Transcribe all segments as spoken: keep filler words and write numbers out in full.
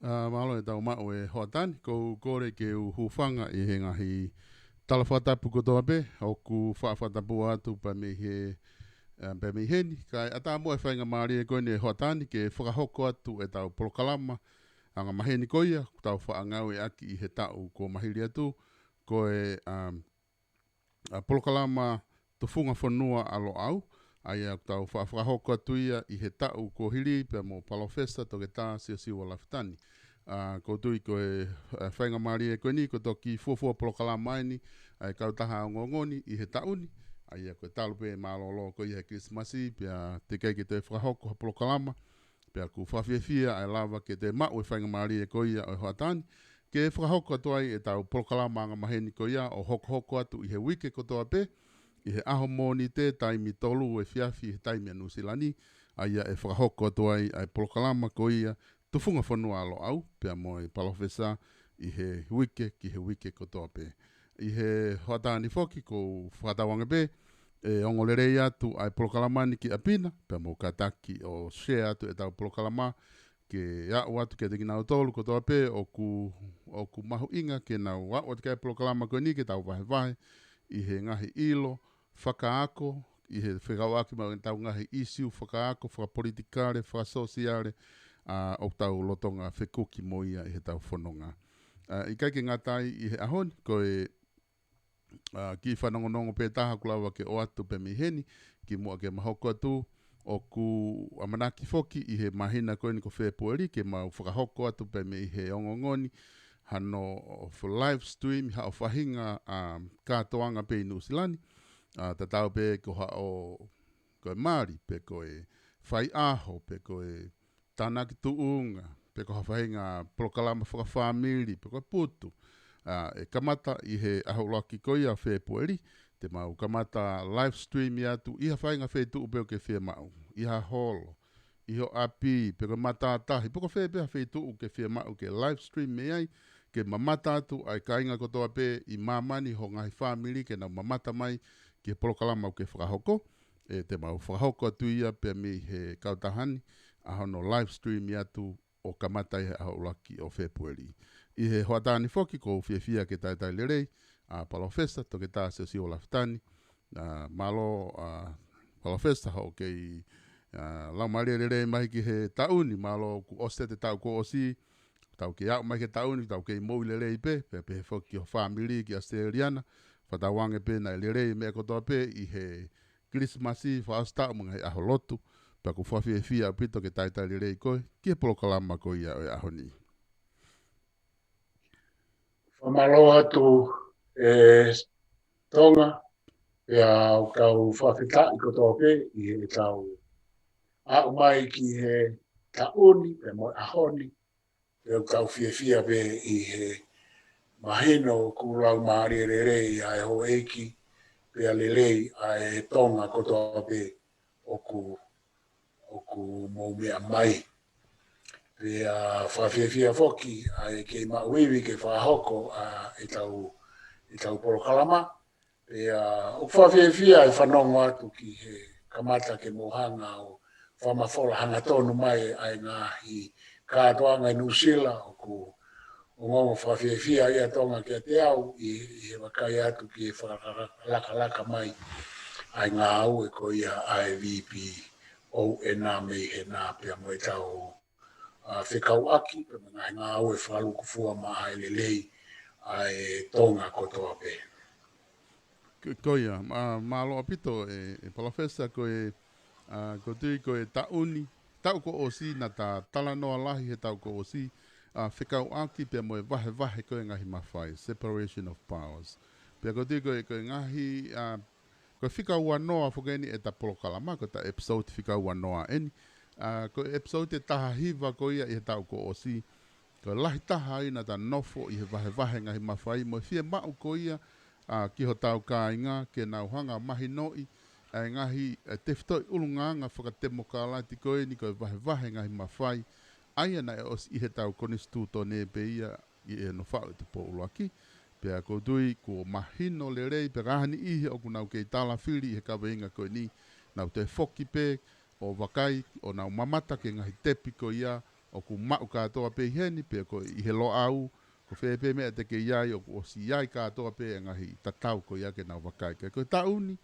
Ā, mālō e tau maʻu e hoʻatā ni, kou kole ke u hūfanga ʻi he ngaahi tala fakatapu kotoa pē, ʻoku faʻa fakatapu atu pea mei he, ā, pea mei heni. Kae ʻatā muʻa e faingamālie ko eni e hoʻatā ni ke fakahoko atu e tau polokalama angamaheni ko ia, ʻoku tau faʻa ngāueʻaki ʻi he taʻu kuo maliu atu, ko e, ā, ā, polokalama Tufunga Fonua ʻa Loʻau, ʻa ia ʻoku tau faʻa fakahoko atu ia ʻi he taʻu kuo hili pea mo Palōfesa Toketā Siosiua Lafitani. Ā, kou tui ko e, ā, faingamālie ko eni, ko e toki fuofua polokalama eni ʻa e kautaha ongoongo ni ʻi he taʻu ni, ʻa ia ko e talu pē mālōlō ko ia he Kilisimasi, pea teʻeki ai ke toe fakahoko ha polokalama, pea ʻoku fakafiefia ʻa e lava ke toe maʻu e faingamālie ko ia ʻo e hoʻatā ni, ke fakahoko atu ai e tau polokalama angamaheni ko ia ʻo hokohoko atu ʻi he uike kotoa pē, ʻi he ʻaho Mōnite taimi tolu efiafi he taimi ʻa Nuʻusila ni, ʻa ia ʻe fakahoko atu ai ʻa e polokalama ko ia Tufunga Fonua ʻa Loʻau, pea mo e Palōfesa ʻi he uike ki he uike kotoa pē. ʻI he hoʻatā ni foki kou fakatauange pē, ʻe ongo lelei atu ʻa e polokalama ni ki ʻapi na, pea mou kātaki ʻo share atu e tau polokalama, ke aʻu atu kiate kinautolu kotoa pē ʻoku, ʻoku mahuʻinga ke nau aʻu atu ki ai e polokalama ko eni ke tau vahevahe ʻi he ngaahi ʻilo, fakaako, ʻi he fekauʻaki mo e tau ngaahi ʻīsiu fakaako, fakapolitikale, fakasōsiale, ā, ʻoku tau lolotonga fekuki mo ia ʻi he tau fononga. Ā, ʻikai ke ngata ai ʻi he ʻaho ni, ko e, ā, kiʻi fanongonongo pē taha ʻoku lava ke ʻoatu pē mei heni, kimuʻa ke ma hoko atu, ʻoku ʻamanaki foki ʻi he māhina ko eni ko Fēpueli ke mau fakahoko atu pē mei he ongoongo ni, hano live stream, haʻo faʻahinga, ā, kātoanga pē ʻi Nuʻusila ni, ā, tatau pē ko haʻo, ko e mali, pe ko e faiʻaho, pe ko e tānaki tuʻunga, pe ko ha faʻahinga polokalama fakafāmili, pe ko e putu. Ā, ʻe kamata ʻi he ʻaho ʻuluaki ko ia Fēpueli, te mau kamata live stream atu ʻi ha faʻahinga feituʻu pē ʻoku ke fiemaʻu, ʻi ha holo, ʻi ho ʻapi, pe ko e matātahi, pe ko fē pē ha feituʻu ʻoku ke fiemaʻu ke live stream mei ai, ke mamata atu ʻa e kāinga kotoa pē ʻi māmani, ho ngaahi fāmili, ke nau mamata mai ki he polokalama ʻoku ke fakahoko, ē, te mau fakahoko atu ia pea mei he kautaha ni, ʻa hono live stream atu ʻo kamata ʻi he ʻaho ʻuluaki ʻo Fēpueli. ʻI he hoʻatā ni foki kou fiefia ke talitali lelei ʻa Palōfesa Toketā Siosiua Lafitani. Ā, mālō, ā, Palōfesa, hoʻo kei, ā, laumālie lelei mai ki he taʻu ni, mālō kuo ʻosi e taʻu kuo ʻosi, tau kei aʻu mai ki he taʻu ni, tau kei moʻui lelei pē, pea pehē foki ki ho fāmili ki ʻAositelēlia na, fakatauange pē naʻe lelei e meʻa kotoa pē ʻi he Kilisimasi, fakaʻosi taʻu mo e ngaahi ʻaho lotu, pea ʻoku fakafiefia ʻaupito ke talitali lelei koe ki he polokalama ko ia ʻo e ʻaho ni. Fakamālō atu e Tonga, pea ʻoku ou fakafetaʻi kotoa pē ʻi he tau aʻu mai ki he taʻu ni, pea mo e ʻaho ni, pea ʻoku ou fiefia pē ʻi he mahino ʻoku laumālie lelei ʻa e houʻeiki, pea lelei ʻa e Tonga kotoa pē ʻoku, ʻoku mou meʻa mai. Pea fakafiefia foki ʻa e kei maʻu ivi ke fakahoko ʻa e tau, e tau polokalama. Pea ʻoku fakafiefia e fanongo atu ki he kamata ke mou hanga ʻo fakamafola hangatonu mai ʻa e ngaahi kātoanga ʻi Nuʻusila, ʻoku ongoongo fakafiefia ia Tonga kiate au ʻi, ʻi he vakai atu ki he fakalakalaka mai ʻa e ngāue ko ia ʻa e VPON mei hena pea mo e tau, ā, fekauʻaki, pea mo e ngaahi ngāue fakalūkufua maʻa e lelei ʻa e Tonga kotoa pē. Ko, ko ia, mā-, mālō ʻaupito e, e Palōfesa, ko e, ā, kou tui ko e taʻu ni, taʻu kuo ʻosi naʻa ta talanoa lahi he taʻu kuo ʻosi, ā, fekauʻaki pea mo e vahevahe ko e ngaahi mafai, separation of powers. Pea kou tui ko e, ko e ngaahi, ā, ko e fika uanoa foki eni ʻeta polokalama, ko ʻeta episode fika uanoa eni. Ā, ko e episode ʻe taha hiva ko ia ʻi he taʻu kuo ʻosi. Ko e lahi taha ʻi naʻa ta nofo ʻi he vahevahe ngaahi mafai mo e fiemaʻu ko ia, ā, ki hotau kāinga, ke nau hanga mahinoʻi ʻa e ngaahi, ʻa e tefitoʻi ʻulungaanga fakatemokalati ko eni ko e vahevahe ngaahi mafai, ʻa ia naʻe ʻosi ʻi he tau konisitūtone pē ia ʻi he nofo ʻa e Tupou ʻUluaki. Pea kou tui kuo mahino lelei, pea ka ʻi ai ha niʻihi ʻoku nau kei talafili ʻi he kaveinga ko eni, nau toe foki pē ʻo vakai, ʻo nau mamata ki he ngaahi tepi ko ia, ʻoku maʻu kātoa pē ʻi heni, pea ko ʻi he Loʻau, ko fē pē meʻa te ke ʻi ai, ʻoku ʻosi ʻi ai kātoa pē e ngaahi tatau ko ia ke nau vakai. Ka ko e taʻu ni,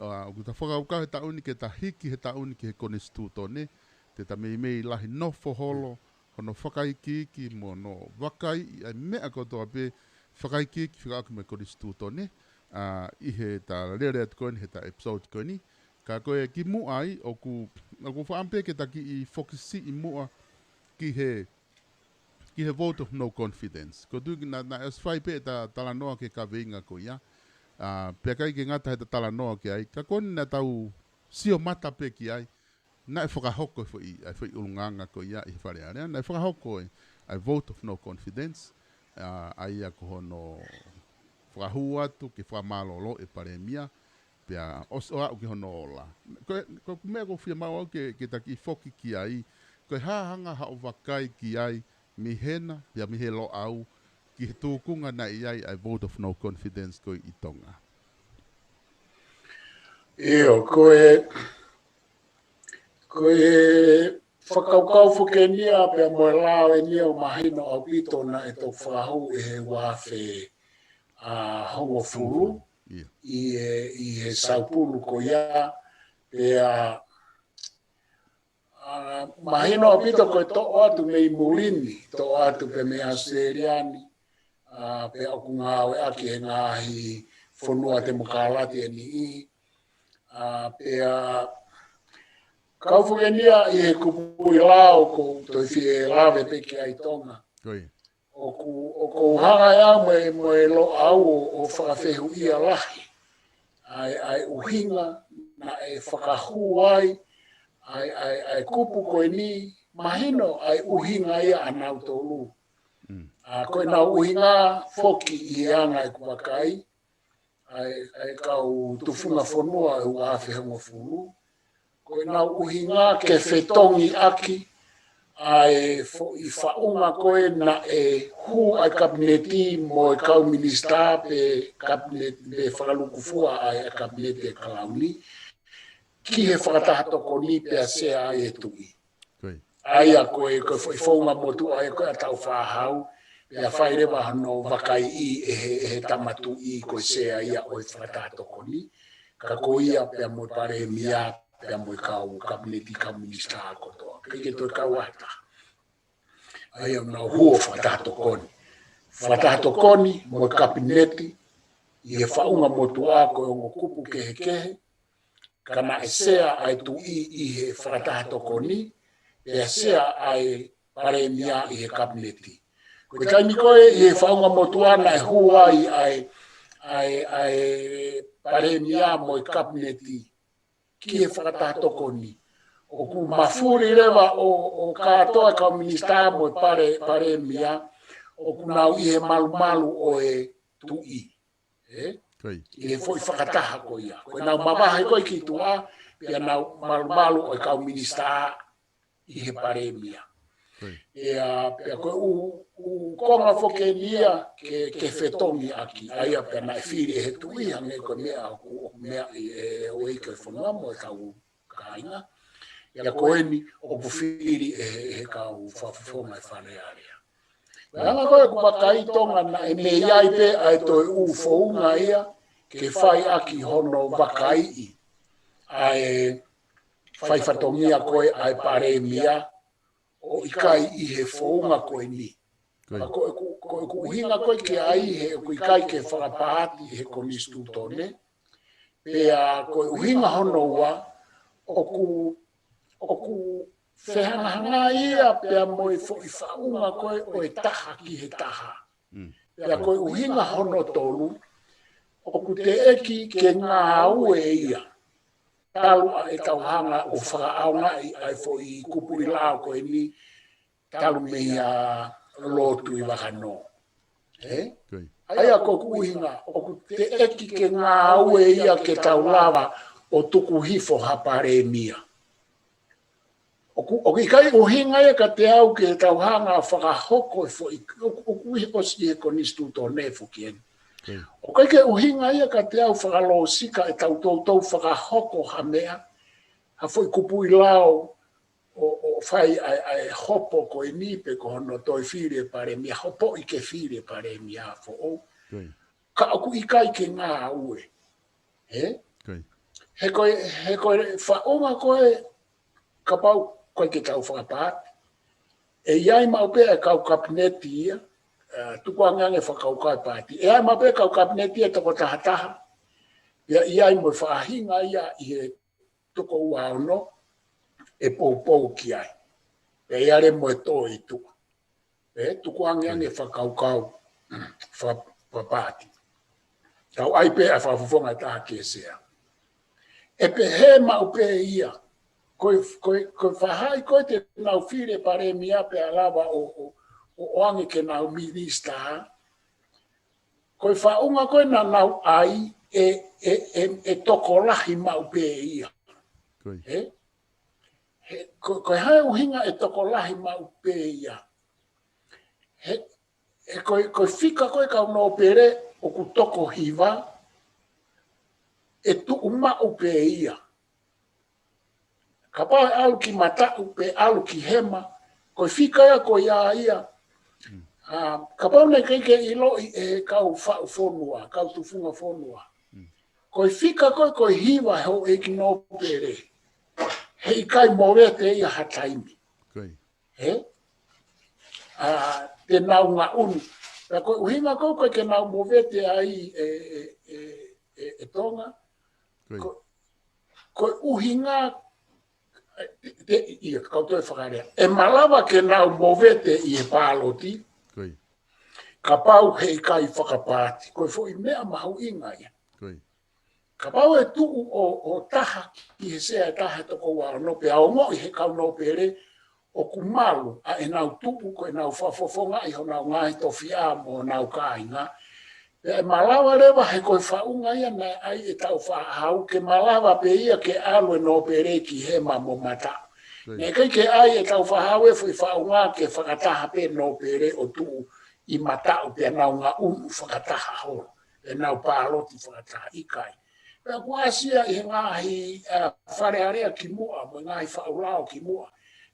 ʻa, ʻoku ta fakakaukau he taʻu ni ke ta hiki he taʻu ni ki he konisitūtone, te ta meimei lahi nofo holo, hono fakaikiiki mo hono vakai ʻa e meʻa kotoa pē fakaikiiki fekauʻaki mo e konisitūtone, ʻa, ʻi heʻeta lele atu ko eni, heʻeta episode ko eni. Ka ko e kimuʻa ai, ʻoku, ʻoku ou fakaʻamu pē ke ta kiʻi fokisiʻi muʻa ki he, ki he vote of no confidence. Ko e tuʻu ki na, naʻe ʻosi fai pē ʻeta talanoa ki he kaveinga ko ia. ʻA, pea ʻikai ke ngata heʻeta talanoa ki ai. Ka ko eni naʻa tau sio mata pē ki ai. Naʻe fakahoko e foʻi, ʻa e foʻi ʻulungaanga ko ia ʻi he Fale Alea. Naʻe fakahoko e, ʻa e vote of no confidence. ʻA, ʻa ia ko hono fakahū atu ke fakamālōlō e Palēmia. Pea ʻosi ʻo aʻu ki hono ola. Ko e, ko e meʻa ʻoku ou fiemaʻu au ke, ke ta kiʻi foki ki ai. Ko e hā hanga haʻo vakai ki ai, mei hena, pea mei he Loʻau, ki he tūkunga naʻe ʻi ai ʻa e vote of no confidence ko ē ʻi Tonga. ʻIo, ko e, ko e fakakaukau foki eni ia pea mo e lao eni ia ʻoku mahino ʻaupito naʻe toki fakahū ʻi he ua afe ʻa hongofulu, ʻIo. ʻi he, ʻi he saupulu ko ia, pea, ʻa, mahino ʻaupito ko e toʻo atu mei muli ni, toʻo atu pē mei ʻAositelēlia ni, ʻa, pea ʻoku ngāueʻaki he ngaahi fonua temokalati ʻe niʻihi, ʻa, pea kau foki eni ia ʻi he kupuʻi lao ʻoku ou toe fie lave pē ki ai Tonga. Ko ia. ʻOku, ʻoku ou hanga ʻe au mo e, mo e Loʻau ʻo, ʻo fakafehuʻia lahi ʻa e, ʻa e ʻuhinga naʻe fakahū ai ʻa e, ʻa e, ʻa e kupu ko eni, mahino ʻa e ʻuhinga ia ʻanautolu. Mm. ʻA, ko ʻenau ʻuhinga foki ʻi he anga ʻeku vakai, ʻa e, ʻa e kau tufunga fonua ʻi he ua afe hongofulu. Ko ʻenau ʻuhinga ke fetongi ʻaki ʻa e foʻi faʻunga ko ē naʻe hū ai e Kapineti mo e kau minisitā pe Kapineti pe fakalukufua ai ʻa e Kapineti ʻa e Kalauni ki he fakataha tokoni pea sea ai e Tuʻi. Ko ia. ʻA ia ko e, ko e foʻi founga motuʻa ia ko ē ʻa Tāufaʻāhau, pea fai leva hono vakaiʻi ʻe he, ʻe he Tama Tuʻi ko e sea ia ʻo e fakataha tokoni, ka ko ia pea mo e Palēmia, pea mo e kau Kapineti, kau minisitā kotoa. ʻIkai ke toe kau ha taha. ʻA ia ʻoku nau hū ʻo fakataha tokoni. Fakataha tokoni mo e Kapineti, ʻi he faʻunga motuʻa ko e ongo kupu kehekehe, ka naʻe sea ʻa e Tuʻi ʻi he fakataha tokoni, pea sea ʻa e Palēmia ʻi he Kapineti. Ko e taimi ko ē ʻi he faʻunga motuʻa naʻe hū ai ʻa e, ʻa e, ʻa e Palēmia mo e Kapineti ki he fakataha tokoni, ʻoku mafuli leva ʻo, ʻo kātoa e kau minisitā mo e Pale-, Palēmia, ʻoku nau ʻi he malumalu ʻo e Tuʻi. ʻE? Ko ia. ʻI he foʻi fakataha ko ia. Ko ʻenau mavahe ko ē ki tuʻa, pea nau malumalu ʻo e kau minisitā ʻi he Palēmia. Ko ia. ʻIa, pea ko e ʻū, ʻū konga foki eni ia ke, ke fetongi ʻaki. ʻA ia pea naʻe fili ʻe he Tuʻi hangē ko e meʻa ʻoku, ʻoku meaʻi ʻe, ʻe houʻeiki ʻo e fonua mo e kau kāinga. ʻIa ko eni ʻoku fili ʻe he, he kau fakafofonga ʻo e Fale Alea. Ko e anga ko ē ʻeku vakai Tonga naʻe mei ai pē ʻa e toe ʻū founga ia ke fai ʻaki hono vakaiʻi ʻa e fai fatongia ko ē ʻa e Palēmia ʻo ʻikai ʻi he founga ko eni. Ko ia. Ka ko ʻeku, ko ʻeku ʻuhinga ko ē ki ai he ʻoku ʻikai ke fakapaati he konisitūtone. Pea ko e ʻuhinga hono ua, ʻoku, ʻoku fehangahangai ia pea mo e foʻi faʻunga ko ē ʻo e taha ki he taha. Mm. Pea ko e ʻuhinga hono tolu, ʻoku teʻeki ke ngāue ia talu ʻa ʻetau hanga ʻo fakaʻaongaʻi ʻa e foʻi kupuʻi lao ko eni, talu mei a Lord Tuʻivakanō. ʻE? Ko ia. ʻA ia ko ʻeku ʻuhinga, ʻoku teʻeki ke ngāue ia ke tau lava ʻo tuku hifo ha Palēmia. ʻOku, ʻoku ʻikai ʻuhinga ia kiate au ke tau hanga ʻo fakahoko e foʻi, ʻoku, ʻoku ʻi he ʻosi ʻi he konisitūtone foki eni. Ko ia. ʻOku ʻikai ke ʻuhinga ia kiate au fakalōsika ʻetau toutou fakahoko ha meʻa, ha foʻi kupuʻi lao, ʻo, ʻo fai ʻa e, ʻa e hopo ko eni pe ko hono toe fili e palēmia, hopoʻi ke fili e palēmia foʻou. Ka ʻoku ʻikai ke ngāue. He? He ko e, he ko e faʻunga ko ē kapau ʻoku ʻikai ke tau fakapaati. ʻE ʻi ai maʻu pē ʻa e kau kapineti ia, ʻa, tukuangeange fakakaukau e paati. ʻE ʻi ai maʻu pē kau kapineti ia toko tahataha. Pea ʻi ai mo e faʻahinga ia ʻi he toko ua ono ʻe poupou ki ai. Pea ʻi ai leva mo e tō ʻi tuʻa. ʻE tukuangeange fakakaukau fa-, fakapaati. Tau ʻai pē ʻa e fakafofonga ʻe taha ki he sea. ʻE pehē maʻu pē ia. Ko e, ko e, ko e faʻahi ko ē te nau fili e palēmia pea lava ʻo, ʻo, ʻo ʻoange ke nau minisitā. Ko e faʻunga ko ē naʻa nau ʻai ʻe, ʻe, ʻe, ʻe tokolahi maʻu pē ia. He? He, ko, ko e hā e ʻuhinga ʻe tokolahi maʻu pē ia. He, he ko e, ko e fika ko ē kau nōpele ʻoku toko hiva, ʻe tuʻu maʻu pē ia. Kapau ʻe ʻalu ki mataʻu pe ʻalu ki hema, ko e fika ia ko ia ia. ʻA, kapau naʻe ʻikai ke ʻiloʻi ʻe he kau faʻu fonua, kau tufunga fonua. Ko e fika ko ē, ko e hiva houʻeiki nōpele. He ʻikai movete ia ha taimi. He? ʻA, te nau ngaʻunu. Pea ko e ʻuhinga ko ē ʻoku ʻikai ke nau movete ai ʻe, ʻe, ʻe, ʻe, ʻe Tonga. Ko, ko e ʻuhinga, ʻe, ʻe, ʻe, ia, kau toe fakalea. ʻE malava ke nau movete ʻi he pāloti. Kapau he ʻikai fakapaati. Ko e foʻi meʻa mahuʻinga ia. Kapau ʻe tuʻu ʻo, ʻo taha ki he sea ʻe taha ʻe toko ua ono pea ongoʻi he kau nōpele ʻoku malu ʻa ʻenau tuʻu ko ʻenau fakafofongaʻi honau ngaahi tofiʻa mo honau kāinga. Pea ʻe malava leva he ko e faʻunga ia naʻe ʻai ʻetau fakahau ke malava pē ia ke ʻalu e nōpele ki hema mo mataʻu. Naʻe ʻikai ke ʻai ʻetau fakahau e foʻi faʻunga ke fakataha pē nōpele ʻo tuʻu ʻi mataʻu pea nau ngaʻunu fakataha holo. ʻEnau pāloti fakataha ʻikai. Pea kuo ʻasi ia ʻi he ngaahi, ʻa, Fale Alea ki muʻa, mo e ngaahi faʻu lao ki muʻa.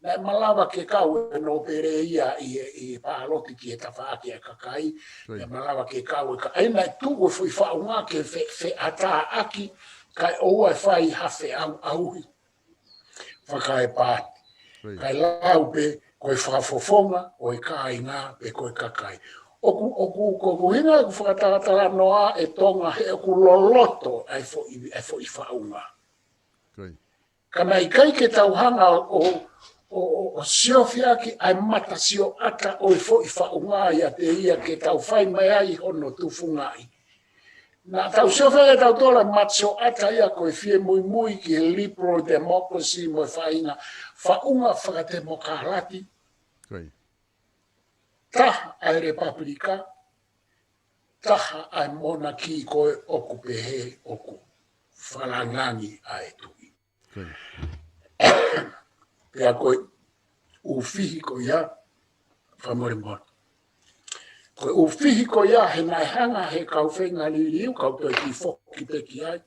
Naʻe malava ke kau e nōpele ia ʻi he, ʻi he pāloti ki he tafaʻaki ʻa e kakai. Naʻe malava ke kau e ka-, ʻa ia naʻe tuʻu e foʻi faʻunga ke fe-, feʻatāʻaki, kae ʻoua ʻe fai ha feʻauʻauhi fakaepaati. Kae lau pē, ko e fakafofonga ʻo e kāinga pe ko e kakai. ʻOku, ʻoku, ko, ko e ʻuhinga ʻeku fakatalatalanoa ʻe Tonga he ʻoku loloto ʻa e foʻi, ʻa e foʻi faʻunga. Ka naʻe ʻikai ke tau hanga ʻo, ʻo, ʻo, ʻo siofi ʻaki ʻa e mata sioʻata ʻo e foʻi faʻunga ʻiate ia ke tau fai mai ai hono tufungaʻi. Naʻa tau siofi ʻa tautolu ʻa e mata sioʻata ia ko e fie muimui ki he liberal democracy mo e faʻahinga faʻunga fakatemokalati. Taha ʻa e lepapulika, taha ʻa e monaki ko ē ʻoku pehē ʻoku fakalāngilangi ʻa e tuʻi. Pea ko e ʻufihi ko ia, fakamolemole. Ko e ʻufihi ko ia he naʻe hanga he kau feinga liliu, kau toe kiʻi foki pē ki ai.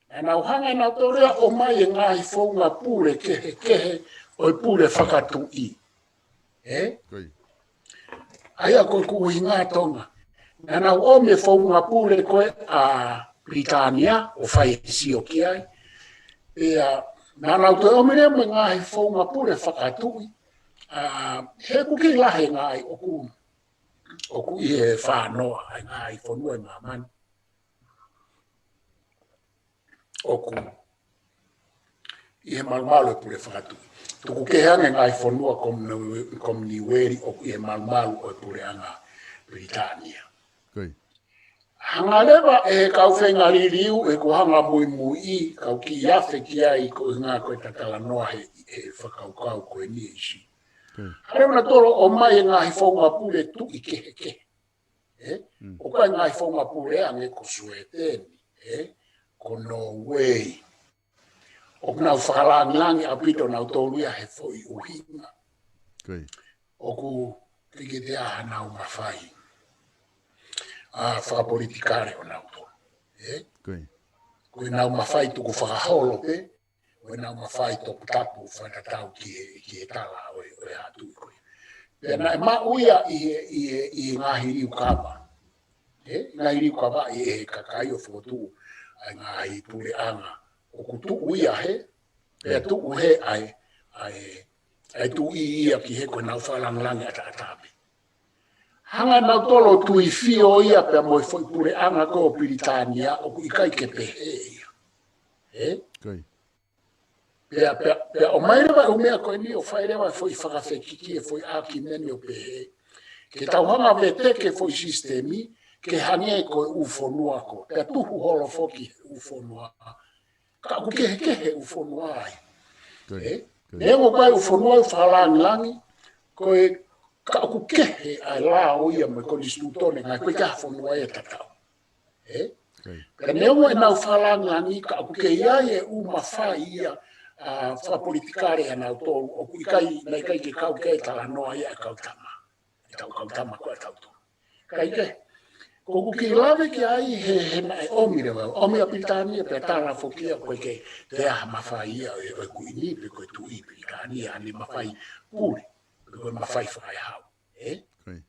Naʻa nau hanga ʻe nautolu ia ʻo ʻomai e ngaahi founga pule kehekehe ʻo e pule fakatuʻi. ʻE? ʻA ia ko e ʻuhinga Tonga. Naʻa nau ʻomi e founga pule ko ē ʻa Pilitānia ʻo fai e sio ki ai. Pea naʻa nau toe ʻomi leva mo e ngaahi founga pule fakatuʻi. ʻA, he ʻoku kiʻi lahi e ngaahi ʻoku, ʻoku ʻi he fānoa, ʻa e ngaahi fonua ʻi māmani. ʻOku ʻi he malumalu e pule fakatuʻi. Tuku kehe ange ngaahi fonua komini-, kominiueli ʻoku ʻi he malumalu ʻo e puleʻanga Pilitānia. Hanga leva ʻe he kau feinga liliu ʻeku hanga muimuiʻi, kau kiʻi afe ki ai ko e ʻuhinga ko e tatalanoa he, he fakakaukau ko eni ʻe ʻIsi. Hanga leva nautolu ʻo ʻomai e ngaahi founga pule tuʻi kehekehe. ʻE? ʻOku ʻi ai ngaahi founga pule ange ko Suēteni, ʻe? Ko Nōuei. ʻOku nau fakalāngilangi ʻaupito nautolu ia he foʻi ʻuhinga. ʻOku ʻikai ke toe ʻi ai hanau mafai, ʻa, fakapolitikale ʻo nautolu. ʻE? Ko ʻenau mafai tukufakaholo pē, ʻo ʻenau mafai toputapu fakatatau ki he, ki he tala ʻo e, ʻo e haʻa tuʻi ko ia. Pea naʻe maʻu ia ʻi he, ʻi he, ʻi he ngaahi liliu kava. ʻE, ngaahi liliu kava ʻi he kakai ʻo fokotuʻu ʻa e ngaahi puleʻanga. ʻOku tuʻu ia he, pea tuʻu he ʻa e, ʻa e, ʻa e tuʻi ia ki he ko ʻenau fakalāngilangi ʻataʻatā pē. Hanga ʻe nautolu ʻo tuifio ia pea mo e foʻi puleʻanga ko ē ʻo Pilitānia ʻoku ʻikai ke pehē ia. ʻE? Ko ia. Pea, pea, pea ʻomai leva e ʻū meʻa ko eni ʻo fai leva e foʻi fakafekiki e foʻi ʻākiumeni ʻo pehē. Ke tau hanga ʻo veteki e foʻi sisitemi, ke hangē ko e ʻū fonua ko. Pea tuhu holo foki he ʻū fonua. Ka ʻoku kehekehe e ʻū fonua ai. Ko ia. ʻE? Ko ia. Neongo ko e ʻū fonua ʻoku fakalāngilangi, ko e ka ʻoku kehe ʻa e lao ia mo e konisitūtone ngaahi ko e ka fonua ia tatau. ʻE? Ko ia. Ka neongo ʻenau fakalāngilangi ka ʻoku kei ʻi ai e ʻū mafai ia, ʻa, fakapolitikale ʻanautolu, ʻoku ʻikai, naʻe ʻikai ke kau ke talanoa ia e kau tama. E tau kau tama ko e tau tō. Ka ʻikai, ko ʻeku kiʻi lave ki ai he, he naʻe ʻomi leva, ʻomi ʻa Pilitānia pea tala foki ia ko e ke te aha mafai ia ʻo e, ʻo e kuini pe ko e tuʻi Pilitānia ʻa ʻene mafai pule, pe ko e mafai fakaehau. ʻE? Ko ia.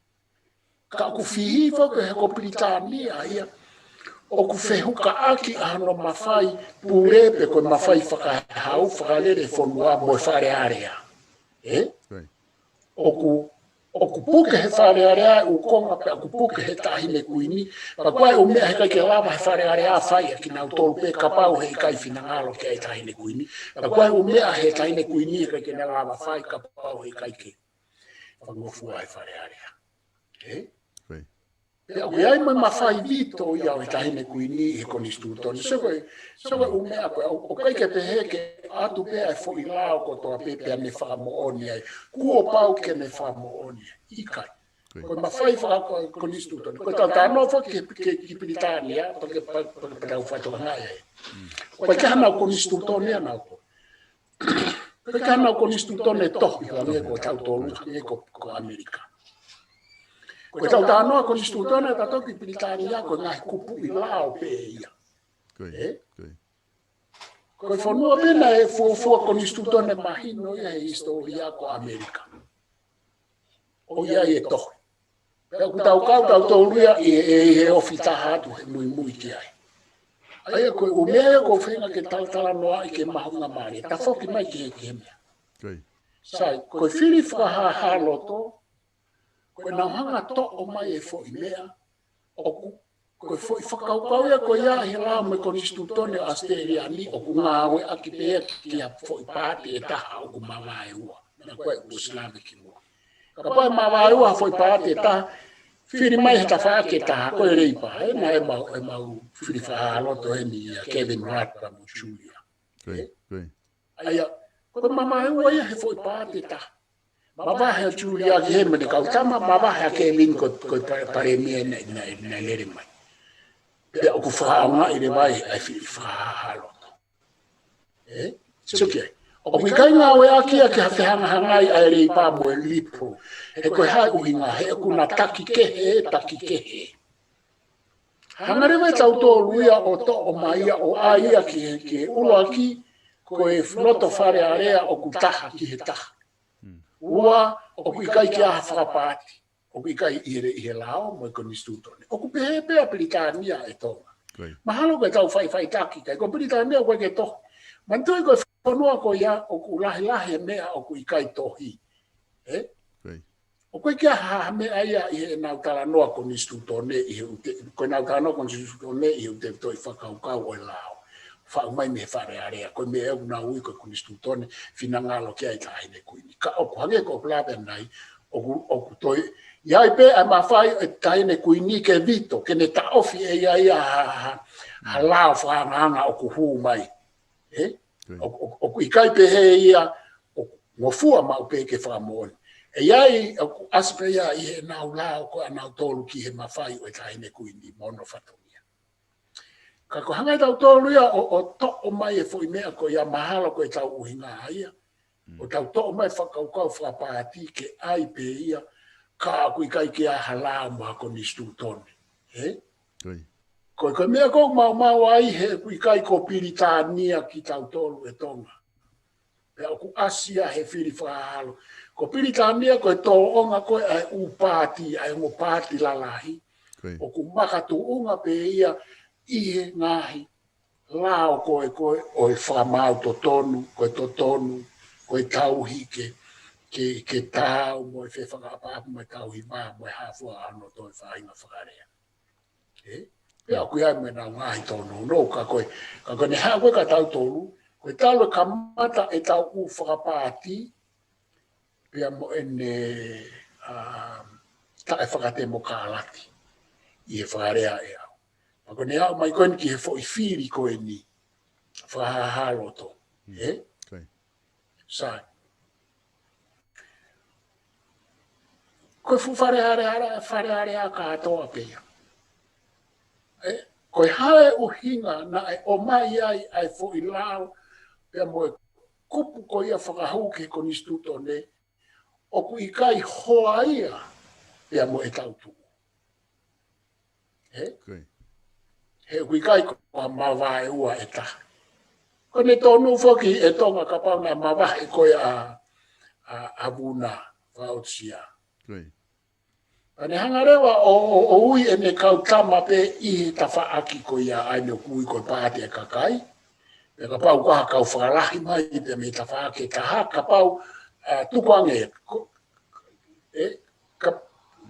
Ka ʻoku fihi foki he ko Pilitānia ia, ʻoku fehukaʻaki ʻa hono mafai pule pe ko e mafai fakaehau, fakalele fonua mo e Fale Alea. ʻE? Ko ia. ʻOku, ʻoku puke he Fale Alea e ʻū konga pea ʻoku puke he Taʻahine Kuini, pea ko e ʻū meʻa he ʻikai ke lava he Fale Alea fai ʻe kinautolu pē kapau he ʻikai finangalo ki ai e Taʻahine Kuini, pea ko e ʻū meʻa he Taʻahine Kuini he ʻikai ke ne lava fai kapau he ʻikai ke fakangofua he Fale Alea. ʻE? Ko ia. Pea ʻoku ʻi ai mo e mafai vito ia ʻo e Taʻahine Kuini he konisitūtone. So ko e, so ko e ʻū meʻa ko ē, ʻo, ʻoku ʻikai ke pehē ke ʻoatu pē ʻa e foʻi lao kotoa pē pea ne fakamoʻoni ai. Kuo pau ke ne fakamoʻoni ai. ʻIkai. Ko ia. Ko e mafai faka-, ko e konisitūtone. Ko e tau talanoa foki ki, ki, ki Pilitānia, pea ke pa-, pa-, pa tau fakatokangaʻi ai. Ko e ʻikai ke ʻi ai hanau konisitūtone ʻanautolu. Ko e ʻikai ke ʻi ai hanau konisitūtone tohi, hangē ko tautolu, hangē ko, ko ʻAmelika. Ko e tau talanoa konisitūtone ʻatautolu ki Pilitānia, ko e ngaahi kupuʻi lao pē ia. Ko ia. ʻE? Ko ia. Ko e fonua pē naʻe fuofua konisitūtone mahino ia he hisitōlia ko ʻAmelika. ʻOku ʻi ai e tohi. Pea ʻoku tau kau tautolu ia ʻi he, ʻi he ofi taha atu he muimui ki ai. ʻA ia ko e ʻū meʻa ia ʻoku ou feinga ke talatalanoaʻi ke mahuʻingamālie. Tafoki mai ki he, ki he meʻa. Ko ia. Sai, ko e fili fakahāhāloto, ko ʻenau hanga ʻo toʻo mai e foʻi meʻa, ʻoku, ko e foʻi fakakaukau ia ko ia he lao mo e konisitūtone ʻAositelēlia ni ʻoku ngāueʻaki pē ia ki ha foʻi paati ʻe taha ʻoku mavaeua. Naʻa ko e ʻosi lave ki muʻa. Kapau ʻe mavaeua ha foʻi paati ʻe taha, fili mai he tafaʻaki ʻe taha, ko e Leipa, ʻe, naʻe mau, ʻe mau fili fakahāhāloto eni ia Kevin Rudd pea mo Julia. Ko ia. Ko ia. ʻA ia, ko e mavaeua ia he foʻi paati ʻe taha. Mavahe ʻa Julia ki he mene kau tama, mavahe ʻa Kevin ko, ko e pa-, palēmia naʻe, naʻe, naʻe lele mai. Pea ʻoku fakaʻaongaʻi leva ai ʻa e fili fakahāhāloto. ʻE? Sio ki ai. ʻOku ʻikai ngāueʻaki ia ke ha fehangahangai ʻa e Leipa mo e Liberal. He ko e hā e ʻuhinga, he ʻoku na taki kehe, taki kehe. Hanga leva ʻe tautolu ia ʻo toʻo mai ia ʻo ʻai ia ki he, ki he ʻuluaki, ko e loto Fale Alea ʻoku taha ki he taha. Ua, ʻoku ʻikai ke ʻi ai ha fakapaati. ʻOku ʻikai ʻi he, ʻi he lao mo e konisitūtone. ʻOku pehē pē ʻa Pilitānia ʻe Tonga. Ko ia. Mahalo ko e tau faʻifaʻitaki kai. Ko Pilitānia ʻoku ʻikai ke toho. Manatuʻi ko e fonua ko ia ʻoku lahilahi e meʻa ʻoku ʻikai tohi. ʻE? Ko ia. ʻOku ʻikai ke ʻi ai ha meʻa ia ʻi heʻenau talanoa konisitūtone ʻi he ʻū te-, ko ʻenau talanoa konisitūtone ʻi he ʻū tefitoʻi fakakaukau ʻo e lao. Faʻu mai mei he Fale Alea, ko e meʻa ʻoku nau ui ko e konisitūtone, finangalo ki ai e Taʻahine Kuini. Ka ʻoku hangē ko ʻeku lave ʻanenai, ʻoku, ʻoku toe, ʻi ai pē ʻa e mafai ʻo e Taʻahine Kuini ke vito, ke ne taʻofi ʻe ia ia ha, ha, ha lao fakaangaanga ʻoku hū mai. ʻE? Ko ia. ʻOku, ʻoku, ʻoku ʻikai pehē ia, ʻoku ngofua maʻu pē ke fakamoʻoni. ʻE ʻi ai, ʻoku ʻasi pē ia ʻi heʻenau lao ko ē ʻanautolu ki he mafai ʻo e Taʻahine Kuini mo hono fatongia. Ka ko e hanga ʻe tautolu ia ʻo, ʻo toʻo mai e foʻi meʻa ko ia mahalo ko e tau ʻuhinga ia. ʻO tau toʻo mai fakakaukau fakapaati ke ʻai pē ia, ka ʻoku ʻikai ke ʻi ai ha lao mo ha konisitūtone. ʻE? Ko ia. Ko e, ko e meʻa ʻoku ou maumau ai he ʻoku ʻikai ko Pilitānia kitautolu ʻe Tonga. Pea ʻoku ʻasi ia he fili fakahalo. Ko Pilitānia ko e tōʻonga ko ē ʻa e ʻū paati, ʻa e ongo paati lalahi. ʻOku makatuʻunga pē ia ʻi he ngaahi lao ko ē ko ē ʻo e fakamaau totonu, ko e totonu, ko e tauhi ke, ke, ke taau mo e fefakaʻapaʻapa mo e tauhi vā mo e hā fua ʻa hono toe faʻahinga fakalea. ʻE? Pea ʻoku ʻi ai mo ʻenau ngaahi tōnounou, ka ko e, ka ko e ne haʻu ko ē kia tautolu, ko e talu e kamata ʻetau ʻū fakapaati, pea mo ʻene, ʻa, taʻefakatemokalati ʻi he fakalea ʻe au. Pea ko ʻene aʻu mai ko eni ki he foʻi fili ko eni, fakahāhā loto. ʻE? Sai. Ko e fuʻu falealea, falealea kātoa pē ia. ʻE, ko e hā e ʻuhinga naʻe ʻomai ai ʻa e foʻi lao, pea mo e kupu ko ia fakahū ki he konisitūtone, ʻoku ʻikai hoa ia, pea mo ʻetau tuʻu. ʻE? He ʻoku ʻikai ko ha mavaeua ʻe taha. Ko ʻene tonu foki ʻe Tonga kapau naʻe mavahe ko ia ʻa, ʻa, ʻa Vuna Fausia. Ka ne hanga leva ʻo, ʻo, ʻo ui ʻene kau tama pē ʻi he tafaʻaki ko ia ʻa ē ne ui ko e Paati ʻa e Kakai. Pea kapau ko ha kau fakalahi mai pē mei he tafaʻaki ʻe taha, kapau, ʻa, tukuange, ko, ʻe, ka,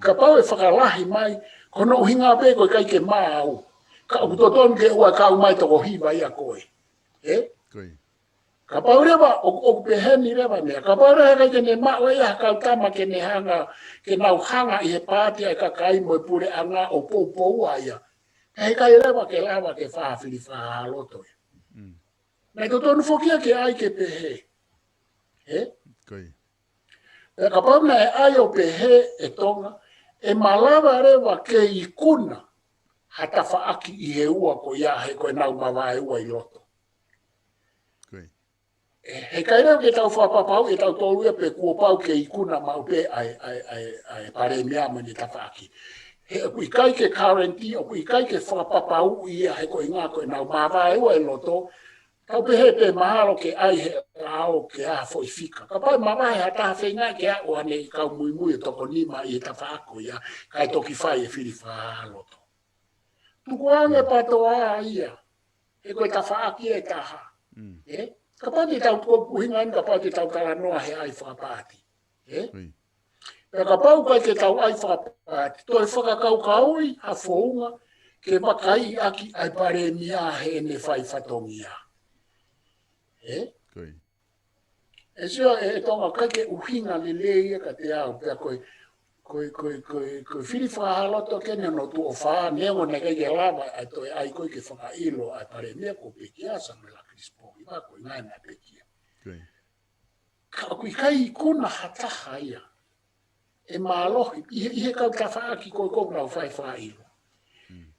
kapau ʻe fakalahi mai, ko hono ʻuhinga pē ko e ʻikai ke maau. Ka ʻoku totonu ke ʻoua kau mai toko hiva ia ko ē. ʻE? Kapau leva, ʻo, ʻoku pehē ni leva meʻa. Kapau leva ʻikai ke ne maʻu ʻe ia ha kau tama ke ne hanga, ke nau hanga ʻi he Paati ʻa e Kakai mo e Puleʻanga ʻo poupou ai ia. He ʻikai leva ke lava ke fai ha fili fakahā loto ia. Naʻe totonu foki ia ke ʻai ke pehē. ʻE? Pea kapau naʻe ʻai ʻo pehē ʻe Tonga, ʻe malava leva ke ikuna ha tafaʻaki ʻi he ua ko ia he ko ʻenau mavaeua ʻi loto. ʻE, he ʻikai leva ke tau fakapapauʻi ʻe tautolu ia pe kuo pau ke ikuna maʻu pē ʻa e, ʻa e, ʻa e, ʻa e Palēmia mo ʻene tafaʻaki. He ʻoku ʻikai ke guarantee, ʻoku ʻikai ke fakapapauʻi ia he ko e ʻuhinga ko ʻenau mavaeua ʻi loto, tau pehē pē mahalo ke ʻai he lao ke ʻai ha foʻi fika. Kapau ʻe mavahe ha taha feinga ke aʻu ʻa ʻene kau muimui ʻe toko nima ʻi he tafaʻaki ko ia, kae toki fai e fili fakahā loto. Tukuange PTOA ia, he ko e tafaʻaki ʻe taha. ʻE? Kapau te tau ko ʻuhinga ni, kapau te tau talanoa he ʻai fakapaati. ʻE? Pea kapau ʻikai ke tau ʻai fakapaati, toe fakakaukauʻi ha founga ke vakaiʻi ʻaki ʻa e Palēmia heʻene fai fatongia. ʻE? ʻE sio ʻe Tonga ʻikai ke ʻuhinga lelei ia kiate au, pea ko e, ko e, ko e, ko e, ko e fili fakahā loto ke ne no tuʻo fā, neongo naʻe ʻikai ke lava ʻa e toe ʻai ko ē ke fakaʻilo ʻa e Palēmia ko e pekia Samuela Kilisi Pōhiva, ko e ʻuhinga naʻe pekia. Ka ʻoku ʻikai ikuna ha taha ia. ʻE mālohi, ʻi he, ʻi he kau tafaʻaki ko ē ʻoku nau fai fakaʻilo.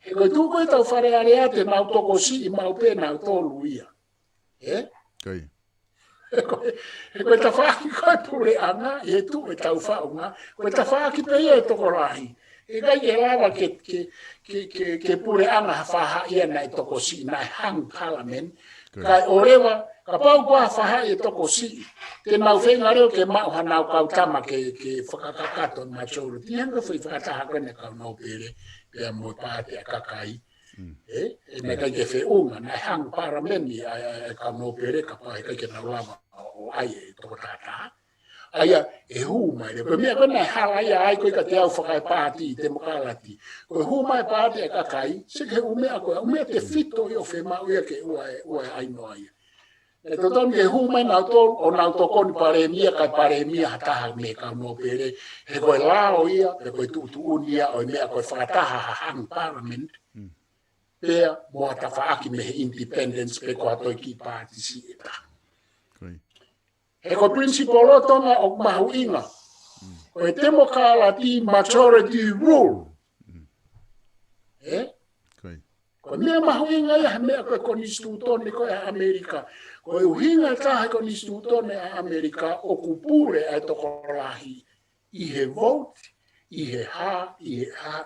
He ko e tuʻu ko ē ʻetau Fale Alea te nau tokosiʻi maʻu pē nautolu ia. ʻE? He ko e, he ko e tafaʻaki ko ē Puleʻanga, ʻi he tuʻu ʻetau faʻunga, ko e tafaʻaki pē ia ʻe tokolahi. ʻE ʻikai ke lava ke, ke, ke, ke, ke Puleʻanga ha faʻahi ia naʻe tokosiʻi, naʻe hang Parliament. Kae ʻoua leva, kapau ko ha faʻahi ʻe tokosiʻi, te nau feinga leva ke maʻu hanau kau tama ke, ke fakakakato majority, hanga fai fakataha ko ē ʻa e kau nōpele, pea mo e Paati ʻa e Kakai. ʻE, ʻe naʻe ʻikai ke feʻunga, naʻe hang Parliament ʻa e, ʻa e, ʻa e kau nōpele kapau ʻe ʻikai ke nau lava ʻo, ʻo ʻai e toko taha taha. ʻA ia, ʻe hū mai leva. Ko e meʻa ko ē naʻe hala ia ai ko ē kiate au fakaePaati Temokalati. Ko e hū mai Paati ʻa e Kakai, sio ki he ʻū meʻa ko ē, ʻū meʻa tefito ia ʻoku fiemaʻu ia ke ʻoua ʻe, ʻoua ʻe ʻai noa ia. ʻE totonu ke hū mai nautolu ʻo nau tokoni Palēmia, kae Palēmia ha taha mei he kau nōpele. He ko e lao ia, pe ko e tuʻutuʻuni ia ʻo e meʻa ko e fakataha ha hang Parliament. Pea mo ha tafaʻaki mei he independents pe ko ha toe kiʻi paati siʻi ʻe taha. He ko e principle ʻo Tonga ʻoku mahuʻinga. Ko e temokalati majority rule. ʻE? Ko e meʻa mahuʻinga ia he meʻa ko e konisitūtone ko ē ʻa ʻAmelika. Ko e ʻuhinga ʻe taha e konisitūtone ʻa ʻAmelika ʻoku pule ʻa e tokolahi ʻi he vote, ʻi he hā, ʻi he hā,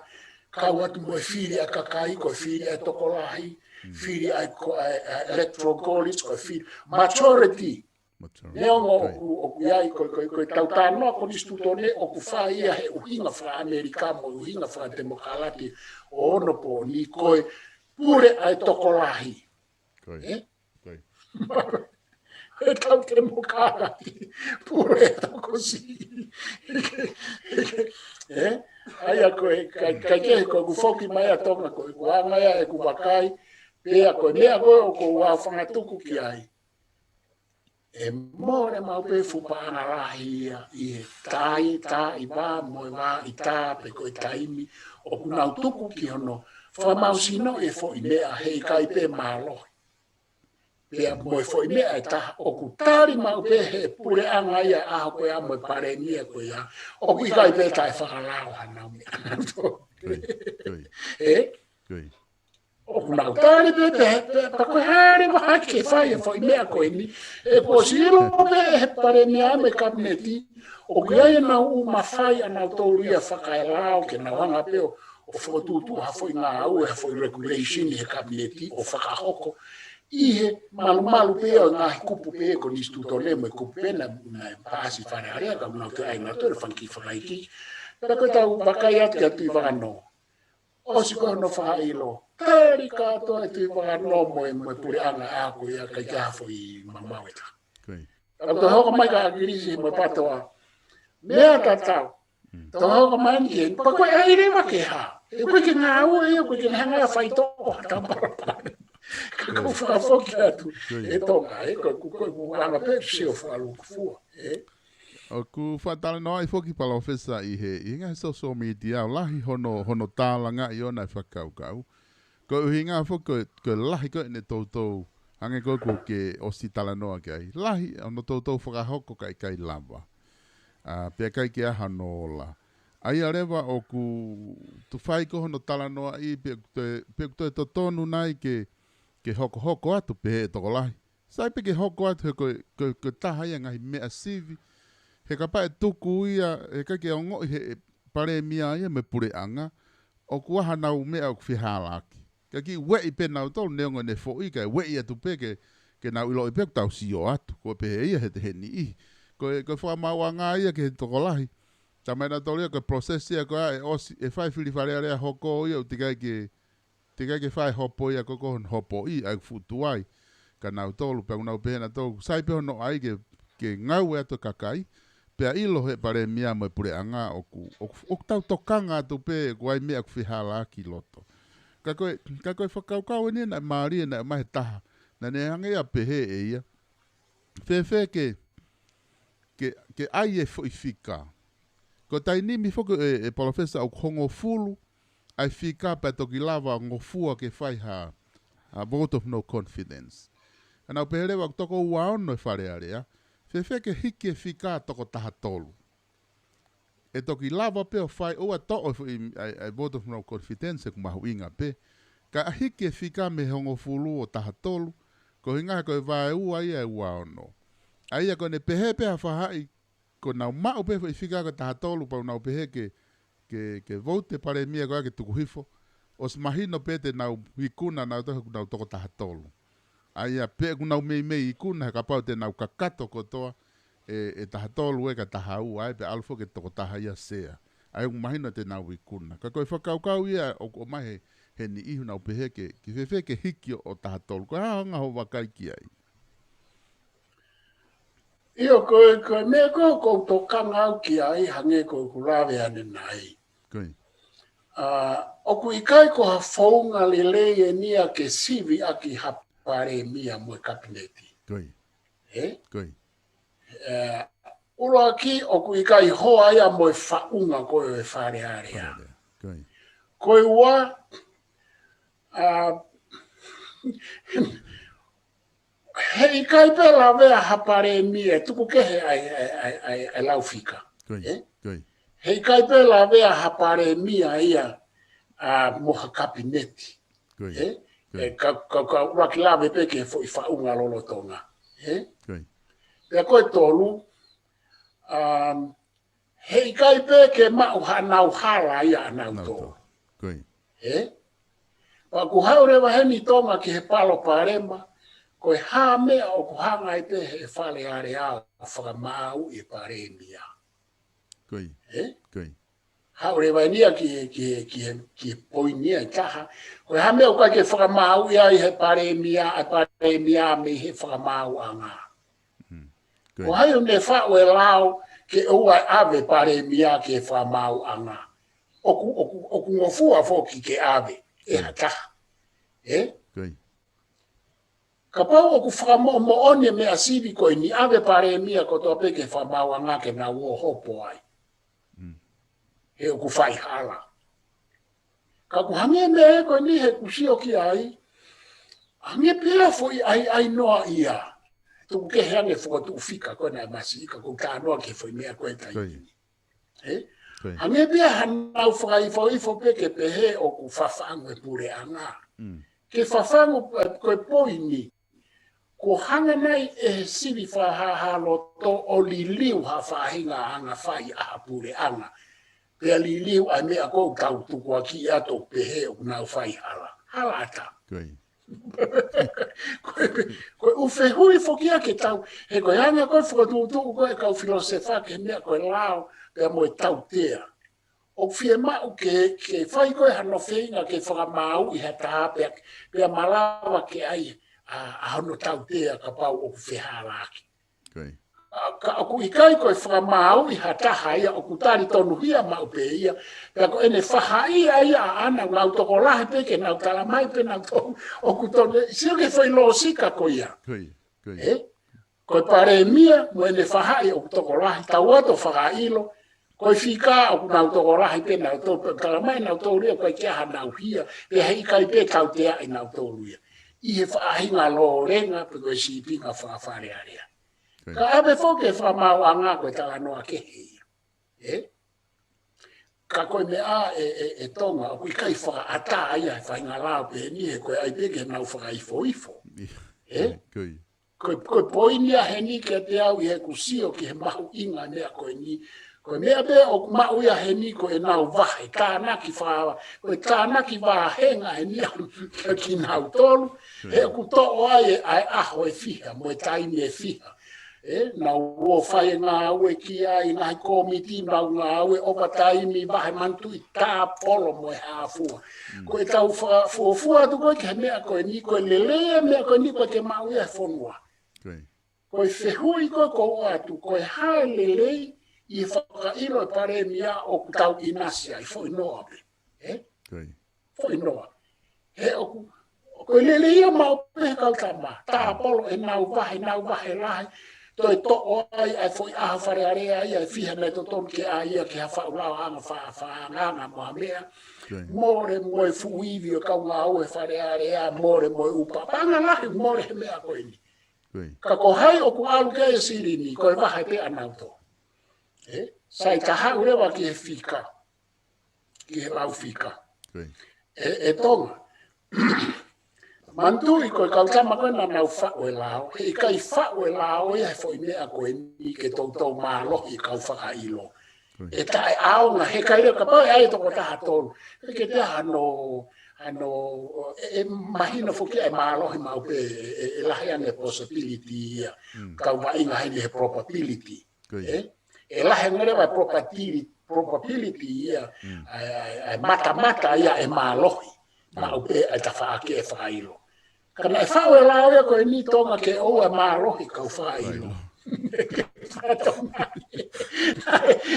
kau atu mo e fili ʻa e kakai, ko e fili ʻa e tokolahi, fili ʻa e ko-, ʻa e, ʻa e electoral college, ko e fili, majority, Neongo ʻoku, ʻoku ʻi ai ko, ko, ko ʻetau talanoa konisitūtone ʻoku fai ia he ʻuhinga faka-ʻAmelika mo e ʻuhinga fakatemokalati ʻo onopooni ko e pule ʻa e tokolahi. ʻE? ʻEtau temokalati, pule ʻa e tokosiʻi. ʻE? ʻA ia ko e, kai, kai kehe ko ʻeku foki mai ʻa Tonga ko ʻeku anga ia ʻeku vakai, pea ko e meʻa ko ē ʻoku ou fangatuku ki ai. ʻE mole maʻu pē fuʻu paʻanga lahi ia ʻi he tai, taʻi vā, mo e vā ʻi tā pe ko e taimi, ʻoku nau tuku ki hono fakamāusino e foʻi meʻa heʻikai pē mālohi. Pea mo e foʻi meʻa ʻe taha, ʻoku tali maʻu pē he puleʻanga ia ʻaho ko ia mo e palēmia ko ia, ʻoku ʻikai pē taʻe fakalao hanau meʻa. ʻE? ʻOku nau tali pē, pē, pē, pea ko e hā leva ke fai e foʻi meʻa ko eni. ʻE kuo ʻosi ʻilo pē he palēmia mo e kapineti, ʻoku ʻi ai ʻenau ʻū mafai ʻanautolu ia fakaelao ke nau hanga pē ʻo, ʻo fokotuʻutuʻu ha foʻi ngāue, ha foʻi regulation he kapineti ʻo fakahoko. ʻI he malumalu pē ʻo e ngaahi kupu pē konisitūtone mo e kupu pē naʻe, naʻe paasi Fale Alea ka nau te ai nau te fanga kiʻi fakaikiiki. Pea ko ʻetau vakai atu kia Tuʻivakanō. ʻOsi ko hono fakaʻilo. Tali kātoa ʻe Tuʻivakanō mo e, mo e puleʻanga ʻaho ko ia ʻikai ke ʻi ai ha foʻi mamau ʻe taha. Ka toe hoko mai kia ʻAkilisi mo e PATOA. Meʻa tatau. Toe hoko mai ni ke, pea ko e ʻai leva ke hā. ʻE ʻikai ke ngāue ia, ʻikai ke ne hanga ʻo faitoʻo ha taupalopale. Ka ʻoku ou fakafoki atu. ʻE Tonga, ʻe, ko, ko, ko, ko anga pē sio fakalūkufua, ʻe. ʻOku fakatalanoaʻi foki Palōfesa ʻi he, ʻi he ngaahi social media, ʻo lahi hono, hono tālangaʻi ʻona e fakakaukau. Ko e ʻuhinga foki ko e, ko e lahi ko ē ʻene toutou, hangē ko ē kuo ke ʻosi talanoa ki ai. Lahi hono toutou fakahoko ka ʻikai lava. ʻA, pea ʻikai ke ʻi ai hano ola. ʻA ia leva ʻoku toe fai ko ē hono talanoaʻi, pe ʻoku toe, pe ʻoku toe totonu nai ke, ke hokohoko atu pehē ʻe tokolahi. Sai pē ke hoko atu he ko e, ko e, ko e taha ia ngaahi meʻa sivi. He kapau ʻe tuku ia, heʻikai ke ongoʻi he palēmia ia mo e puleʻanga, ʻoku ʻi ai hanau meʻa ʻoku fehālaaki. Ka kiʻi ueʻi pē nautolu neongo ʻene foʻi, kae ueʻi atu pē ke, ke nau ʻiloʻi pē ʻoku tau sio atu. Ko e pehē ia he, he niʻihi. Ko e, ko e fakamaauʻanga ia ki he tokolahi. Talamai ʻe nautolu ia ko e process ia ko ia ʻe ʻosi, ʻe fai fili Fale Alea hoko ia ʻoku teʻeki ai ke, teʻeki ai ke fai hopo ia ko ē ko hono hopoʻi, ʻa e fuʻu tuai kia nautolu, pea ʻoku nau pehē ʻe nautolu, sai pē hono ʻai ke, ke ngāue atu e kakai, pea ʻilo he palēmia mo e puleʻanga ʻoku, ʻoku, ʻoku tau tokanga atu pē, ʻoku ʻi ai meʻa ʻoku fehālaaki ʻi loto. Ka ko e, ka ko e fakakaukau eni naʻe mālie naʻe ʻomai he taha, naʻa ne hanga ʻo pehē ʻe ia. Fēfē ke, ke, ke ʻai e foʻi fika. Ko e taimi ni foki ʻe, ʻe Palōfesa ʻoku hongofulu ʻa e fika pea toki lava ngofua ke fai ha, ha vote of no confidence. Ka nau pehē leva ʻoku toko ua ono e Fale Alea, fēfē ke hiki e fika toko taha tolu. ʻE toki lava pē ʻo fai ʻo ʻai ʻo toʻo e foʻi, ʻa e, ʻa e vote of no confidence ʻoku mahuʻinga pē. Ka hiki e fika mei he hongofulu ʻo taha tolu, ko e ʻuhinga he ko e vaeua ia ʻe ua ono. ʻA ia ko ʻene pehē pē ha faʻahi, ko ʻenau maʻu pē foʻi fika ko e taha tolu pea nau pehē ke, ke, ke vote e palēmia ko ia ke tuku hifo. ʻOsi mahino pē te nau ikuna nautolu he ʻoku nau toko taha tolu. ʻA ia pē ʻoku nau meimei ikuna he kapau te nau kakato kotoa ʻe, ʻe taha tolu ē ka taha ua ē pea ʻalu foki e tokotaha ia sea. ʻA ia ʻoku mahino te nau ikuna. Ka ko e fakakaukau ia ʻoku ʻomai he, he niʻihi ʻoku nau pehē ke, ke fēfē ke hiki ʻo, ʻo taha tolu. Ko e hā hoʻo vakai ki ai? ʻIo, ko e, ko e meʻa ko ē ʻoku ou tokanga au ki ai hangē ko ʻeku lave ʻanenai. ʻA, ʻoku ʻikai ko ha founga lelei eni ia ke sivi ʻaki ha palēmia mo e kapineti. ʻE? ʻE, ʻuluaki ʻoku ʻikai hoa ia mo e faʻunga ko ē ʻo e Fale Alea. Ko e ua, ʻa, heʻikai pē lavea ha palēmia, tuku kehe ʻa e, ʻa e, ʻa e, ʻa e, ʻa e lau fika. ʻE? Heʻikai pē lavea ha palēmia ia, ʻa, mo ha kapineti. ʻE? ʻE, ka, ka, ka ʻuluaki lave pē ki he foʻi faʻunga lolotonga. ʻE? Pea ko e tolu, um, heʻikai pē ke maʻu hanau hala ia ʻanautolu. ʻE? Pea ʻoku haʻu leva heni Tonga ki he palopalema, Ko e hā meʻa ʻoku hanga ai pē he Fale Alea ʻo fakamaauʻi e palēmia? Ko ia. Ē? Ko ia. Haʻu leva eni ia ki, ki, ki, ki he poini ia ʻe taha. Ko e hā meʻa ʻoku ʻikai ke fakamaauʻi ai he palēmia, ʻa e palēmia mei he fakamaauʻanga? Ko Ko ia. hai ʻoku ne faʻu e lao ke ʻoua ʻe ʻave palēmia ki he fakamaauʻanga? ʻOku, ʻoku, ʻoku ngofua foki ke ʻave ʻe ha taha. Ē? Ko ia. Kapau ʻoku fakamoʻomoʻoni e meʻa sivi ko eni, ʻave palēmia kotoa pē ki he fakamaauʻanga ke nau ō hopo ai. Mm. He ʻoku faihala. Ka ʻoku hangē meʻa ko eni he ʻoku sio ki ai, hangē pē ha foʻi ʻaiʻainoa ia. Tuku kehe ange fokotuʻu fika ko ena e masiʻi ka ʻoku ou talanoa ki he foʻi meʻa ko e taimi Ko ia. ni. Ē? Ko ia. Hangē pē ha nau fakaifoifo pē ke pehē ʻoku fafangu e puleʻanga. Mm. Ke fafangu, eh, ko e poini. Ko e hanga nai ʻe he sivi fakahāhā loto ʻo liliu ha faʻahinga anga fai ʻa ha puleʻanga. Pea liliu ʻa e meʻa ko ē ʻoku tau tukuakiʻi atu ʻo pehē ʻoku nau faihala. Hala ʻatā. Ko ia. Ko e, ko e ʻū fehuʻi foki ia ke tau, he ko e anga ko ē fokotuʻutuʻu ko ē kau filōsefa ki he meʻa ko e lao, pea mo e tautea. ʻOku fiemaʻu ke, ke fai ko ē hano feinga ke fakamaauʻi ha taha pea, pea malava ke ʻai ʻa, ʻa hono tautea kapau ʻoku fehālaaki. Ko ia. ʻA, ka ʻoku ʻikai ko e fakamaauʻi ha taha ia ʻoku tali tonuhia maʻu pē ia. Pea ko ʻene fahaʻi ia ia ʻa ʻana ʻoku nau tokolahi pē ke nau tala mai pē nau tō, ʻoku tonu, sio ki he foʻi lōsika ko ia. Ko ia. Ko ia. Ē? Ko e palēmia mo ʻene fahaʻi ʻoku tokolahi, tau atu ʻo fakaʻilo. Ko e fika ʻoku nau tokolahi pē nau tō, pea tala mai nau tō ia, ʻoku ʻikai ke ʻi ai hanau hia, pea he ʻikai pē tauteaʻi nau tō ia. ʻI he faʻahinga lōlenga pe ko e sīpinga faka-Fale Alea. Ko ia. Ka ʻave foki e fakamaauʻanga ko e talanoa kehe ia. Ē? Ka ko e meʻa ʻe, ʻe, ʻe Tonga, ʻoku ʻikai fakaʻatā ia he faʻahinga lao pehē ni he ko e ʻai pē ke nau fakaifoifo. Ia. Ē? Ko ia. Ko e, ko e poini ia heni kiate au ʻi heʻeku sio ki he mahuʻinga e meʻa ko eni. Ko e meʻa pē ʻoku maʻu ia heni ko ʻenau vahe, tānaki fa-, ko e tānaki vāhenga heni ia kia kinautolu. He ʻoku toʻo ai e, ʻa e ʻaho ʻe fiha, mo e taimi ʻe fiha. Ē, nau ō fai e ngāue ki ai, ngaahi kōmiti, nau ngāue, ʻovataimi, vahe manatuʻi, tāpolo mo e hā fua. Ko ʻetau fa-, fuofua atu ko ē ki he meʻa ko eni, ko e lelei e meʻa ko eni ʻoku ʻikai ke maʻu ia he fonua. Ko ia. Ko e fehuʻi ko ē ʻoku ou ʻoatu, ko e hā e lelei ʻi he fakaʻilo e palēmia ʻoku tau ʻinasi ai, foʻi noa pē. Ē? Ko ia. Foʻi noa. He ʻoku, ko e lelei ia maʻu pē he kau tama. Tāpolo ʻenau vahe, ʻenau vahe lahi. Toe toʻo ai, ʻa e foʻi ʻaho Fale Alea ia ʻe fiha naʻe totonu ke ʻai ia ki ha faʻu laoʻanga fa-, faʻahinga mo ha meʻa. Ko ia. Mole mo e fuʻu ivi ʻo e kau ngāue Fale Alea, mole mo e ʻū paʻanga lahi, mole he meʻa ko eni. Ko ia. Ka ko hai ʻoku ʻalu ki ai e silini, ko e vahe pē ʻanautolu. Ē? Sai, ka haʻu leva ki he fika. Ki he lau fika. Ko ia. ʻE, ʻe Tonga. Manatuʻi ko e kau tama ko ē naʻa nau faʻu e lao, he ʻikai faʻu e lao ia he foʻi meʻa ko eni ke toutou mālohi e kau fakaʻilo. ʻE taʻeʻaonga, he ʻikai leva kapau ʻe ʻai e toko taha tolu. He ke te hano, hano, ʻe, ʻe mahino foki ʻa e mālohi maʻu pē, ʻe, ʻe, ʻe lahi ange possibility ia. Kau vaʻinga heni he probability. Ko ia. Ē? ʻE lahi ange leva probability, probability ia. ʻA e, ʻa e, ʻa e matamata ia ʻe mālohi. Maʻu pē ʻa e tafaʻaki ʻe fakaʻilo. Ka naʻe faʻu e lao ia ko eni Tonga ke ʻoua mālohi kau fakaʻilo. Naʻe,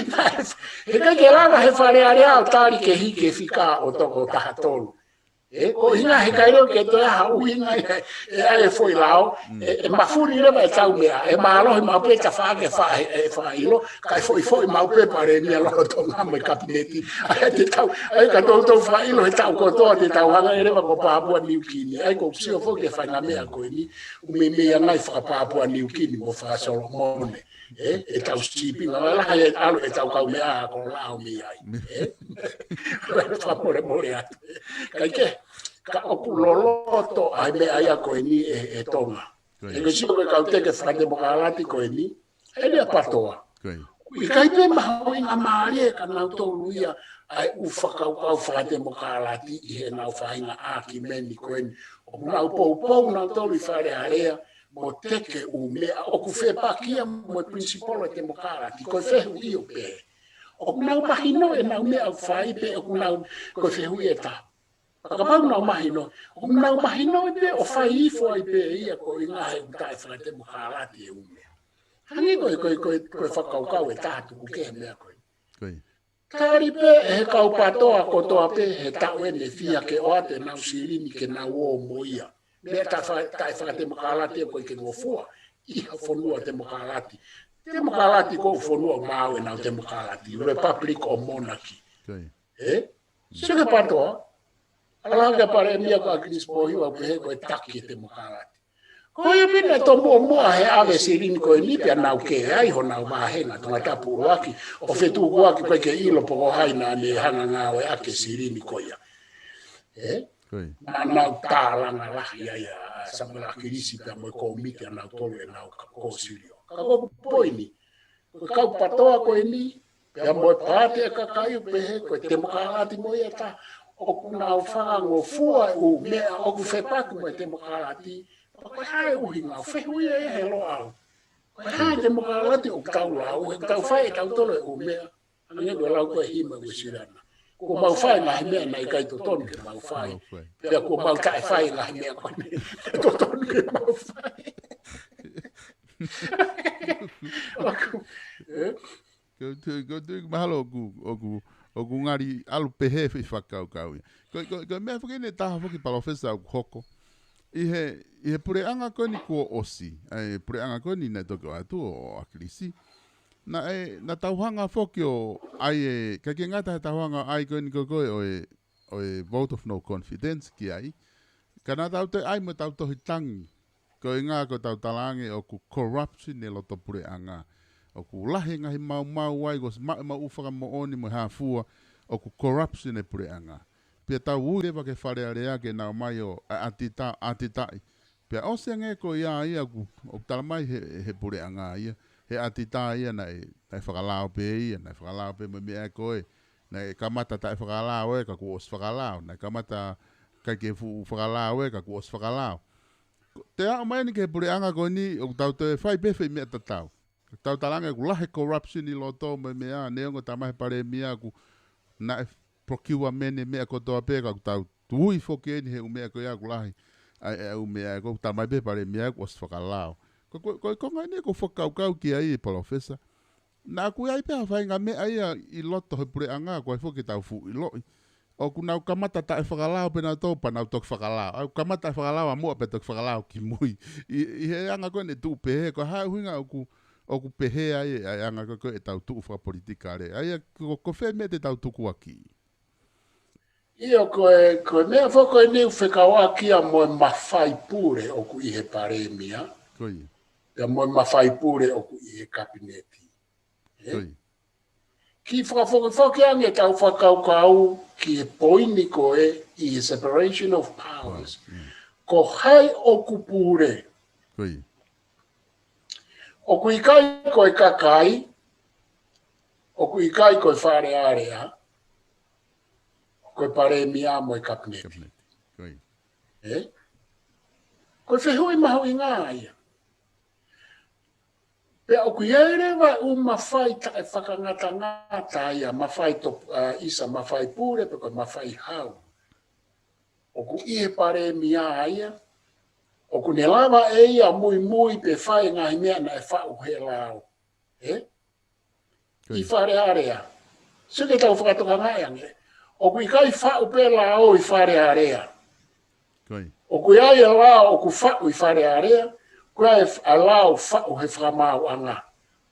naʻe, he ʻikai ke lava he Fale Alea ʻo tali ke hiki e fika ʻo toko taha tolu. Ē, ko e ʻuhinga he ʻikai leva ke toe ʻi ai ha ʻuhinga ʻe, ʻe ʻai e foʻi lao, ʻe, ʻe mafuli leva ʻetau meʻa, ʻe mālohi maʻu pē tafaʻaki ʻe fa-, ʻe, ʻe fakaʻilo, kae foʻifoʻi maʻu pē palēmia lolotonga mo e kapineti. ʻAi te tau, ʻai ka toutou fakaʻilo he taʻu kotoa te tau hanga leva ko Papua New Guinea. ʻAi ʻoku ou sio foki he faʻahinga meʻa ko eni, ʻoku meimei anga ia faka-Papua New Guinea mo faka-Solomone. Ē, ʻetau sīpinga, ʻa e lahi e ʻalu ʻetau kaumeʻa ako lao mei ai. Ē? Fakamolemole atu. Kae kehe, ka ʻoku loloto ʻa e meʻa ia ko eni ʻe, ʻe Tonga. Ko ia. He ko e sio ko ē kau teke fakatemokalati ko eni, ʻa eni ʻa Patoa. Ko ia. ʻIkai pē mahuʻinga mālie kia nautolu ia ʻa e ʻū fakakaukau fakatemokalati ʻi heʻenau faʻahinga ʻākimeni ko eni. ʻOku nau poupou nautolu ʻi Fale Alea mo teke ʻū meʻa ʻoku fepaki ia mo e principle ʻo e temokalati, ko e fehuʻi ʻo pē. ʻOku nau mahino ʻenau meʻa ʻoku fai pe ʻoku nau, ko e fehuʻi ʻe taha. Kapau nau mahino, ʻoku nau mahino pē ʻo fai ifo ai pē ia ko e ʻuhinga he ʻoku taʻefakatemokalati e ʻū meʻa. Hangē ko e, ko e, ko e, ko e fakakaukau ʻe taha tuku kehe meʻa ko ē. Ko ia. Tali pē ʻe he kau PATOA kotoa pē he taʻu ʻeni ʻe fiha ke ʻoatu ʻenau silini ke nau ō mo ia. Meʻa taʻe fa-, taʻefakatemokalati ʻoku ʻikai ke ngofua ʻi ha fonua temokalati. Temokalati ko e fonua ʻoku maau ʻenau temokalati, republic or monarchy. Ko ia. Ē? Sio ki he PATOA, ʻalu hake ʻa e palēmia ko ʻAkilisi Pōhiva ʻo pehē ko e taki e temokalati. Ko ia pē naʻe tomuʻomuʻa he ʻave silini ko eni pea nau kē ai honau vāhenga Tongatapu ʻuluaki ʻo fetukuaki ʻoku ʻikai ke ʻilo pe ko hai naʻa ne hanga ngāueʻaki e silini ko ia. Ē? Ko ia. Naʻa nau tālanga lahi ai ʻa Samuela ʻAkilisi pea mo e kōmiti ʻanautolu ʻenau ka-, kōsilio. Ka ko ʻeku poini, ko e kau PATOA ko eni, pea mo e paati ʻa e kakai ʻoku pehē ko e temokalati mo ia ʻe taha, ʻoku nau fakangofua e ʻū meʻa ʻoku fepaki mo e temokalati, pea ko e hā e ʻuhinga, fehuʻi ia ʻe he Loʻau. Ko e hā e temokalati ʻoku tau lau, he ʻoku tau fai ʻe tautolu e ʻū meʻa. Hangē ko e lau ko ē hima ko ē Silana. Kuo mau fai ngaahi meʻa naʻe ʻikai totonu ke mau fai. Mau fai. Pea kuo mau taʻefai ngaahi meʻa ko ē naʻe totonu ke mau fai. ʻOku, ē? Ko tu, ko tu, mahalo ʻoku, ʻoku, ʻoku ngali ʻalu pehē foʻi fakakaukau ia. Ko, ko, ko e meʻa foki ʻeni ʻe taha foki Palōfesa ʻoku hoko. ʻI he, ʻi he puleʻanga ko eni kuo ʻosi. ʻA e puleʻanga ko eni naʻe toki ʻoatu ʻo, ʻo ʻAkilisi. Naʻe, naʻa tau hanga foki ʻo ʻai e, ʻikai ke ngata he tau hanga ʻo ʻai ko eni ko ē ko ē ʻo e, ʻo e vote of no confidence ki ai. Ka naʻa tau toe ʻai mo ʻetau tohi tangi. Ko e ʻuhinga ko ʻetau talaange ʻoku corruption e loto puleʻanga. ʻOku lahi e ngaahi maumau ai, kuo ʻosi maʻu e maʻu fakamoʻoni mo e hā fua, ʻoku corruption e puleʻanga. Pea tau ui leva ki Fale Alea ke nau ō mai ʻo, ʻa, ʻatita, ʻatitaʻi. Pea ʻosi ange ko ia ia ʻoku, ʻoku tala mai he, he puleʻanga ia, he ʻatita ia naʻe, naʻe fakalao pē ia, naʻe fakalao pē mo e meʻa ko ē, naʻe kamata taʻefakalao ē, ka kuo ʻosi fakalao, naʻe kamata ʻikai ke fuʻu fakalao ē, ka kuo ʻosi fakalao. Ko, te aʻu mai eni ki he puleʻanga ko eni, ʻoku tau toe fai pē foʻi meʻa tatau. Tau talaange ʻoku lahi e corruption ʻi loto mo e meʻa, neongo tala mai he palēmia ʻoku naʻe procurement e meʻa kotoa pē ka ʻoku tau tui foki eni he ʻū meʻa ko ia ʻoku lahi ai e ʻū meʻa ʻoku tala mai pē he palēmia ʻoku ʻosi fakalao. Ko, ko, ko, ko e konga eni ʻoku ou fakakaukau ki ai Palōfesa. Naʻa ʻoku ʻi ai pē ha faʻahinga meʻa ia ʻi loto he puleʻanga ko e foki tau fuʻu ʻiloʻi. ʻOku nau kamata taʻefakalao pē nautolu pea nau toki fakalao. ʻOku kamata taʻefakalao ʻa muʻa pea toki fakalao ki mui. ʻI, ʻi he anga ko ē naʻe tuʻu pehē, ko e hā e ʻuhinga ʻoku, ʻoku pehē ai, ʻa e anga ko ē ko ē ʻetau tuʻu fakapolitikale. ʻA ia, ko, ko fē meʻa te tau tukuakiʻi? ʻIo, ko e, ko e meʻa foki ko eni ʻoku fekauʻaki ia mo e mafai pule ʻoku ʻi he palēmia. Ko ia. Pea mo e mafai pule ʻoku ʻi he kapineti. Ē? Ko ia. Kiʻi fakafokifoki ange ʻetau fakakaukau ki he poini ko ē ʻi he separation of powers. Power, mm. Ko hai ʻoku pule? Ko ia. ʻOku ʻikai ko e kakai, ʻoku ʻikai ko e Fale Alea, ko e palēmia mo e kapineti. Kapineti. Ko ia. Ē? Ko e fehuʻi mahuʻinga ia. Pea ʻoku ʻi ai leva e ʻū mafai taʻefakangatangata ia, mafai top-, ʻa, ʻisa mafai pule, pe ko e mafai hau. ʻOku ʻi he palēmia ia, ʻoku ne lava ʻe ia muimui pe fai e ngaahi meʻa naʻe faʻu he lao. Ē? Ko ia. ʻI Fale Alea. Sio ki heʻetau fakatokangaʻi ange. ʻOku ʻikai faʻu pē lao ʻi Fale Alea. Ko ia. ʻOku ʻi ai e lao ʻoku faʻu ʻi Fale Alea, ʻoku ʻi ai e f-, ʻa e lao faʻu he fakamaauʻanga.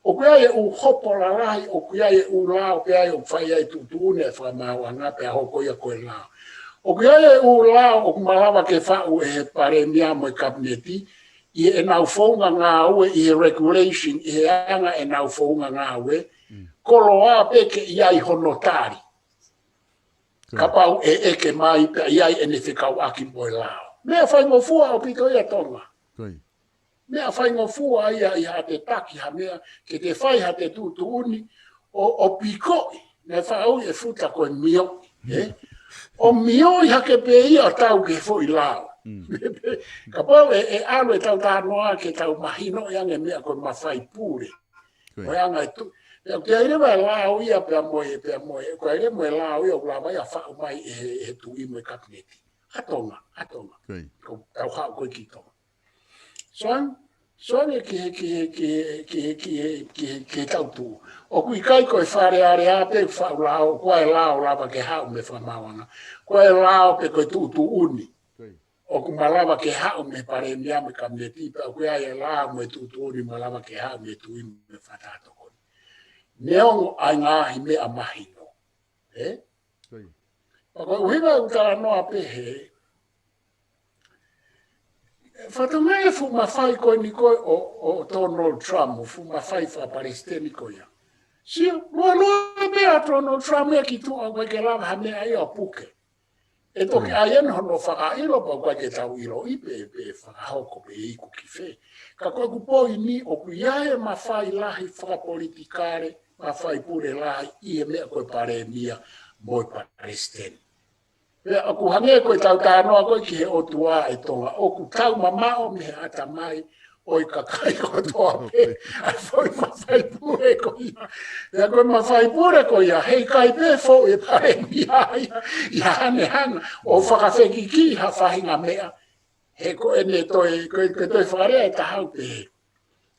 ʻOku ʻi ai e ʻū hopo lalahi, ʻoku ʻi ai e ʻū lao pē ʻoku fai ai e tuʻutuʻuni e fakamaauʻanga pea hoko ia ko e lao. ʻOku ʻi ai e ʻū lao ʻoku malava ke faʻu ʻe he palēmia mo e kapineti, ʻi heʻenau founga ngāue, ʻi he regulation, ʻi he anga ʻenau founga ngāue, mm, koloa pē ke ʻi ai hono tali. Ko ia. Kapau ʻe ʻeke mai pea ʻi ai ʻene fekauʻaki mo e lao. Meʻa faingofua ʻaupito ia Tonga. Ko ia. Meʻa faingofua ia ʻi haʻate taki ha meʻa, ke te fai haʻate tuʻutuʻuni, ʻo, ʻo pikoʻi Naʻe faʻa ui e futa ko e mio, ē? ʻO mio ʻi hake pē ia ʻo tau ki he foʻi lao. Kapau ʻe, ʻe ʻalu e tau talanoa ke tau mahino ʻi ange meʻa ko e mafai pule. Ko ia. Ko e anga e tu, pea ʻoku ʻi ai leva e lao ia pea mo e, pea mo e, ko e lea mo e lao ia ʻoku lava ia faʻu mai ʻe he, he tuʻi mo e kapineti. ʻA Tonga, ʻa Tonga. Ko ia. Ko tau haʻu ko ē ki Tonga. Soang, soang e ki he, ki he, ki he, ki he, ki he, ki he, ki he tau tuʻu. ʻOku ʻikai ko e Fale Alea pē faʻu lao, ko e lao lava ke haʻu mei he fakamaauʻanga. Ko e lao pē ko e tuʻutuʻuni. Ko ia. ʻOku malava ke haʻu mei he palēmia mo e kapineti pea ʻoku ʻi ai e lao mo e tuʻutuʻuni malava ke haʻu mei he tuʻi mo e fakatokoni. Neongo ʻa e ngaahi meʻa mahino. Ē? Ko ia. Pea ko e ʻuhinga ʻoku talanoa pehē, fatongia e fuʻu mafai ko eni ko ē ʻo, ʻo Donald Trump, ʻo fuʻu mafai fakapalesiteni ko ia. Sio, luelue pē ʻa Donald Trump ia ki tuʻa ʻoku ʻikai ke lava ha meʻa ia ʻo puke. ʻE toki ʻai eni hono fakaʻilo pea ʻoku ʻikai ke tau ʻiloʻi pe, pe fakahoko pe iku ki fē. Ka ko ʻeku poini ʻoku ʻi ai e mafai lahi fakapolitikale, mafai pule lahi ʻi he meʻa ko e palēmia mo e palesiteni. Pea ʻoku hangē ko e tau talanoa ko ē ki he ʻOtua ʻe Tonga, ʻoku tau mamaʻo mei he ʻatamai ʻo e kakai kotoa pē ʻa e foʻi mafai pule ko ia. Pea ko e mafai pule ko ia, heʻikai pē foʻi e palēmia ia, ia hane hanga ʻo fakafekikiʻi ha faʻahinga meʻa. He ko ʻene toe, ko e, ko e toe fakalea ʻe taha ʻoku pehē.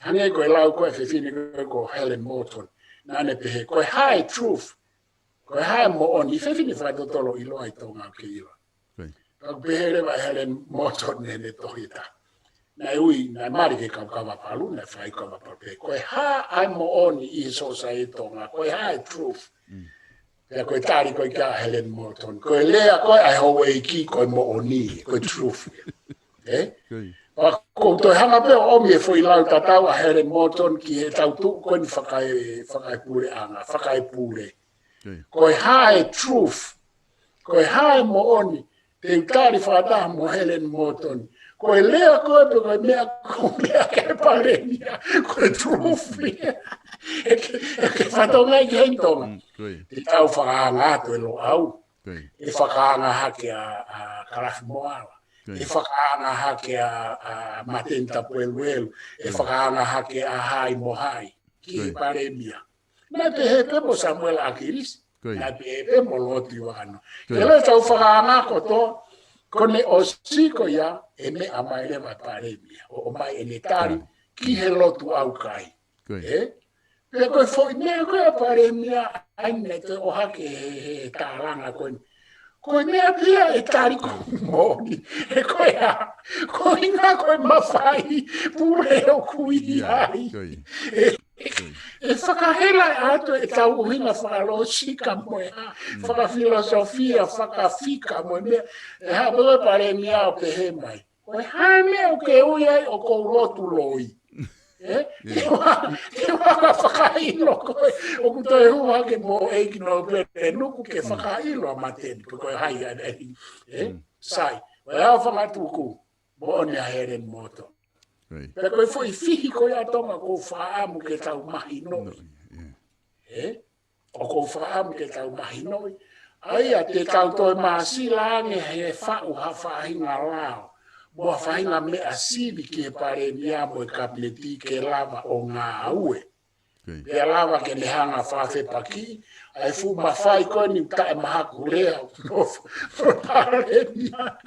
Hangē ko e lau ko ē ʻa e fefine ko ē ko Helen Morton. Naʻa ne pehē, ko e hā e truth, ko e hā e moʻoni, fefine fakatotolo ʻiloa ʻi Tonga ʻoku ke ʻilo. Ko ia. Pea ʻoku pehē leva ʻe Helen Morton ʻi heʻene tohi ʻe taha. Naʻe ui, naʻe mali ke kau kava palu, naʻe fai kava palu pē. Ko e hā ʻa e moʻoni ʻi he sōsaieti Tonga, ko e hā e truth. Mm. Pea ko e tali ko ē kia Helen Morton. Ko e lea ko ē ʻa e houʻeiki ko e moʻoni, ko e truth. Ē? Ko ia. Pea ʻoku ou toe hanga pē ʻo ʻomi e foʻi lau tatau ʻa Helen Morton ki he tau tuʻu ko eni fakae, fakaepuleʻanga, fakaepule. Ko ia. Ko e hā e truth, ko e hā e moʻoni, te u tali fakataha mo Helen Morton. Ko e lea ko ē pe ko e meʻa ko e meʻa ki he palēmia, ko e truth ia. ʻE ke, ʻe ke fatongia ki heni Tonga. Mm, ko ia. Te tau fakaanga atu e Loʻau. Ko ia. ʻE fakaanga hake ʻa, ʻa Kalafi Moala. Ko ia. ʻE fakaanga hake ʻa, ʻa Mateni Tapueluelu. ʻE Ko ia. fakaanga hake ʻa Haʻi mo Haʻi ki he Ko ia. palēmia. Naʻe pehē pē mo Samuela ʻAkilisi. Ko ia. Naʻe pehē pē mo Loti Vakanoa. Ko ia. Ke lava tau fakaanga kotoa, ko ʻene ʻosi ko ia, ʻe meʻa mai leva e palēmia. ʻO, ʻomai ʻene tali, Tali. ki he lotu ʻaukai. Ko ia. Ē? Pea ko e foʻi meʻa ko ē ʻa e palēmia, ʻai ne te ʻohake he, he tālanga ko eni. Ko e meʻa pē ia ʻe tali ko moʻoni. He ko e hā, ko e ʻuhinga ko e mafai pule ʻoku ʻi Ia, ai. ko ia. ʻE, ʻe fakahela atu e tau ʻuhinga fakalōsika mo e hā, Mm. fakafilosofia, fakafika mo e meʻa. ʻE hā pē ko e palēmia ʻo pehē mai. Ko e hā e meʻa ʻoku ke ui ai ʻoku ou lotu loi. Ē? Ia. Ke ua, ke ua ka fakaʻilo ko ē, ʻoku toe hū hake mo ʻEiki Nōpele Nuku ke Mm. fakaʻilo ʻa Mateni, pe ko e hā ia, ē? Mm. Sai, ko e hā fanga tuku, moʻoni ʻa Helen Morton. Right. Pea ko e foʻi fihi ko ia ʻa Tonga ʻoku ou fakaʻamu ke tau mahinoʻi. No, yeah. Ē? ʻOku ou fakaʻamu ke tau mahinoʻi. ʻA ia te tau toe māsila ange he faʻu ha faʻahinga lao. Mo ha faʻahinga meʻa sivi ki he palēmia mo e kapineti ke lava ʻo ngāue. Ko ia. Pea lava ke ne hanga fakafepakiʻi. ʻA e fuʻu mafai ko eni taʻe mahaku lea. No, no palēmia.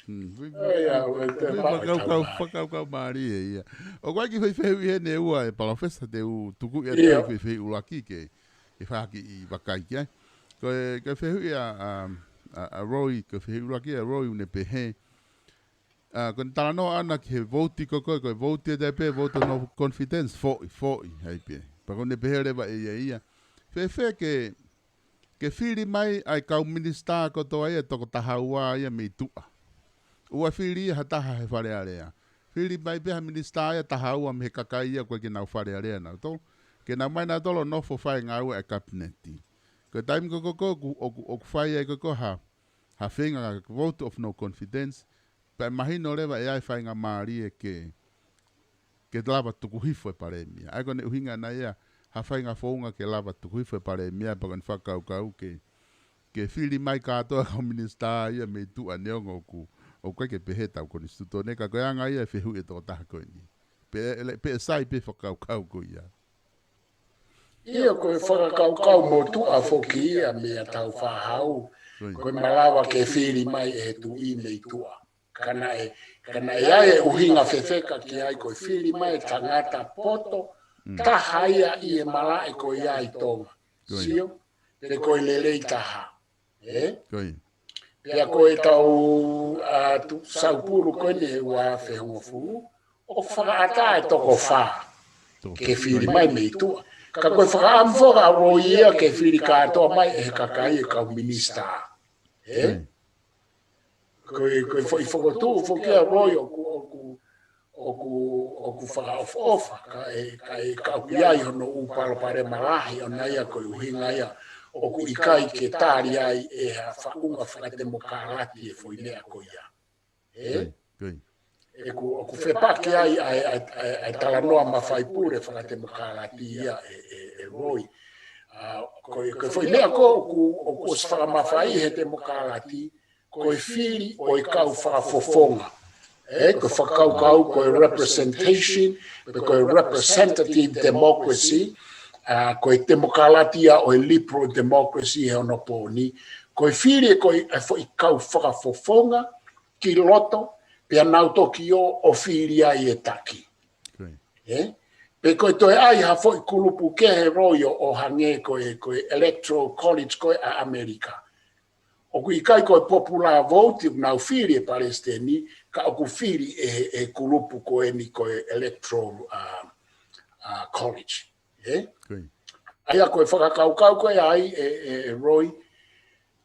Mm, ʻOi, ʻa, ʻo e te ʻoi, maka fakakaukau, tau mai. fakakaukau mālie ia. ʻOku ʻi ai e kiʻi fehuʻi heni ʻe ua ʻe Palōfesa te u tuku ia Ia. te u fehuʻi ʻuluaki ke, ke fai ha kiʻi vakai ki ai. Ko e, ko e fehuʻi ʻa, ʻa, ʻa, ʻa Roy, ko e fehuʻi ʻuluaki ʻa Roy ʻoku ne pehē. ʻA, ko ʻene talanoa ʻana ki he vouti ko ē, ko e vouti ʻe taha pē, vote of no confidence, foʻi, foʻi, hai pē. Pea ʻoku ne pehē leva ʻe ia ia. Fēfē ke, ke fili mai ʻa e kau minisitā kotoa ia ʻe toko taha ua ia mei tuʻa. ʻOua fili ia ha taha he Fale Alea. Fili mai pē ha minisitā ia ʻe taha ua mei he kakai ia ʻoku ʻikai ke nau Fale Alea nautolu. Ke nau ō mai nautolu ʻo nofo fai ngāue ʻa e kapineti. Ko e taimi ko ē ko ē ʻoku, ʻoku, ʻoku fai ai ko ē ko ē ha, ha feinga vote of no confidence. Pea mahino leva ʻe ʻi ai e faingamālie ke, ke lava tuku hifo e palēmia. ʻA ia ko ʻene ʻuhinga ʻana ia, ha faʻahinga founga ke lava tuku hifo e palēmia pea ko ʻene fakakaukau ke, ke fili mai kātoa kau minisitā ia mei tuʻa neongo ʻoku, ʻoku ʻikai ke pehē ʻetau konisitūtone, ka ko e anga ia e fehuʻi e tokotaha ko eni. Pe, pe sai pē fakakaukau ko ia. ʻIo, ko e fakakaukau motuʻa foki ia meia Tāufaʻāhau. Ko ia. Ko e malava ke fili mai e tuʻi mei tuʻa. Ka naʻe, ka naʻe ʻi ai e ʻuhinga fefeka ki ai ko e fili mai e tangata poto, Mm. taha ia ʻi he malaʻe ko ia ʻi Tonga. Ko ia. Sio? Pe ko e lelei taha. Ē? Ko ia. Pea ko e tau, a, tu, saupulu ko eni he ua afe hongofulu, ʻoku fakaʻatā e toko fā. Toko ke fili mai mei tuʻa. Ka ko e fakaʻamu foki ʻa Roy ia ke fili kātoa mai ʻe he kakai e kau minisitā. Ē? Ko ia. Ko e, ko e foʻi fokotuʻu foki ʻa Roy ʻoku, ʻoku, ʻoku, ʻoku fakaʻofoʻofa, ka ʻe, ka ʻe, ka ʻoku ʻi ai hono ʻū palopalema lahi ʻona ia ko e ʻuhinga ia ʻoku ʻikai ke tali ai ʻe ha faʻunga fakatemokalati e foʻi meʻa ko ia. Ē? Ko ia, ko ia. ʻOku, ʻoku fepaki ai ʻa e, ʻa e, ʻa e, ʻa e talanoa mafai pule fakatemokalati ia ʻe, ʻe, ʻe Roy. A, ko e, ko e foʻi meʻa ko ē ʻoku, ʻoku ʻosi fakamafai he temokalati, ko e fili ʻo e kau fakafofonga. Ē, ko e fakakaukau, ko e representation, pe ko e representative democracy, a, ko e temokalati ia ʻo e liberal democracy he onopōni. Ko e fili ko e, e foʻi kau fakafofonga ki loto, pea nau toki ō ʻo fili ai e taki. Ko ia. Ē? Pe ko e toe ʻai ha foʻi kulupu kehe Roy ʻo, ʻo hangē ko e, ko e Electoral College ko ē ʻa ʻAmelika. ʻOku ʻikai ko e popular vote ʻoku nau fili e palesiteni, ka ʻoku fili ʻe he, he kulupu ko eni ko e Electoral, a, a, College. Ē? Ko ia. ʻA ia ko e fakakaukau ko ē ʻa e, e, e Roy,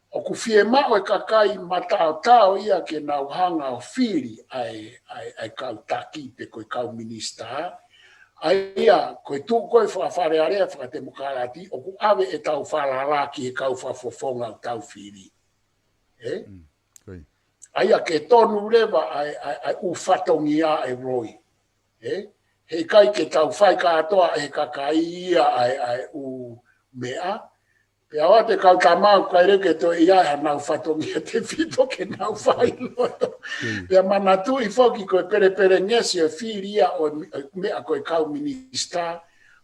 ʻoku fiemaʻu e kakai mataotao ia ke nau hanga ʻo fili ʻa e, ʻa e, ʻa e kau taki pe ko e kau minisitā. ʻA ia, ko e tuʻu ko ē fakafalealea fakatemokalati, ʻoku ʻave ʻetau falala ki he kau fakafofonga ʻoku tau fili. Ē? Mm, ko ia. ʻA ia ke tonu leva ʻa e, ʻa e, ʻa e ʻū fatongia ʻe Roy. Ē? Heʻikai ke tau fai kātoa ʻe he kakai ia ʻa e, ʻa e ʻū meʻa. Pea ʻoua te kau tama ʻoku ʻikai leva ke toe ʻi ai hanau fatongia tefito ke nau fai loto. Ko ia. Pea manatuʻi foki ko e pelepelengesi ʻo e fili ia ʻo e mi-, ʻo e meʻa ko e kau minisitā.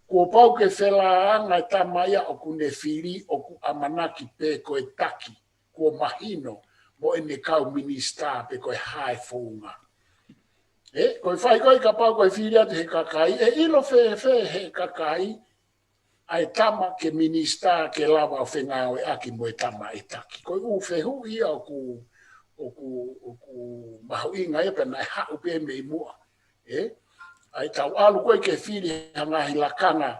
Kuo pau ke felāanga e tama ia ʻoku ne fili ʻoku ʻamanaki pē ko e taki kuo mahino mo ʻene kau minisitā pe ko e hā e founga. Ē, ko e fai ko ē kapau ko e fili atu he kakai, ʻe ʻilo fēfē he kakai ʻa e tama ke minisitā ke lava ʻo fengāueʻaki mo e tama ʻe taki. Ko e ʻū fehuʻi ia ʻoku, ʻoku, ʻoku mahuʻinga ia pea naʻe haʻu pē mei muʻa. Ē? ʻA ia tau ʻalu ko ē ke fili ha ngaahi lakanga,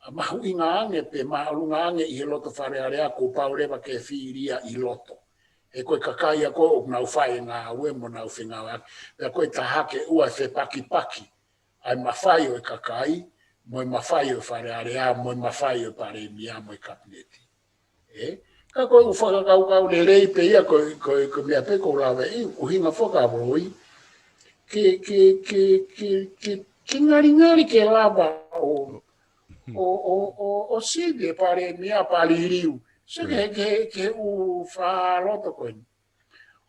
ʻa, mahuʻinga ange pe māʻolunga ange ʻi he loto Fale Alea kuo pau leva ke fili ia ʻi loto. He ko e kakai ia ko ē ʻoku nau fai e ngāue mo nau fengāueʻaki. Pea ko e taha ke ua e fepakipaki ʻa e mafai ʻo e kakai, mo e mafai ʻo e Fale Alea, mo e mafai ʻo e palēmia, mo e kapineti. Ē? Ka ko e ʻū fakakaukau lelei pē ia ko, ko, ko e meʻa pē ʻoku ou lave ai, ʻuhinga foki ʻa Roy, ke, ke, ke, ke, ke, ke ngalingali ke lava ʻo, ʻo, ʻo, ʻo, ʻo sivi e palēmia pea liliu. So ke, ke, ke ʻū fakaloto ko eni.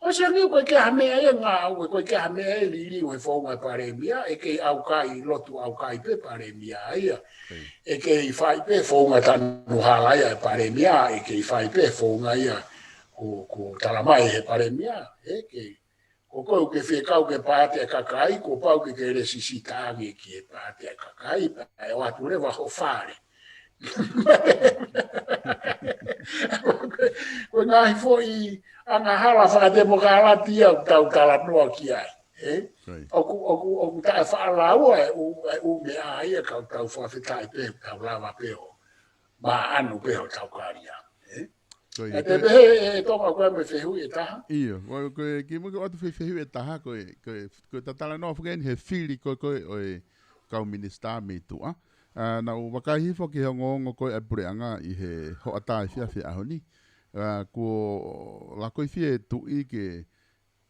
ʻOsi ange ko e ʻikai ha meʻa ia ngāue, ko e ʻikai ha meʻa ia liliu he founga e palēmia, ʻe kei ʻaukai, lotu ʻaukai pē palēmia ia. Ko ia. ʻE kei fai pē founga tanu hala ia e palēmia, ʻe kei fai pē founga ia ko, ko talamai he palēmia, ʻe kei. Ko koe ʻoku ke fie kau ke paati e kakai, kuo pau ke ke lēsisita ange ki he paati e kakai, pea ʻe ʻoatu leva ho fale. Ko e ngaahi foʻi angahala fakatemokalati ia ʻoku tau talanoa ki ai. Ē? Right. ʻOku, ʻoku, ʻoku taʻefaʻalaua e ʻū, e ʻū meʻa ia ka ʻoku tau fakafetaʻi pē, tau lava pē ʻo maʻanu pē hotau kalia. Ē? Ko ia, ʻE te ko e pehē ʻe Tonga ko e mo e fehuʻi ʻe taha? ʻIo, ko e, ko e, kimuʻa ke ʻoatu fe-, fehuʻi ʻe taha, ko e, ko e, ko e talanoa foki eni he fili ko e, ko e, ʻo e kau minisitā mei tuʻa. ʻA, naʻa ku vakai hifo ki he ongoongo ko e ʻa e puleʻanga ʻi he hoʻatā efiafi ʻaho ni. ʻA, kuo lakoifie e tuʻi ke,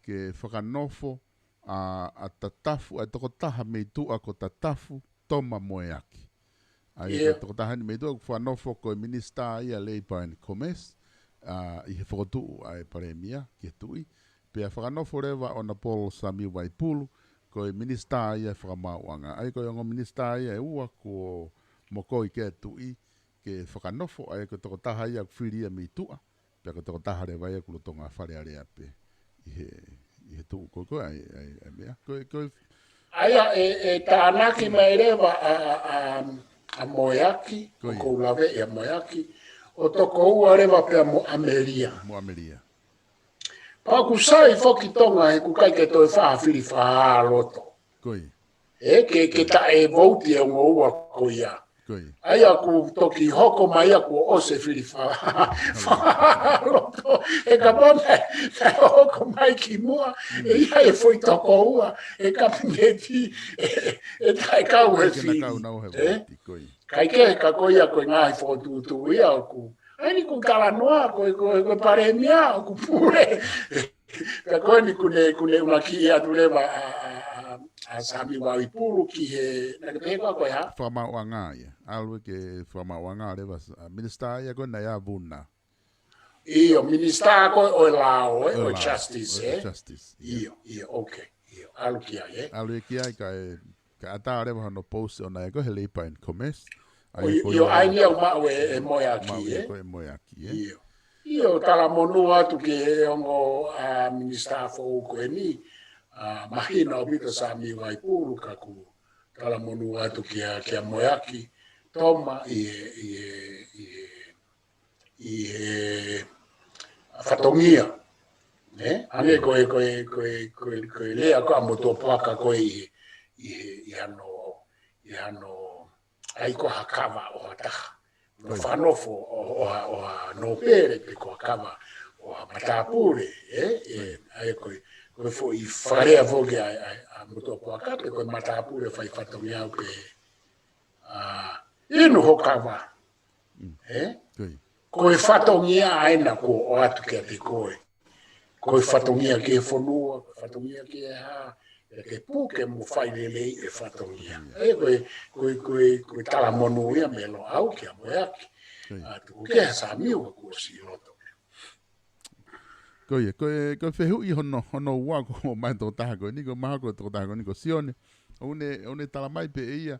ke fakanofo, ʻa, ʻa Tatafu, ʻa e tokotaha mei tuʻa ko Tatafu Toma Moeaki. ʻA ia ko e tokotaha eni mei tuʻa ʻoku fakanofo ko e Minisitā ia Labour and Commerce, ʻa, ʻi he fokotuʻu ʻa e Palēmia ki he Tuʻi. Pea fakanofo leva ʻa Honourable Samiu Vaipulu ko e Minisitā ia Fakamaauʻanga. ʻA ia ko e ongo Minisitā ia ʻe ua kuo mokoi ki he Tuʻi ke fakanofo, ʻa ia ko e tokotaha ia ʻoku fili ia mei tuʻa. Pea ko e tokotaha leva ia ʻoku lolotonga Fale Alea pē ʻi he, ʻi he tuʻu ko ē, ko ē, ʻa e, ʻa e, ʻa e meʻa. Ko e, ko e ʻA ia ʻe, ʻe tānaki mai leva ʻa, ʻa, ʻa, ʻa Moeaki, Ko ia. ʻoku ou laveʻi ʻa Moeaki, ʻo tokoua leva pea mo ʻAmelia. Mo ʻAmelia. Pea ʻoku sai foki Tonga he ʻoku ʻikai ke toe fai ha fili fakaloto. Ko ia. ʻE, ke, ke taʻe vouti e ongo ua ko ia. Ko ia. ʻA ia ʻoku toki hoko mai ia kuo ʻosi e fili fa-, fakaloto. ʻE kapau naʻe, naʻe hoko mai ki muʻa, ʻe ʻi ai e foʻi tokoua ʻe Kapineti, ʻe, ʻe taʻe kau he Ke na fili. kau nau he ʻE? vouti, ko ia. Kae kehe ka ko ia ko e ngaahi fokotuʻutuʻu ia ʻoku. ʻA ia eni ʻoku talanoa, ko e, ko e, ko e Palēmia ʻoku pule. Ka ko eni ʻoku ne, ʻoku ne ʻumakiʻi atu leva ʻa, ʻa, ʻa, ʻa Samiu Vaipulu ki he, naʻa ke pehē ko e hā? Fakamaauʻanga ia. ʻAlu ia ki he Fakamaauʻanga leva, ʻa, Minisitā ia ko ē naʻe ʻa Vuna. ʻIo, Minisitā ko ē ʻo e lao, ʻe, ʻo e Lao, Justice, ʻo e ʻe? Justice, ʻio. ʻIo, ʻio, okay. ʻIo, ʻalu ki ai, ʻe? ʻAlu ia ki ai kae, kae ʻatā leva hono pousi ʻoʻona ia ko ē he Labour and Commerce. ʻA ia ʻIo, ko ʻio, ia ʻa ia eni ʻoku maʻu ʻe, ʻe Moeaki, maʻu ia ʻe? ko ʻe Moeaki, ʻe? ʻIo. ʻIo, talamonū atu ki he ongo, ʻa, Minisitā foʻou ko eni, ʻa, mahino ʻaupito Samiu Vaipulu ka ʻoku talamonū atu kia, kia Moeaki, Toma ʻi he, ʻi he, ʻi he, ʻi he fatongia. Ne? Hangē ko e, ko e, ko e, ko e, ko e lea ko ē ʻa Motuʻapuaka ko ē ʻi he, ʻi he, ʻi hano, ʻi hano ʻai ko ha kava ʻo ha taha. No Right. fakanofo ʻo, ʻo ha, ʻo ha nōpele pe ko ha kava ʻo ha matāpule, ē? ʻE, Right. ʻa ia ko e, ko e foʻi fakalea foki ʻa, ʻa, ʻa Motuʻapuaka pe ko e matāpule fai fatongia ʻoku pehē, ʻa, inu ho kava. Mm. Ē? Ko ia. Ko e fatongia ʻa ena kuo ʻoatu kiate koe. Ko e fatongia ki he fonua, ko e fatongia ki he hā, ʻe ke puke mo fai lelei e fatongia. Fatongia. Ē, ko e, ko e, ko e, ko e talamonū ia mei Loʻau kia Moeaki. Ko ia. ʻA, tuku kehe ʻa Samiu kuo ʻosi ʻi loto. Ko ia, ko e, ko e fehuʻi hono, hono ua ko mai tokotaha ko eni, ko e mahalo ko e tokotaha ko eni ko Sione. ʻOku ne, ʻoku ne talamai pē ʻe ia,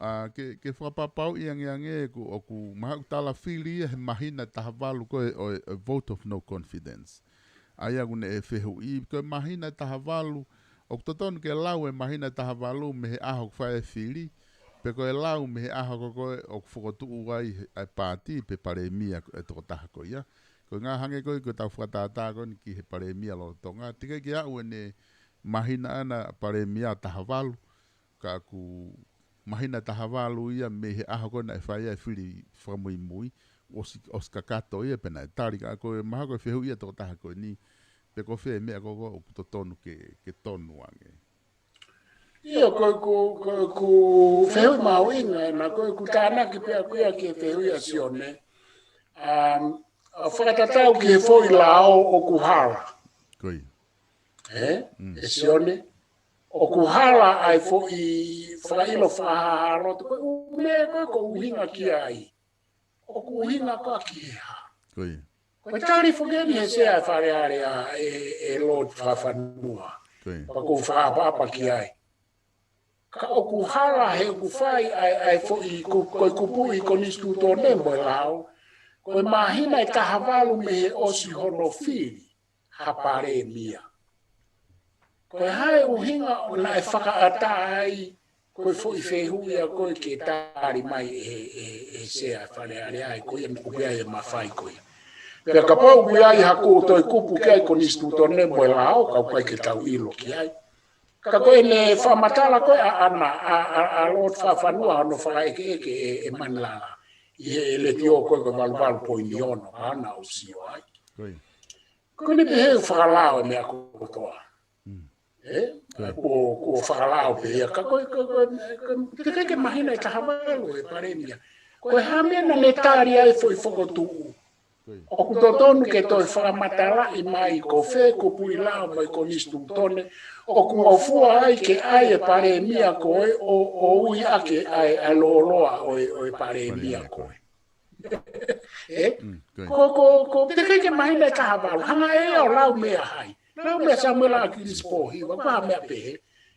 ʻa, ke, ke fakapapauʻi angeange ʻoku, ʻoku mahalo ʻoku tala fili ia he māhina ʻe taha valu ko ē ʻo e, ʻo e vote of no confidence. ʻA ia ʻoku ne fehuʻi, ko e māhina ʻe taha valu, ʻoku totonu ke lau e māhina ʻe taha valu mei he ʻaho ʻoku fai e fili, pe ko e lau mei he ʻaho ko ē ʻoku fokotuʻu ai ʻa e pāti pe palēmia ʻa e tokotaha ko ia. Ko e ngaahi hangē ko ē ko ʻetau fakatātā ko eni ki he palēmia lolotonga. Teʻeki ke aʻu ʻene māhina ʻana palēmia ʻe taha valu, ka ʻoku māhina ʻe taha valu ia mei he ʻaho ko ē naʻe fai ai e fili fakamuimui, ʻosi, ʻosi kakato ia pea naʻe tali, ka ko e mahalo ko e fehuʻi ia ʻa e tokotaha ko eni, pe ko fē e meʻa ko ē ʻoku totonu ke, ke tonu ange. ʻIo, ko, ko, ko, ko e fehuʻi mahuʻinga ʻena, ko ʻeku tānaki pē ʻaʻaku ia ki he fehuʻi ʻa Sione. Um, ʻa fakatatau ki he foʻi lao ʻoku hala. Ko ia. Ē? Mm. ʻE Sione? ʻOku hala ʻa e foʻi fakaʻilo fakahāhā loto ko ē, ʻū meʻa ko ē ʻoku ʻuhinga ki ai. ʻOku ʻuhinga ko ā ki he hā. Ko ia. Ko e tali foki eni he Sea ʻo e Fale Alea ʻe, ʻe Lord Fakafanua. Ko ia. Pea ʻoku ou fakaʻapaʻapa ki ai. Ka ʻoku hala he ʻoku fai ʻa e, ʻa e foʻi ku-, ko e kupuʻi konisitūtone mo e lao. Ko e māhina ʻe taha valu mei he ʻosi hono fili ha palēmia. Ko e hā e ʻuhinga ʻo naʻe fakaʻatā ai, ko e foʻi fehuʻi ia ko ē ke tali mai ʻe, ʻe, ʻe Sea ʻo e Fale Alea, ʻa ia ko ia ʻoku ʻi ai e mafai ko ia. Pea kapau ʻoku ʻi ai haʻaku toe kupu ki ai konisitūtone mo e lao, ka ʻoku ʻikai ke tau ʻilo ki ai. Ka ko ʻene fakamatala ko ē ʻaʻana, ʻa, ʻa, ʻa Lord Fakafanua hono fakaʻekeʻeke ʻe, ʻe Manilala. ʻI he letiō ko ē ko e valu valu poini ono, ʻa ena ʻoku sio ai. Ko ia. Ko ʻene pehē ʻoku fakalao e meʻa kotoa. Mm. Ē? Ko ia. Kuo, kuo fakalao pē ia. Ka ko e, ko e, ko e, ko e, teʻeki ke māhina ʻe taha valu e palēmia. Ko e hā e meʻa naʻa ne tali ai e foʻi fokotuʻu. ʻOku totonu ke toe fakamatalaʻi mai ko fē kupuʻi lao mo e konisitūtone ʻoku ngofua ai ke ʻai e palēmia ko ē ʻo, ʻo ui ʻaki ʻa e, ʻa e lōloa ʻo e, ʻo e palēmia ko ē. Ē? Ko, ko, ko, teʻeki ke mahino e taha valu, hanga ʻe ia ʻo lau meʻa hai. Lau meʻa Samuela ʻAkilisi Pōhiva, ko ha meʻa pehē.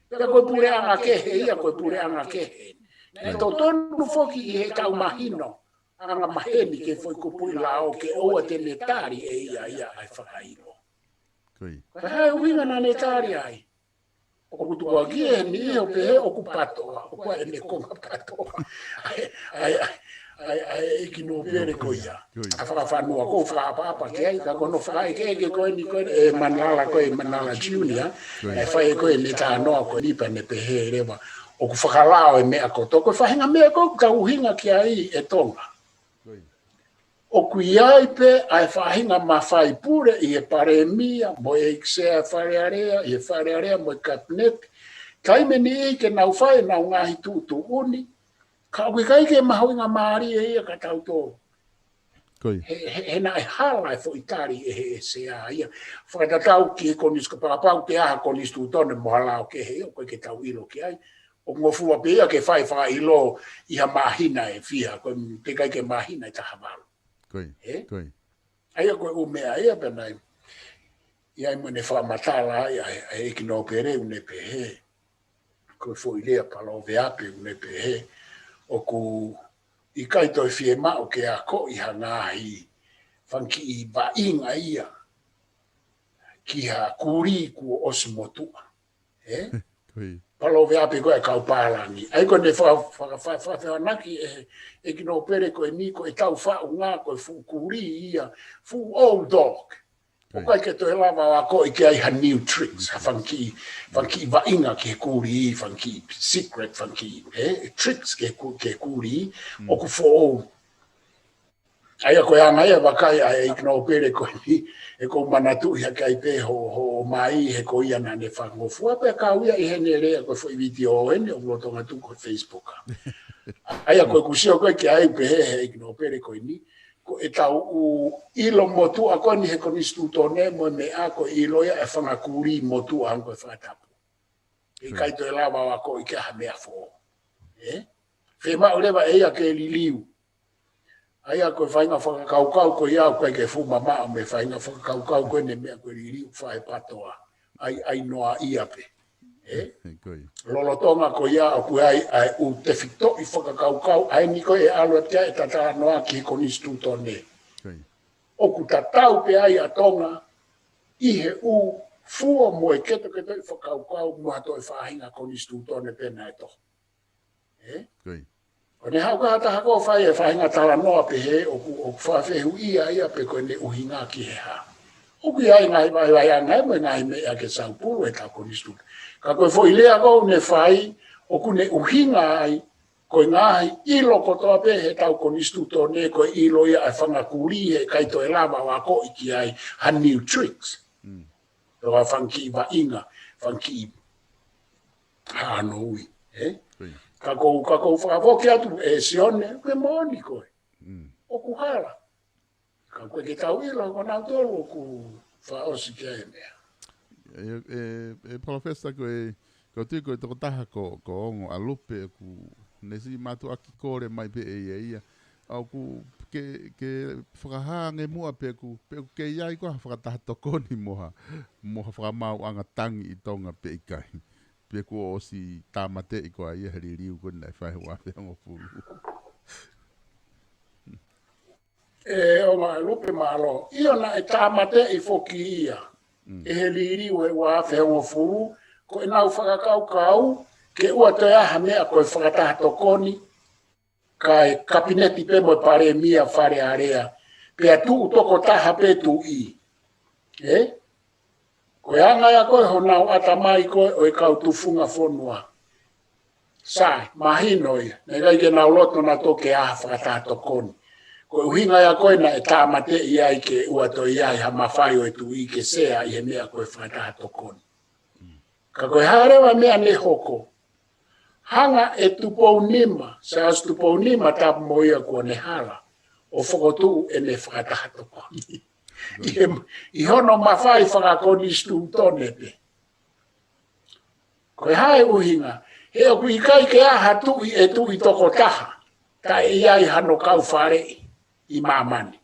Pea ko e puleʻanga kehe ia, ko e puleʻanga kehe. Naʻe totonu foki ʻi heʻetau mahino anga maheni ki he foʻi kupuʻi lao ke ʻoua te ne tali ʻe ia ia ʻa e fakaʻilo. Ko e hā e ʻuhinga naʻa ne tali ai? ʻOku tukuakiʻi ʻe he niʻihi ʻo pehē ʻoku patoa, ʻoku ʻi ai ʻene konga patoa. ʻA e, ʻa e, ʻa e, ʻa e, ʻa e ʻeiki nōpele ko ia. ʻA e fakafanua ko ē ʻoku fakaʻapaʻapa ki ai, ka ko hono fakaʻekeʻeke ko eni ko ē, ʻe Manala ko ē, Manala Junior, ʻa e fai ko ē ʻene talanoa ko eni pea ne pehē leva ʻoku fakalao e meʻa kotoa, ko e faʻahinga meʻa ko ē ʻoku tau ʻuhinga ki ai ʻe Tonga. ʻOku ʻi ai pē ʻa e faʻahinga mafai pule ʻi he palēmia, mo e ʻeiki sea Fale Alea, ʻi he Fale Alea, mo e kapineti. Taimi ʻe niʻihi ke nau fai ʻenau ngaahi tuʻutuʻuni, ka ʻoku ʻikai ke mahuʻinga mālie ia kia tautolu. He, he, he naʻe hala e foʻi tali ʻe he, ʻe he sea ia. Fakatatau ki he konisitūtone, kapau te ʻi ai ha konisitūtone mo ha lao kehe ia, ʻoku ʻikai ke tau ʻilo ki ai. ʻOku ngofua pē ia ke fai fakaʻilo ʻi ha māhina ʻe fiha, ko e teʻeki ai ke māhina ʻe taha valu. Ko ia, Ē? ko ia. ʻA ia ko e ʻū meʻa ia pea naʻe ʻi ai mo ʻene fakamatala ai ʻa e, ʻa e ʻeiki nōpele ʻoku ne pehē. Ko e foʻi lea paloveape ʻoku ne pehē. ʻOku ʻikai toe fiemaʻu ke akoʻi ha ngaahi fanga kiʻi vaʻinga ia ki ha kulī kuo ʻosi motuʻa. Ē? Ko ia. Paloveape ko ē ʻa e kau pālangi. ʻA ia ko ʻene faka-, faka-, faka-, fakafehoanaki ʻe he ʻeiki nōpele ko eni ko ʻetau faʻunga ko e fuʻu kulī ia, full old dog. ʻOku ʻikai ke toe lava ʻo akoʻi ki ai ha new tricks, ha fanga kiʻi, fanga kiʻi vaʻinga ki he kulī, fanga kiʻi secret, fanga kiʻi, ē, tricks ki he ku-, ki he kulī, ʻoku foʻou. ʻA ia ko e anga ia vakai ʻa e ʻeiki nōpele ko eni, ʻoku ou manatuʻi hake ai pē hoʻo, hoʻo ʻomai he ko ia naʻa ne fakangofua pea kau ia ʻi heʻene lea ko e foʻi vitiō eni ʻoku lolotonga tuku ko e Facebook. ʻA ia ko e kusia ko ē ki ai pē he, he ʻeiki nōpele ko eni, ko ʻetau ʻū ʻilo motuʻa ko eni he konisitūtone mo e meʻa ko e ʻilo ia e fanga kulī motuʻa hangē ko e fakatapu. ʻIkai toe lava ʻo akoʻi ki ai ha meʻa foʻou. Ē? Fiemaʻu leva ʻe ia ke liliu. ʻA ia ko e faʻahinga fakakaukau ko ia ʻoku ʻikai ke fuʻu mamaʻo mei he faʻahinga fakakaukau ko eni meʻa ko e liliu fai patoa. ʻAi, ʻai noa ia pē. Ē? Ko ia. Lolotonga ko ia ʻoku ʻi ai ʻa e ʻū tefitoʻi fakakaukau, ʻa eni ko ē ʻe ʻalu atu ai e talanoa ki he konisitūtone. Ko ia. ʻOku tatau pē ai ʻa Tonga ʻi he ʻū fua mo e ketoketoʻi fakakaukau mo ha toe faʻahinga konisitūtone pē naʻe toho. Ē? Ko ia. ʻO ne haʻu ka ha taha ko ē ʻo fai e faʻahinga talanoa pehē ʻoku, ʻoku fakafehuʻia ia pe ko ʻene ʻuhinga ki he hā. ʻOku ʻi ai e ngaahi vaivaiʻanga mo e ngaahi meʻa ke saupulu ʻetau konisitūtone. Ka ko e foʻi lea ko ē ʻoku ne fai, ʻoku ne ʻuhinga ai, ko e ngaahi ʻilo kotoa pē heʻetau konisitūtone, ko e ʻilo ia ʻa e fanga kulī heʻikai toe lava ʻo akoʻi ki ai ha new tricks. Mm. Pe ko ha fanga kiʻi vaʻinga, fanga kiʻi hā hano ui, ē? Ko ia. Ka ʻoku ou, ka ʻoku ou fakafoki atu ʻe Sione, ko e moʻoni ko ē. Mm. ʻOku hala. Ka ʻoku ʻikai ke tau ʻilo ko nautolu ʻoku fakaʻosi ki ai e meʻa. ʻE, ʻe, ʻe Palōfesa ko e, ko e tui ko e tokotaha ko, ko Ongo ʻa Lupe ʻoku ne siʻi mātuʻaki kole mai pē ʻe ia ia. ʻA ʻoku ke, ke fakahā ange muʻa pe ʻoku, pe ʻoku kei ʻi ai ko ha fakataha tokoni mo ha, mo ha fakamaauʻanga tangi ʻi Tonga pe ʻikai. Pe kuo ʻosi tāmateʻi ko ia he liliu ko eni naʻe fai he ua afe hongofulu. ʻE, ʻo ma Lupe mālō. ʻIo naʻe tāmateʻi foki ia. Mm. ʻE he liliu he ua afe hongofulu, ko ʻenau fakakaukau, ke ʻoua toe ʻi ai ha meʻa ko e fakataha tokoni, kae kapineti pē mo e palēmia Fale Alea, pea tuʻu tokotaha pē tuʻi. Ē? Ko e anga ia ko ē honau ʻatamai ko ē ʻo e kau tufunga fonua. Sai, mahino ia. Naʻe ʻikai ke nau loto nautolu ke ʻi ai ha fakataha tokoni. Ko e ʻuhinga ia ko ē naʻe tāmateʻi ai ke ʻoua toe ʻi ai ha mafai ʻo e tuʻi ke sea ʻi he meʻa ko e fakataha tokoni. Ka ko e hā leva e meʻa ne hoko. Hanga ʻe Tupounima, Siaosi Tupounima tapu mo ia kuo ne hala, ʻo fokotuʻu ʻene fakataha tokoni. ʻI he, ʻi hono mafai fakakonisitūtone pē. Ko e hā e ʻuhinga? He ʻoku ʻikai ke ʻi ai ha tuʻi ʻe tuʻi tokotaha, ka ʻe ʻi ai hano kau faleʻi ʻi māmani.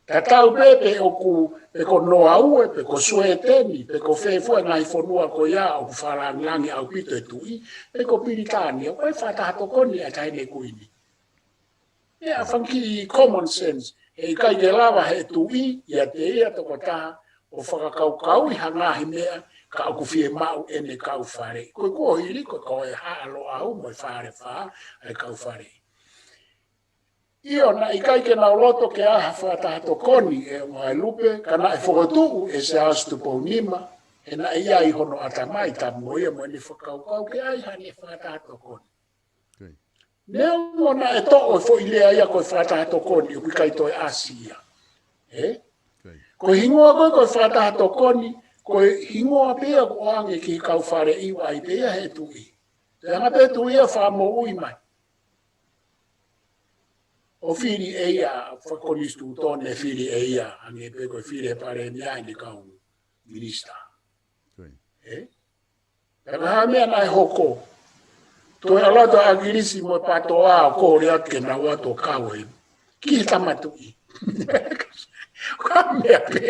Tatau pē pe ʻoku, pe ko Noaue, pe ko Suēteni, pe ko fē fua e ngaahi fonua ko ia ʻoku fakalāngilangi ʻaupito e tuʻi, pe ko Pilitānia, ʻoku ʻi ai e fakataha tokoni ʻa e taʻahine kuini. Ia, fanga kiʻi common sense, he ʻikai ke lava he tuʻi ʻiate ia tokotaha ʻo fakakaukauʻi ha ngaahi meʻa ka ʻoku fiemaʻu ʻene kau faleʻi. Ko e kuohili ko e hā ʻa Loʻau mo e Falefā ʻa e kau faleʻi. ʻIo, naʻe ʻikai ke nau loto ke ʻi ai ha fakataha tokoni ʻe Ongo Lupe, ka naʻe fokotuʻu ʻe Siaosi Tupou Nima, he naʻe ʻi ai hono ʻatamai tamu ia mo ʻene fakakaukau ke ʻi ai haʻane fakataha tokoni. Neongo naʻe toʻo e foʻi lea ia ko e fakataha tokoni, ʻoku ʻikai toe ʻasi ia. Ē? Ko e hingoa ko ē ko e fakataha tokoni, ko e hingoa pē ia ʻoku ʻoange ki he kau faleʻi ʻa ia pē ia he tuʻi. Te anga pē tuʻi ia fakamoʻui mai. ʻO fili ʻe ia, fakakonisitūtone fili ʻe ia, hangē pē ko e fili he palēmia ʻene kau minisitā. Ē? Pea ko e hā e meʻa naʻe hoko? Toe ʻalu atu ʻa ʻAkilisi mo e PTOA ʻo kole atu ke nau ō atu ʻo kau ai. Ki he tama tuʻi. Ko e meʻa pē.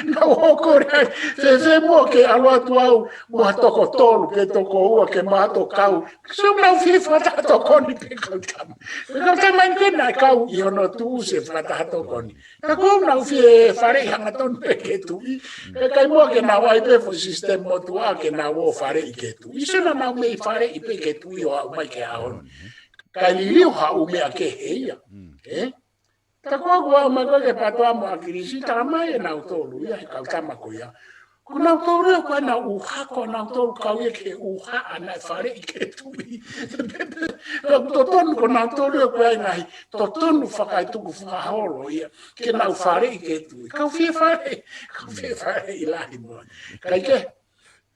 Nau ō ʻo kole ai. Fēfē muʻa ke ʻalu atu au mo ha toko tolu pe toko ua ke mau ō atu ʻo kau. Sio, nau fie fakataha tokoni pē kau tama. Pea kau tama eni ko ē naʻe kau ʻi hono tuʻusi e fakataha tokoni. Ka ko ʻenau fie faleʻi hangatonu pē ki he tuʻi. Pea ʻikai muʻa ke nau ʻai pē foʻi sisitemi motuʻa ke nau ō ʻo faleʻi ki he tuʻi. Sio, naʻa nau mei faleʻi pē ki he tuʻi ʻo aʻu mai ki he ʻaho ni. Kae liliu ha ʻū meʻa kehe ia. Ē? Ka ko ʻeku aʻu mai ko ē ki he PTOA mo ʻAkilisi, talamai ʻe nautolu ia, he kau tama ko ia, ko nautolu ia ko ʻenau ʻuha, ko nautolu kau ia ki he ʻuha naʻe faleʻi ki he tuʻi. Ka ʻoku totonu ko nautolu ia ko e ngaahi totonu fakaetuku fakaholo ia ke nau faleʻi ki he tuʻi. Kau fie faleʻi, kau fie faleʻi lahi mo. Kae kehe,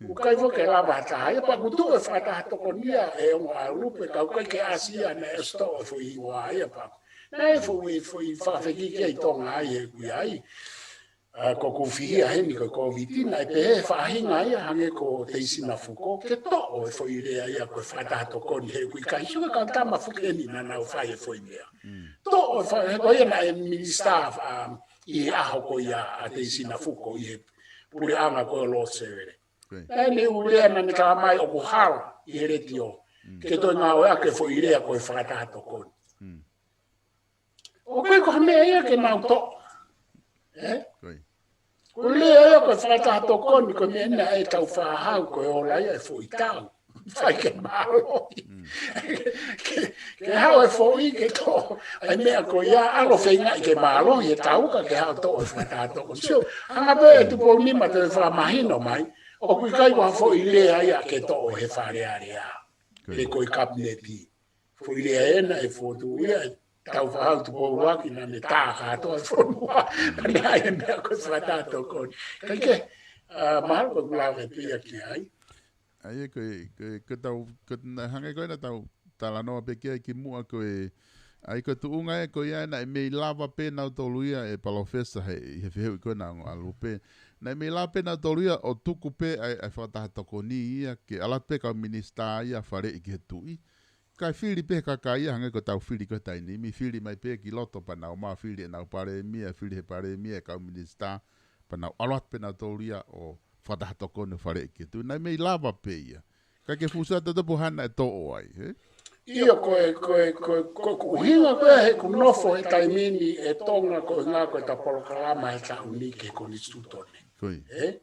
ʻoku ʻikai foki ke lava ha taha ia, pea ʻoku tuʻu e fakataha tokoni ia ʻe Ongo Lupe, ka ʻoku ʻikai ke ʻasi ia naʻe ʻosi toʻo e foʻi hingoa ia pea. Naʻe foʻi, foʻi fakafekiki ʻi Tonga ai he kui ai. ʻA, ko ʻeku fihia heni ko e Kōviti, naʻe pehē ʻe he faʻahinga ia hangē ko Teisina Fuko, ke toʻo e foʻi lea ia ko e fakataha tokoni he kui kai. Sio, ko e kau tama foki eni naʻa nau fai e foʻi meʻa. Toʻo e fa-, he ko ia naʻe minisitā, ʻa, ʻi he ʻaho ko ia ʻa Teisina Fuko ʻi he puleʻanga ko ē ʻo Lord Sevele. Naʻe ne ʻū lea naʻa ne talamai ʻoku hala ʻi he letiō. Ke toe ngāueʻaki e foʻi lea ko e fakataha tokoni. ʻOku ʻikai ko ha meʻa ia ke nau toʻo. Ē? Ko e lea ia ko e fakataha tokoni, ko e meʻa naʻe tau fakahau ko e ola ia e foʻi tau. Fai ke mālohi. Ke, ke haʻu e foʻi ke toʻo ʻa e meʻa ko ia, ʻalu ʻo feingaʻi ke mālohi e tau ka ke haʻu ʻo toʻo e fakataha tokoni. Sio, hanga pē ʻe Tupounimaʻa ʻo fakamahino mai, ʻoku ʻikai ko ha foʻi lea ia ke toʻo he Fale Alea pe ko e Kapineti. Foʻi lea ena ʻe fotu ia, tau fakahau Tupou ʻaki naʻa ne tā kātoa e fonua. Naʻe ʻai e meʻa ko e fakataha tokoni. Kae kehe, ʻa, mahalo ko ʻeku lave pē ia ki ai. ʻA ia ko e, ko e, ko e tau, ko e na-, hangē ko ē naʻa tau talanoa pē ki ai kimuʻa ko e, ʻa ia ko e tuʻunga ē ko ia naʻe mei lava pē nautolu ia ʻe Palōfesa he, he fehuʻi ko ē naʻa Ongo Lupe. Naʻe mei lava pē nautolu ia ʻo tuku pē ʻa e, ʻa e fakataha tokoni ia ke ʻalu atu pē kau minisitā ia ʻo faleʻi ki he tuʻi. Kae fili pē he kakai ia hangē ko ʻetau fili ko ē he taimi ni, fili mai pē ki loto pea nau ō mai ʻo fili ʻenau palēmia, fili he palēmia e kau minisitā, pea nau ʻalu atu pē nautolu ia ʻo fakataha tokoni ʻo faleʻi ki he tuʻi. Naʻe mei lava pē ia. Kae ke fusi atu pe ko e hā naʻe toʻo ai, ē? ʻIo, ko e, ko e, ko e, ko e, ko e ʻuhinga ko ē heʻeku nofo he taimi ni ʻi Tonga ko e ʻuhinga ko ʻeta polokalama he taʻu ni ki he konisitūtone. Ko ia. Ē?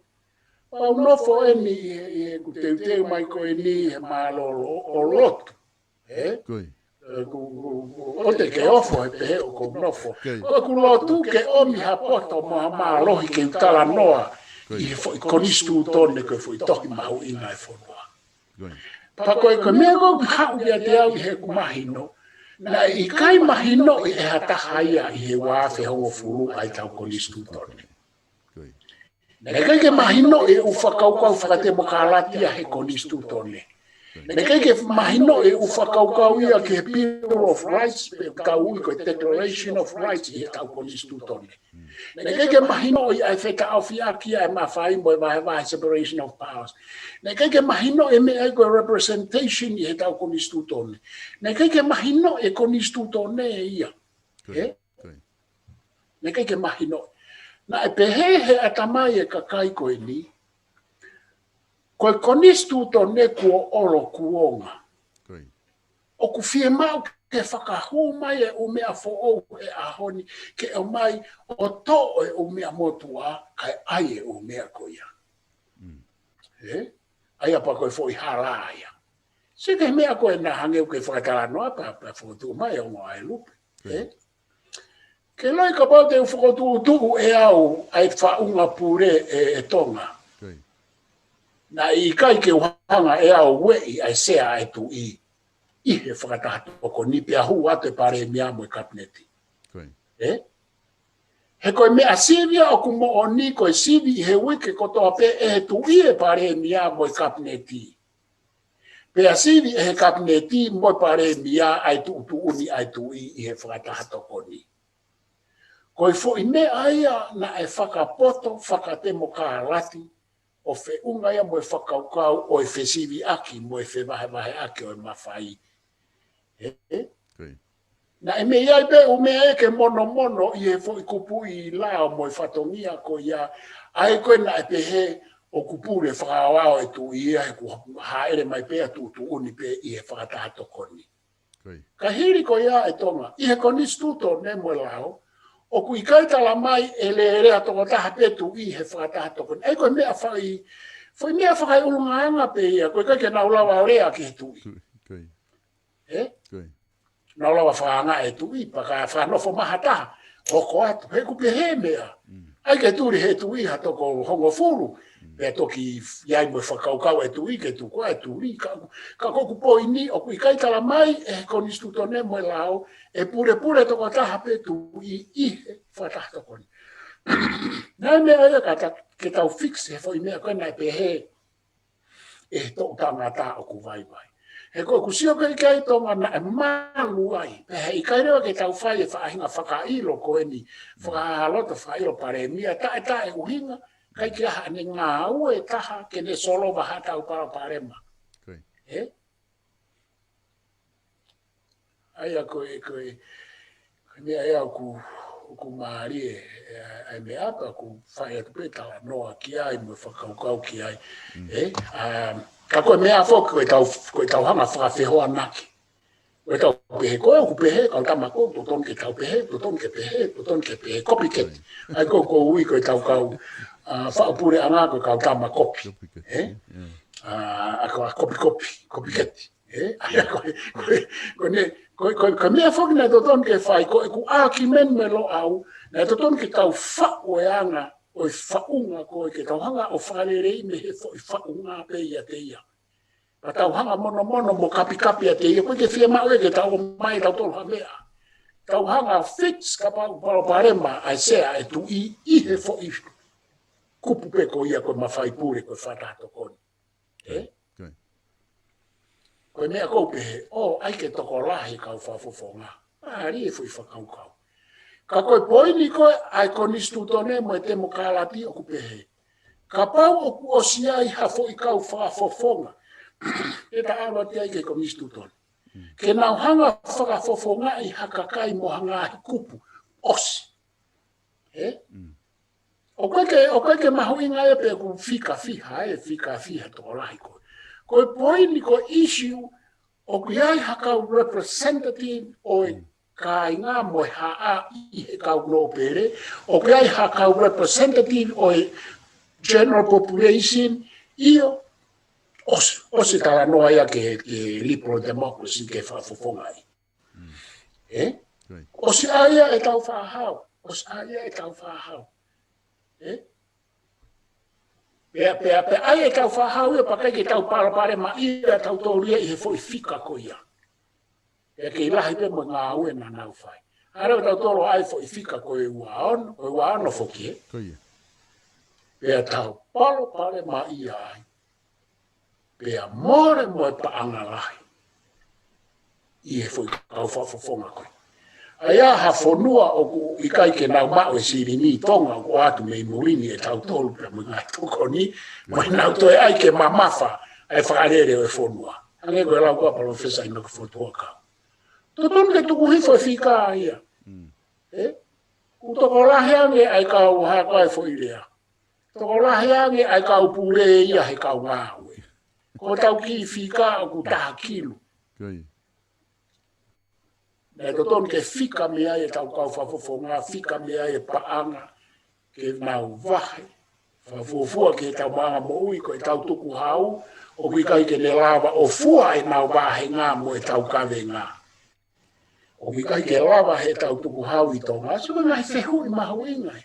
Pea u nofo eni ʻi he, ʻi heʻeku teuteu mai ko eni he mālōlō ʻo lotu. Ē? Ko ia. Ē, ku, ku, ku, ʻoua te ke ofo he pehē ʻoku ou nofo. Ko ia. Ko ʻeku lotu ke ʻomi ha poto mo ha mālohi ke u talanoa, ko ia, ʻi he foʻi konisitūtone ko e foʻi tohi mahuʻinga e fonua. Ko ia. Pea ko e, ko e meʻa ʻoku haʻu kiate au ʻi heʻeku mahino, naʻe ʻikai mahinoʻi ʻe ha taha ia ʻi he ua afe hongofulu ʻa ʻetau konisitūtone. Ko ia. Naʻe ʻikai ke mahinoʻi e ʻū fakakaukau fakatemokalati ia he konisitūtone. Naʻe ʻikai ke mahinoʻi e ʻū fakakaukau ia ki he Bill of Rights, pe ʻoku tau ui ko e Declaration of Rights ʻi heʻetau konisitūtone. Naʻe ʻikai ke mahinoʻi ʻa e fetaʻofiʻaki ʻa e mafai mo e vahevahe, separation of powers. Naʻe ʻikai ke mahinoʻi e meʻa ia ko e representation ʻi heʻetau konisitūtone. Naʻe ʻikai ke mahinoʻi e konisitūtone ia. Ko ia, ē? Ko ia. Naʻe ʻikai ke mahinoʻi. Naʻe pehē ʻe he ʻatamai ʻo e kakai ko eni, ko e konisitūtone kuo ʻolo kuonga. Ko ia. ʻOku fiemaʻu ke fakahū mai e ʻū meʻa foʻou he ʻaho ni, ke ʻomai ʻo toʻo e ʻū meʻa motuʻa, kae ʻai e ʻū meʻa ko ia. Mm. Ē? ʻA ia pea ko e foʻi hala ia. Sio ki he meʻa ko ē naʻa hangē ʻoku ke fakatalanoa pea, pea fokotuʻu mai ʻa e ongo ʻa e lupe. Ko ia. Ē? Ke loi kapau te u fokotuʻutuʻu ʻe au ʻa e faʻunga pule ʻe, ʻe Tonga. Ko ia. Naʻe ʻikai ke u hanga ʻe au ʻo ueʻi ʻa e sea ʻa e tuʻi ʻi he fakataha tokoni pea hū atu e palēmia mo e kapineti. Ko ia. Ē? He ko e meʻa sivi ia ʻoku moʻoni, ko e sivi ʻi he uike kotoa pē ʻe he tuʻi e palēmia mo e kapineti. Pea sivi ʻe he kapineti mo e palēmia ʻa e tuʻutuʻuni ʻa e tuʻi ʻi he fakataha tokoni. Ko e foʻi meʻa ia naʻe fakapoto fakatemokalati ʻo feʻunga ia mo e fakakaukau ʻo e fesiviʻaki mo e fevahevaheʻaki ʻo e mafai. Ē? Ko ia. Naʻe mei ai pē ʻū meʻa ia ke monomono ʻi he foʻi kupuʻi lao mo e fatongia ko ia, ʻa ia ko ē naʻe pehē ʻoku pule fakaaoao e tuʻi ia he ʻoku hāʻele mai pē ʻa e tuʻutuʻuni pē ʻi he fakataha tokoni. Ko ia. Ka hili ko ia ʻe Tonga, ʻi he konisitūtone mo e lao, ʻoku ʻikai tala mai ʻe lea, lea tokotaha pē tuʻi he fakataha tokoni. ʻA ia ko e meʻa fai, foʻi meʻa fakaeʻulungaanga pē ia, ʻoku ʻikai ke nau lava ʻo lea ki he tuʻi. Tuʻi, ko ia. Ē? Ko ia. Nau lava fakaanga e tuʻi, pea ka fakanofo mai ha taha, hoko atu, he ʻoku pehē meʻa. Mm. ʻAi ke tuli he tuʻi ha toko hongofulu, mm, pea toki ʻi ai mo e fakakaukau e tuʻi ke tuku ʻa e tuli, ka, ka ko ʻeku poini, ʻoku ʻikai tala mai ʻe he konisitūtone mo e lao, ʻe pulepule tokotaha pē tuʻi ʻi he fakataha tokoni. Naʻe meʻa ia ka ta, ke tau fix he foʻi meʻa ko ē naʻe pehē ʻe he toʻu tangata ʻoku vaivai. He ko ʻeku sio ki ai Tonga naʻe malu ai. Pea he ʻikai leva ke tau fai e faʻahinga fakaʻilo ko eni. Fakaloto fakaʻilo palēmia. Taʻe, taʻe ʻuhinga. ʻIkai ke ʻi ai haʻane ngāue ʻe taha ke ne solova haʻatau palopalema. Ko ia. Ē? ʻA ia ko e, ko e, ko e meʻa ia ʻoku, ʻoku mālie, ē, ʻa e meʻa pea ʻoku fai atu pē talanoa ki ai, mo e fakakaukau ki ai. Mm. Ē? ʻA, ka ko e meʻa foki, ko ʻetau, ko ʻetau hanga fakafehoanaki. Ko ʻetau pehē, ko ē ʻoku pehē, kau tama ko, totonu ke tau pehē, totonu ke pehē, totonu ke pehē, copycat. ʻA ia ko, ko ui ko ʻetau kau, ʻa, faʻu puleʻanga ko e kau tama kopi. Copycat, ē? Ē, ē. ʻA, ʻa ko, ʻa kopi kopi, copycat. Ē? ʻA ia ko e, ko e, ko e ne, ko e, ko e, ko e meʻa foki naʻe totonu ke fai, ko ʻeku ʻākiumeni mo Loʻau, naʻe totonu ke tau faʻu e anga ʻo e faʻunga ko ē ke tau hanga ʻo fakaleleiʻi mei he foʻi faʻunga pē ʻiate ia. Pea tau hanga monomono mo kapikapi ʻiate ia, ʻoku ʻikai ke fiemaʻu ia ke tau ʻomai ʻe tautolu ha meʻa. Tau hanga fix kapau palopalema ʻa e sea ʻa e tuʻi ʻi he foʻi kupu pē ko ia ko e mafai pule ko e fakataha tokoni. Ē? Ko ia. Ko e meʻa ʻoku ou pehē, ʻo, ʻai ke tokolahi kau fakafofonga. Mālie e foʻi fakakaukau. Ka ko e poini ko ē ʻa e konisitūtone mo e temokalati ʻoku pehē. Kapau ʻoku ʻosi ʻi ai ha foʻi kau fakafofonga. ʻE taʻalo atu ai ki he konisitūtone. Mm. Ke nau hanga fakafofongaʻi ha kakai mo ha ngaahi kupu. ʻOsi. Ē? Mm. ʻOku ʻikai ke, ʻoku ʻikai ke mahuʻinga ia pe ʻoku fika fiha, ē, fika fiha tokolahi ko ē. Ko e poini ko e issue, ʻoku ʻi ai ha kau representative ʻo e, mm, kāinga mo e haʻa ʻi he kau nōpele, ʻoku ʻi ai ha kau representative ʻo e general population, ʻio, ʻosi, ʻosi talanoa ia ki he, ki he liberal democracy ke fakafofongaʻi. Mm. Ē? Right. ʻOsi ʻai ia ʻetau fāhau. ʻOsi ʻai ia ʻetau fāhau. Ē? Pea, pea, pea ʻai ʻetau fāhau ia pea ʻikai ke tau palopalemaʻi ia tautolu ia ʻi he foʻi fika ko ia. Pea kei lahi pē mo e ngāue naʻa nau fai. ʻAlu tautolu ʻai foʻi fika ko e ua ono, ko e ua ono foki, ē? Ko ia. Pea tau palopalemaʻi ia ai. pea mole mo e paʻanga lahi ʻi he foʻi kau fakafofonga ko ē. ʻA ia ha fonua ʻoku ʻikai ke nau maʻu e silini Tonga ʻoku ʻoatu mei muli ni ʻe tautolu pea mo e ngaahi tokoni, mo ʻenau toe ʻai ke mamafa ʻa e fakalele ʻo e fonua. Hangē ko e lau ko ia ʻa Palōfesa ʻInoke Fotu Huʻakau. Totonu ke tuku hifo e fika ia. ʻE? ʻOku tokolahi ange ʻa e kau hā ko ā e foʻi lea. Tokolahi ange ʻa e kau pule ia he kau ngāue. Ko ʻetau kiʻi fika ʻoku taha kilu. Naʻe totonu ke fika mei ai ʻetau kau fakafofonga, fika mei ai e paʻanga, ke nau vahe. Fakafuofua ki heʻetau maʻuʻanga moʻui ko ʻetau tukuhau, ʻoku ʻikai ke ne lava ʻo fua ʻenau vāhenga mo ʻetau kavenga. ʻOku ʻikai ke lava heʻetau tukuhau ʻi Tonga, so ko e ngaahi fehuʻi mahuʻinga ē.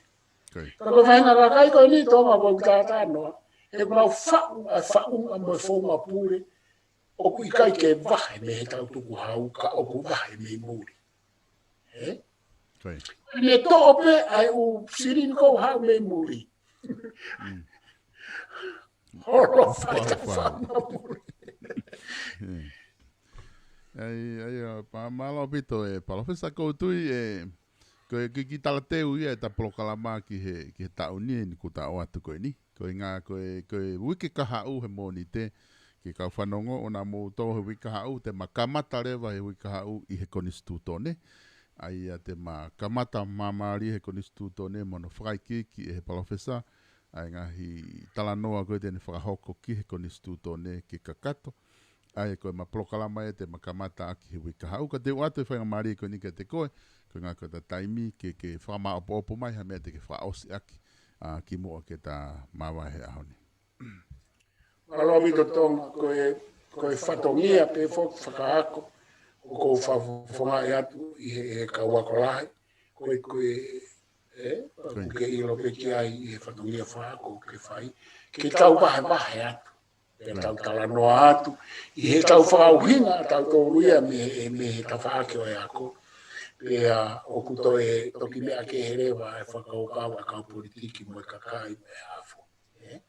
Ka ko e faʻahinga kakai ko eni ʻi Tonga ʻoku ou tātā noa, he ʻoku nau faʻu ʻa e faʻunga mo e founga pule, ʻoku ʻikai ke vahe mei heʻetau tukuhau ka ʻoku vahe mei muli. ʻE? Ne toʻo pē ʻa e ʻū silini ʻoku haʻu mei muli. Holo fai ta faʻunga muli. ʻAi, ʻai, ʻa, pa, mālō ʻaupito ē, Palōfesa, ʻoku ou tui ē, ko e kiʻi, kiʻi talateu ia ʻeta polokalama ki he, ki he taʻu ni eni kuo ta ʻoatu ko eni. Ko e ngā, ko e, ko e uike kahaʻu he Mōnite, ke kau fanongo ʻoua naʻa mou tō he uike kahaʻu, te ma kamata leva he uike kahaʻu ʻi he Konisitūtone. ʻA ia te ma kamata māmālie he Konisitūtone mo hono fakaikiiki ʻe he Palōfesa ʻa e ngaahi talanoa ko ē te ne fakahoko ki he Konisitūtone ke kakato. ʻA ia ko e ma polokalama ē te ma kamata ʻaki he uike kahaʻu, ka te u ʻoatu e faingamālie ko eni kiate koe, ko e ngā ko ʻeta taimi ke, ke fakamāʻopoʻopo mai ha meʻa te ke fakaʻosi ʻaki, ʻa, kimuʻa ke ta māvae he ʻaho ni. Mālō ʻaupito Tonga, ko e, ko e fatongia pē foki fakaako, ʻoku ou fakafofongaʻi atu ʻi he, he kau ako lahi, ko e, ko e, ʻe, ʻoku ke ʻilo pē ki ai ʻi he fatongia fakaako ke fai, ke tau vahevahe atu, ke tau talanoa atu, ʻi heʻetau fakaʻuhinga, tau tōluia mei, mei he tafaʻaki ʻo e ako, pea ʻoku toe toki meʻa kehe leva e fakakaukau ʻa e kau politiki mo e kakai mo e hā fua. ʻE?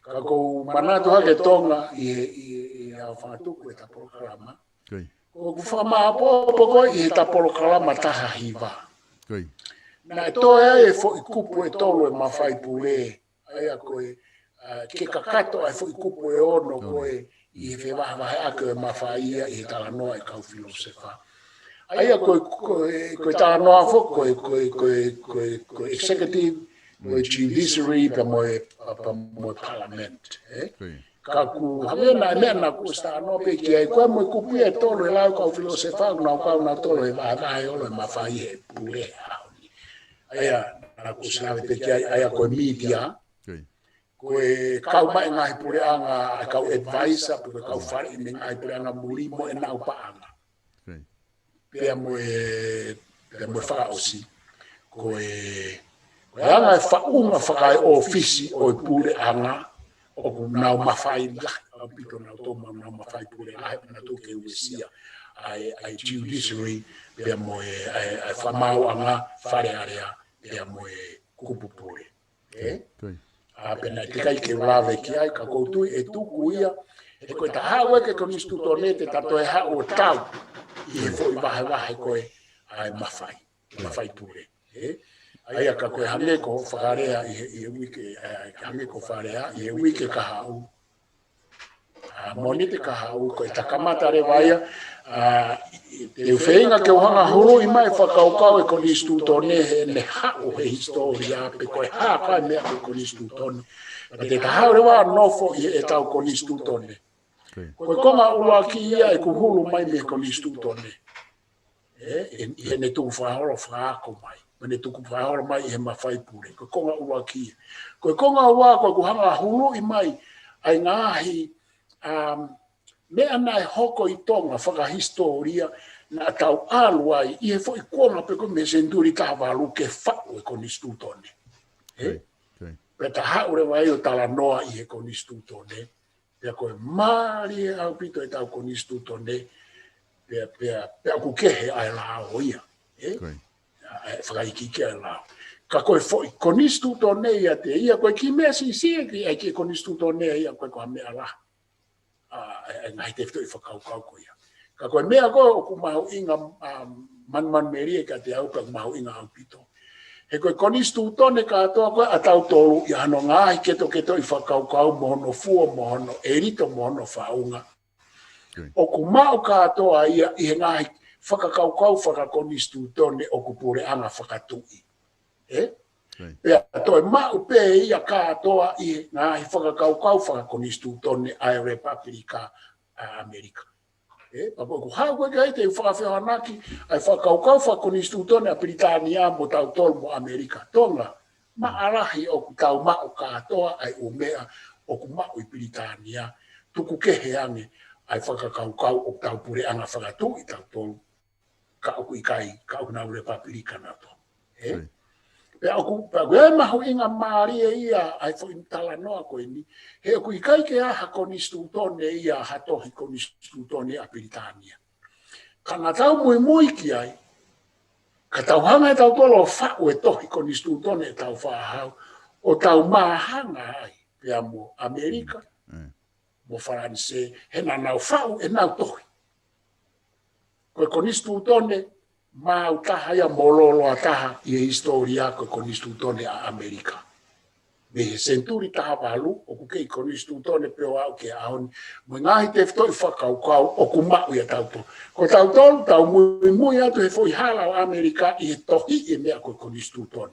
Ka ʻoku ou manatu hake Tonga ʻi he, ʻi he, ʻi he ʻaho fakatupu ʻeta polokalama. ʻOku fakamāʻopoʻopo ko ē ʻi heʻeta polokalama taha hiva. Naʻe toe ai e foʻi kupu ʻe tolu ʻe mafai pule. ʻA ia ko e, ʻa, ke kakato ʻa e foʻi kupu ʻe ono ko ē ʻi he fevahevaheʻaki ʻo e mafai ia ʻi he talanoa ʻa e kau filōsefa. ʻA ia ko e, ko e, ko e talanoa foki, ko e, ko e, ko e, ko e, ko e executive, ko e judiciary, pea mo e, pea mo e parliament, ʻe? Ka ʻoku hangē naʻe meʻa naʻa ku ʻosi talanoa pē ki ai, ko e mo e kupu ia ʻe tolu ʻe lau kau filōsefa, ʻoku nau kau nautolu he vahevahe ʻo e mafai he pule he ʻaho ni. ʻA ia, naʻa ku ʻosi lave pē ki ai, ʻa ia ko e media, ko e kau mai e ngaahi puleʻanga, ʻa e kau advisor, pe ko e kau faleʻi mei he ngaahi puleʻanga muli mo ʻenau paʻanga. Pea mo e, pea mo e fakaʻosi. Ko e, ko e anga e faʻunga fakaeʻofisi ʻo e puleʻanga, ʻoku nau mafai lahi ʻaupito nautolu mo nau mafai pule lahi, nautolu ke uesia ʻa e, ʻa e judiciary, pea mo e, ʻa e, ʻa e fakamaauʻanga, Fale Alea, pea mo e kupu pule. ʻE? ʻA, pea naʻe teʻeki ai ke u lave ki ai, ka ʻoku ou tui ʻe tuku ia, he ko ʻeta haʻu ē ki he Konisitūtone te ta toe haʻu ʻo tau ʻi he foʻi vahevahe ko ē ʻa e mafai, mafai pule. ʻE? ʻA ia ka ko e hangē ko hoʻo fakalea ʻi he, ʻi he uike, ʻa, hangē ko hoʻo fakalea ʻi he uike kahaʻu. ʻA, Mōnite kahaʻu ko ʻeta kamata leva ia, ʻa, te u feinga ke u hanga huluʻi mai fakakaukau e Konisitūtone heʻene haʻu he hisitōlia pe ko e hā ko ā e meʻa ko e Konisitūtone. Pea te ta haʻu leva ʻo nofo ʻi heʻetau Konisitūtone. Ko e konga ʻuluaki ia ʻeku hulu mai mei he Konisitūtone. ʻE, ʻi heʻene tukufakaholo fakaako mai, mo ʻene tukufakaholo mai ʻi he mafai pule. Ko e konga ʻuluaki ia. Ko e konga ua ko ʻeku hanga huluʻi mai ʻa e ngaahi, um, meʻa naʻe hoko ʻi Tonga fakahisitōlia naʻa tau ʻalu ai ʻi he foʻi kuonga pē ko ē mei he senituli taha valu ke faʻu e Konisitūtone. ʻE? Pea ta haʻu leva ai ʻo talanoa ʻi he Konisitūtone. Pea ko e mālie ʻaupito ʻetau Konisitūtone, pea, pea, pea ʻoku kehe ʻa e lao ia, ʻe? ʻA e fakaikiiki ʻa e lao. Ka ko e foʻi Konisitūtone ia te ia, ko e kiʻi meʻa siʻisiʻi ki ai ki he Konisitūtone ia, ko e ko ha meʻa lahi. ʻa e ngaahi tefitoʻi fakakaukau ko ia. Ka ko e meʻa ko ē ʻoku mahuʻinga, um, manumanumelie kiate au pea ʻoku mahuʻinga ʻaupito. He ko e konisitūtone kātoa ko ē ʻa tautolu ʻi hono ngaahi ketoketoʻi fakakaukau mo hono fua mo hono ʻelito mo hono faʻunga. ʻOku maʻu kātoa ia ʻi he ngaahi fakakaukau fakakonisitūtone ʻoku puleʻanga fakatuʻi. ʻE? Pea toe maʻu pē ia kātoa ʻi he ngaahi fakakaukau fakakonisitūtone ʻa e Lepapilika ʻa ʻAmelika. ʻE? Pea ko ʻeku haʻu ko ē ki ai te u fakafehoanaki ʻa e fakakaukau fakakonisitūtone ʻa Pilitānia mo tautolu mo ʻAmelika. Tonga, maʻalahi ʻoku tau maʻu kātoa ʻa e ʻū meʻa ʻoku maʻu ʻi Pilitānia, tuku kehe ange ʻa e fakakaukau ʻoku tau puleʻanga fakatuʻi tautolu, ka ʻoku ʻikai, ka ʻoku nau Lepapilika nautolu. ʻE? Pea ʻoku, pea ʻoku ʻi ai e mahuʻinga mālie ia ʻa e foʻi talanoa ko eni, he ʻoku ʻikai ke ʻi ai ha konisitūtone ia ha tohi konisitūtone ʻa Pilitānia. Ka naʻa tau muimui ki ai, ka tau hanga ʻe tautolu ʻo faʻu e tohi konisitūtone ʻetau faʻahau, ʻo tau māhanga ai pea mo ʻAmelika, mo Falanisē, he naʻa nau faʻu ʻenau tohi. Ko e konisitūtone maau taha ia mo lōloa taha ʻi he hisitōlia ko e konisitūtone ʻa ʻAmelika. Mei he senituli taha valu, ʻoku kei konisitūtone pē ʻo aʻu ki he ʻaho ni, mo e ngaahi tefitoʻi fakakaukau ʻoku maʻu ia tautolu. Ko tautolu, tau muimui atu he foʻi hala ʻo ʻAmelika ʻi he tohi e meʻa ko e konisitūtone.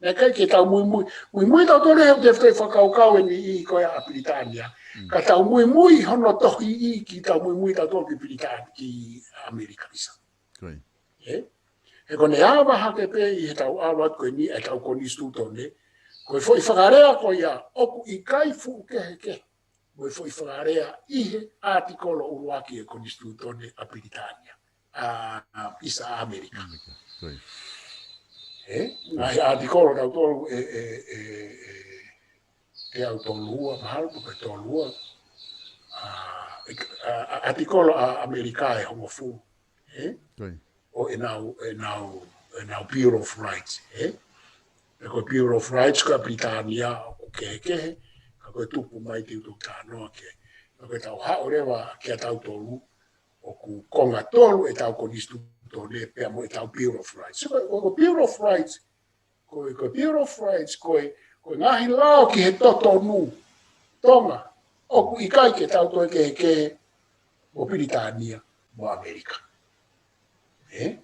Naʻe ʻikai ke tau muimui, muimui tautolu he tefitoʻi fakakaukau ʻe niʻihi ko ia ʻa Pilitānia. Ka tau muimui hono tohi ʻi ki tau muimui tautolu ki Pilitānia, ki ʻAmelika ʻisa. ʻE? He ko ʻene ava hake pē ʻi he tau ava ko eni ʻa e tau konisitūtone, ko e foʻi fakalea ko ia ʻoku ʻikai fuʻu kehekehe mo e foʻi fakalea ʻi he ʻatikolo ʻuluaki e konisitūtone ʻa Pilitānia, ʻa, ʻa ʻisa ʻAmelika. ʻE? Ngaahi ʻatikolo tautolu ʻe, ʻe, ʻe, ʻe, ʻe au tolu ua, mahalo pe tolu ua. ʻA, ʻe, ʻa, ʻa, ʻatikolo ʻa ʻAmelika ʻe hongofulu. ʻE? ʻO ʻenau, ʻenau, ʻenau Bill of Rights, ʻe? ʻE ko e Bill of Rights ko ē ʻa Pilitānia ʻoku kehekehe, ka ko e tupu mai te u toki talanoa ki ai. Ka ko e tau haʻu leva kia tautolu, ʻoku konga tolu ʻetau konisitūtone pea mo ʻetau Bill of Rights. Ko, ko, ko Bill of Rights, ko, ko Bill of Rights, ko e, ko e ngaahi lao ki he totonu. Tonga, ʻoku ʻikai ke tau toe kehekehe mo Pilitānia mo ʻAmelika. ʻE?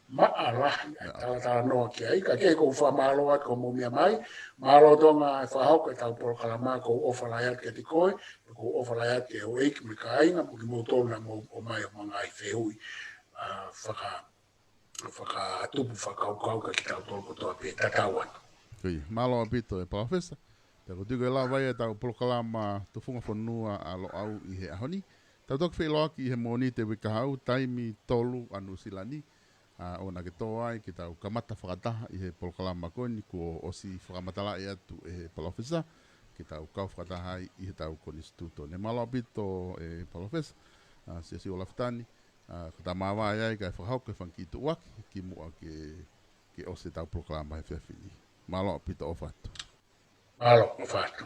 Maʻalahi ʻa e talatalanoa ki ai, ka ke kou fakamālō atu ko mou meʻa mai, mālō Tonga e fakahoko ʻetau polokalama, kou ʻofa lahi atu kiate koe, kou ʻofa lahi atu ki he houʻeiki mo e kāinga, mo kimoutolu naʻa mou ʻomai ʻo mou ngaahi fehuʻi, ʻa, faka, fakatupu fakakaukau ka kitautolu kotoa pē tatau atu. Mālō ʻaupito e Palōfesa. Pea ko e tiko e lava ia ʻetau polokalama Tufunga Fonua ʻa Loʻau ʻi he ʻaho ni. Tau toki feʻiloaki ʻi he Mōnite uike kahaʻu, taimi tolu ʻa Nuʻusila ni. ʻA, ʻo na ke tō ai ke tau kamata fakataha ʻi he polokalama ko eni kuo ʻosi fakamatalaʻi atu ʻe he Palōfesa, ke tau kau fakataha ai ʻi he tau konisitūtone. Mālō ʻaupito e Palōfesa, ʻa, Siosiua Lafitani, ʻa, ka ta māvae ai kae fakahoko e fanga kiʻi tuʻuaki, kimuʻa ke, ke ʻosi ʻetau polokalama he efiafi ni. Mālō ʻaupito, ʻofa atu. Mālō, ʻofa atu.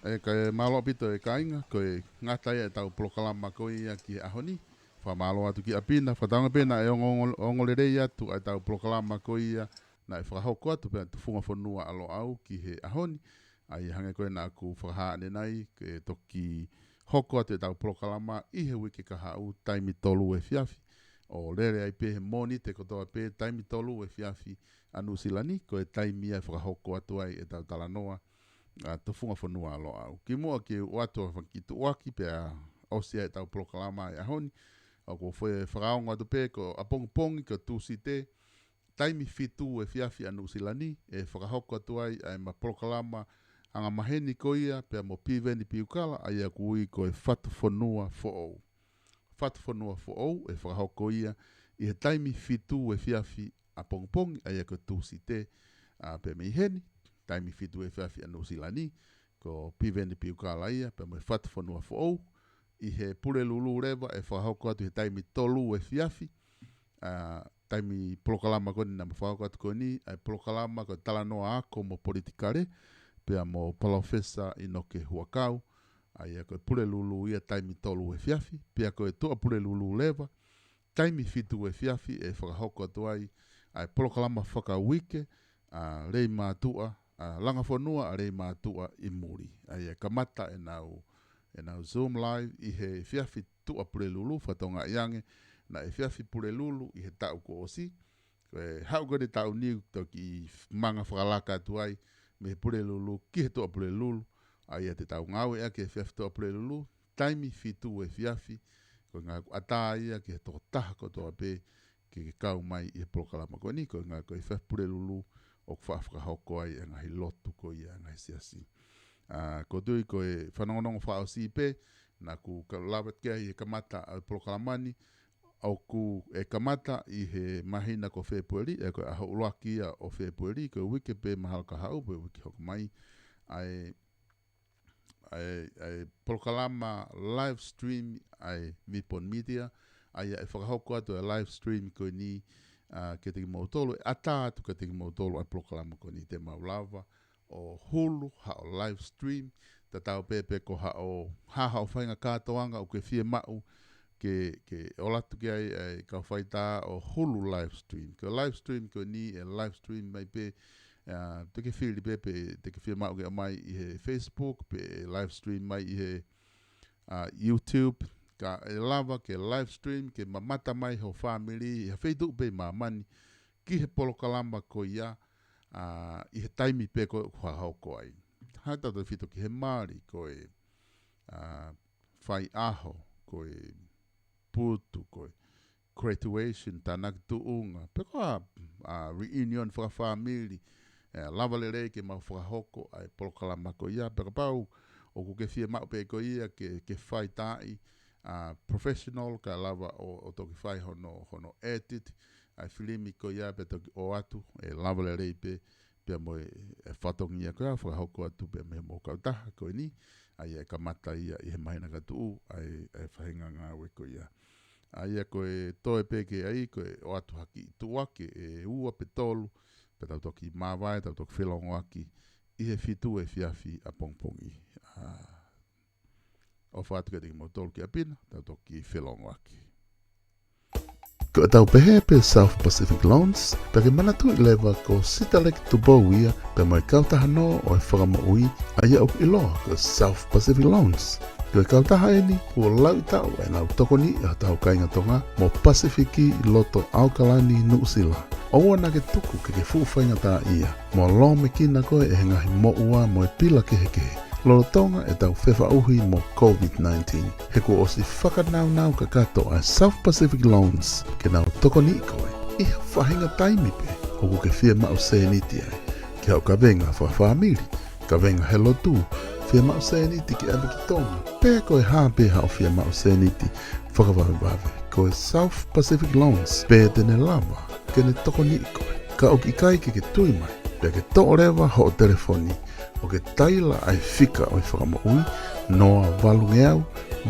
ʻE, kae mālō ʻaupito e kāinga, ko e ngata ia ʻetau polokalama ko ia ki he ʻaho ni. Fakamālō atu ki ʻapi na, fakatauange pē naʻe ongo, ongo, ongo lelei atu ʻa ʻetau polokalama ko ia, naʻe fakahoko atu pē ʻa Tufunga Fonua ʻa Loʻau ki he ʻaho ni. ʻA ia hangē ko ē naʻa ku fakahā ʻanenai, ke toki hoko atu ʻetau polokalama ʻi he uike kahaʻu taimi tolu efiafi. ʻO lele ai pē he Mōnite kotoa pē taimi tolu efiafi ʻa Nuʻusila ni, ko e taimi ia ʻe fakahoko atu ai ʻetau talanoa, ʻa, Tufunga Fonua ʻa Loʻau. Kimuʻa ke u ʻoatu ʻa e fanga kiʻi tuʻuaki pea ʻosi ai ʻetau polokalama ʻi he ʻaho ni, ʻoku ou fie fakaongo atu pē ko ʻapongipongi ko Tūsite, taimi fitu efiafi ʻa Nuʻusila ni, ʻe fakahoko atu ai ʻa ʻema polokalama angamaheni ko ia pea mo Piveni Piukala, ʻa ia ʻoku ui ko e Fatu Fonua Foʻou. Fatu Fonua Foʻou ʻe fakahoko ia ʻi he taimi fitu efiafi ʻapongipongi, ʻa ia ko Tūsite, ʻa, pea mei heni, taimi fitu efiafi ʻa Nuʻusila ni, ko Piveni Piukala ia pea mo e Fatu Fonua Foʻou, ʻi he Pulelulu leva ʻe fakahoko atu he taimi tolu efiafi, ʻa, taimi polokalama ko eni naʻa ma fakahoko atu ko eni, ʻa e polokalama ko e Talanoa Ako mo Politikale, pea mo Palōfesa ʻInoke Huʻakau, ʻa ia ko e Pulelulu ia taimi tolu efiafi, pea ko e Tuʻapulelulu leva, taimi fitu efiafi ʻe fakahoko atu ai ʻa e polokalama fakauike ʻa Leimātuʻa, ʻa Langafonua ʻa Leimātuʻa ʻi muli. ʻA ia kamata ʻenau, ʻenau Zoom live ʻi he efiafi Tuʻapulelulu, fakatokangaʻi ange naʻe efiafi Pulelulu ʻi he taʻu kuo ʻosi. Ko e haʻu ko eni taʻu ni toki manga fakalaka atu ai mei he Pulelulu ki he Tuʻapulelulu. ʻA ia te tau ngāueʻaki e efiafi Tuʻapulelulu, taimi fitu efiafi, ko e ngāue ʻatā ia ki he tokotaha kotoa pē ke, ke kau mai ʻi he polokalama ko eni, ko e ngāue ko e efiafi Pulelulu ʻoku faʻa fakahoko ai e ngaahi lotu ko ia e ngaahi siasi. ʻA, ʻoku ou tui ko e fanongonongo fakaʻosi pē, naʻa ku ka lava ki ai he kamata ʻa e polokalama ni, ʻoku ʻe kamata ʻi he māhina ko Fēpueli, ʻa ia ko e ʻaho ʻuluaki ia ʻo Fēpueli, ko e uike pē mahalo ka haʻu, pe uike hoko mai, ʻa e, ʻa e, ʻa e polokalama live stream ʻa e Vipon Media, ʻa ia ʻe fakahoko atu e live stream ko eni, ʻa, kiate kimoutolu, ʻe ʻatā atu kiate kimoutolu ʻa e polokalama ko eni te mau lava ʻo hulu haʻo live stream, tatau pē pe ko haʻo, ha haʻo faʻahinga kātoanga ʻoku ke fiemaʻu ke, ke ʻoatu ki ai ʻa e kau faitā ʻo hulu live stream. Ko e live stream ko eni ʻe live stream mai pē, ʻa, te ke fili pē pe te ke fiemaʻu ke ʻomai ʻi he Facebook, pe live stream mai ʻi he, ʻa, YouTube, ka ʻe lava ke live stream, ke mamata mai ho fāmili ʻi ha feituʻu pē ʻi māmani, ki he polokalama ko ia, ʻa, ʻi he taimi pē ko ē ʻoku fakahoko ai. Hatautefito ki he mali, ko e, ʻa, faiʻaho, ko e putu, ko e graduation, tānaki tuʻunga, pe ko ha, ʻa, reunion fakafāmili, ʻe lava lelei ke mau fakahoko ʻa e polokalama ko ia, pea kapau ʻoku ke fiemaʻu pē ko ia ke, ke fai taʻi, ʻa, professional, kae lava ʻo, ʻo toki fai hono, hono edit ʻa e filimi ko ia pea toki ʻoatu, ʻe lava lelei pē, pea mo e, e fatongia ko ia ʻe fakahoko atu pē mei he mo kautaha ko eni, ʻa ia ʻe kamata ia ʻi he māhina ka tuʻu, ʻa e, e faʻahinga ngāue ko ia. ʻA ia ko e toe pē ki ai, ko e ʻoatu ha kiʻi tuʻuaki ʻe ua pe tolu, pea tau toki māvae, tau toki felongoaki ʻi he fitu efiafi ʻapongipongi. ʻA, ʻofa atu kiate kimoutolu ki ʻapi na, tau toki felongoaki. Ko ʻetau pehē pē South Pacific Loans, pea ke manatuʻi leva ko Sitaleki Tupou ia, pea mo e kautaha nō ʻo e fakamoʻui, ʻa ia ʻoku ʻiloa ko South Pacific Loans. Ko e kautaha eni, kuo lauʻi taʻu ʻenau tokoniʻi ʻa hotau kāinga Tonga mo Pasifiki ʻi loto ʻAokalani, Nuʻusila. ʻOua naʻa ke tuku ke ke fuʻu faingataʻaʻia mo lōmekina koe ʻe he ngaahi moʻua mo e pila kehekehe lolotonga ʻetau fefaʻuhi mo COVID nineteen. He kuo ʻosi fakanaunau kakato ʻa e South Pacific Loans ke nau tokoniʻi koe ʻi ha faʻahinga taimi pē ʻoku ke fiemaʻu sēniti ai, ki haʻo kavenga fakafāmili, kavenga he lotu, fiemaʻu sēniti ke ʻave ki Tonga, pe ko e hā pē haʻo fiemaʻu sēniti fakavavevave. Ko e South Pacific Loans pē te ne lava ke ne tokoniʻi koe. Ka ʻoku ʻikai ke ke tui mai, pea ke toʻo leva hoʻo telefoni ʻo ke taila ʻa e fika ʻo e fakamoʻui, noa valungeau,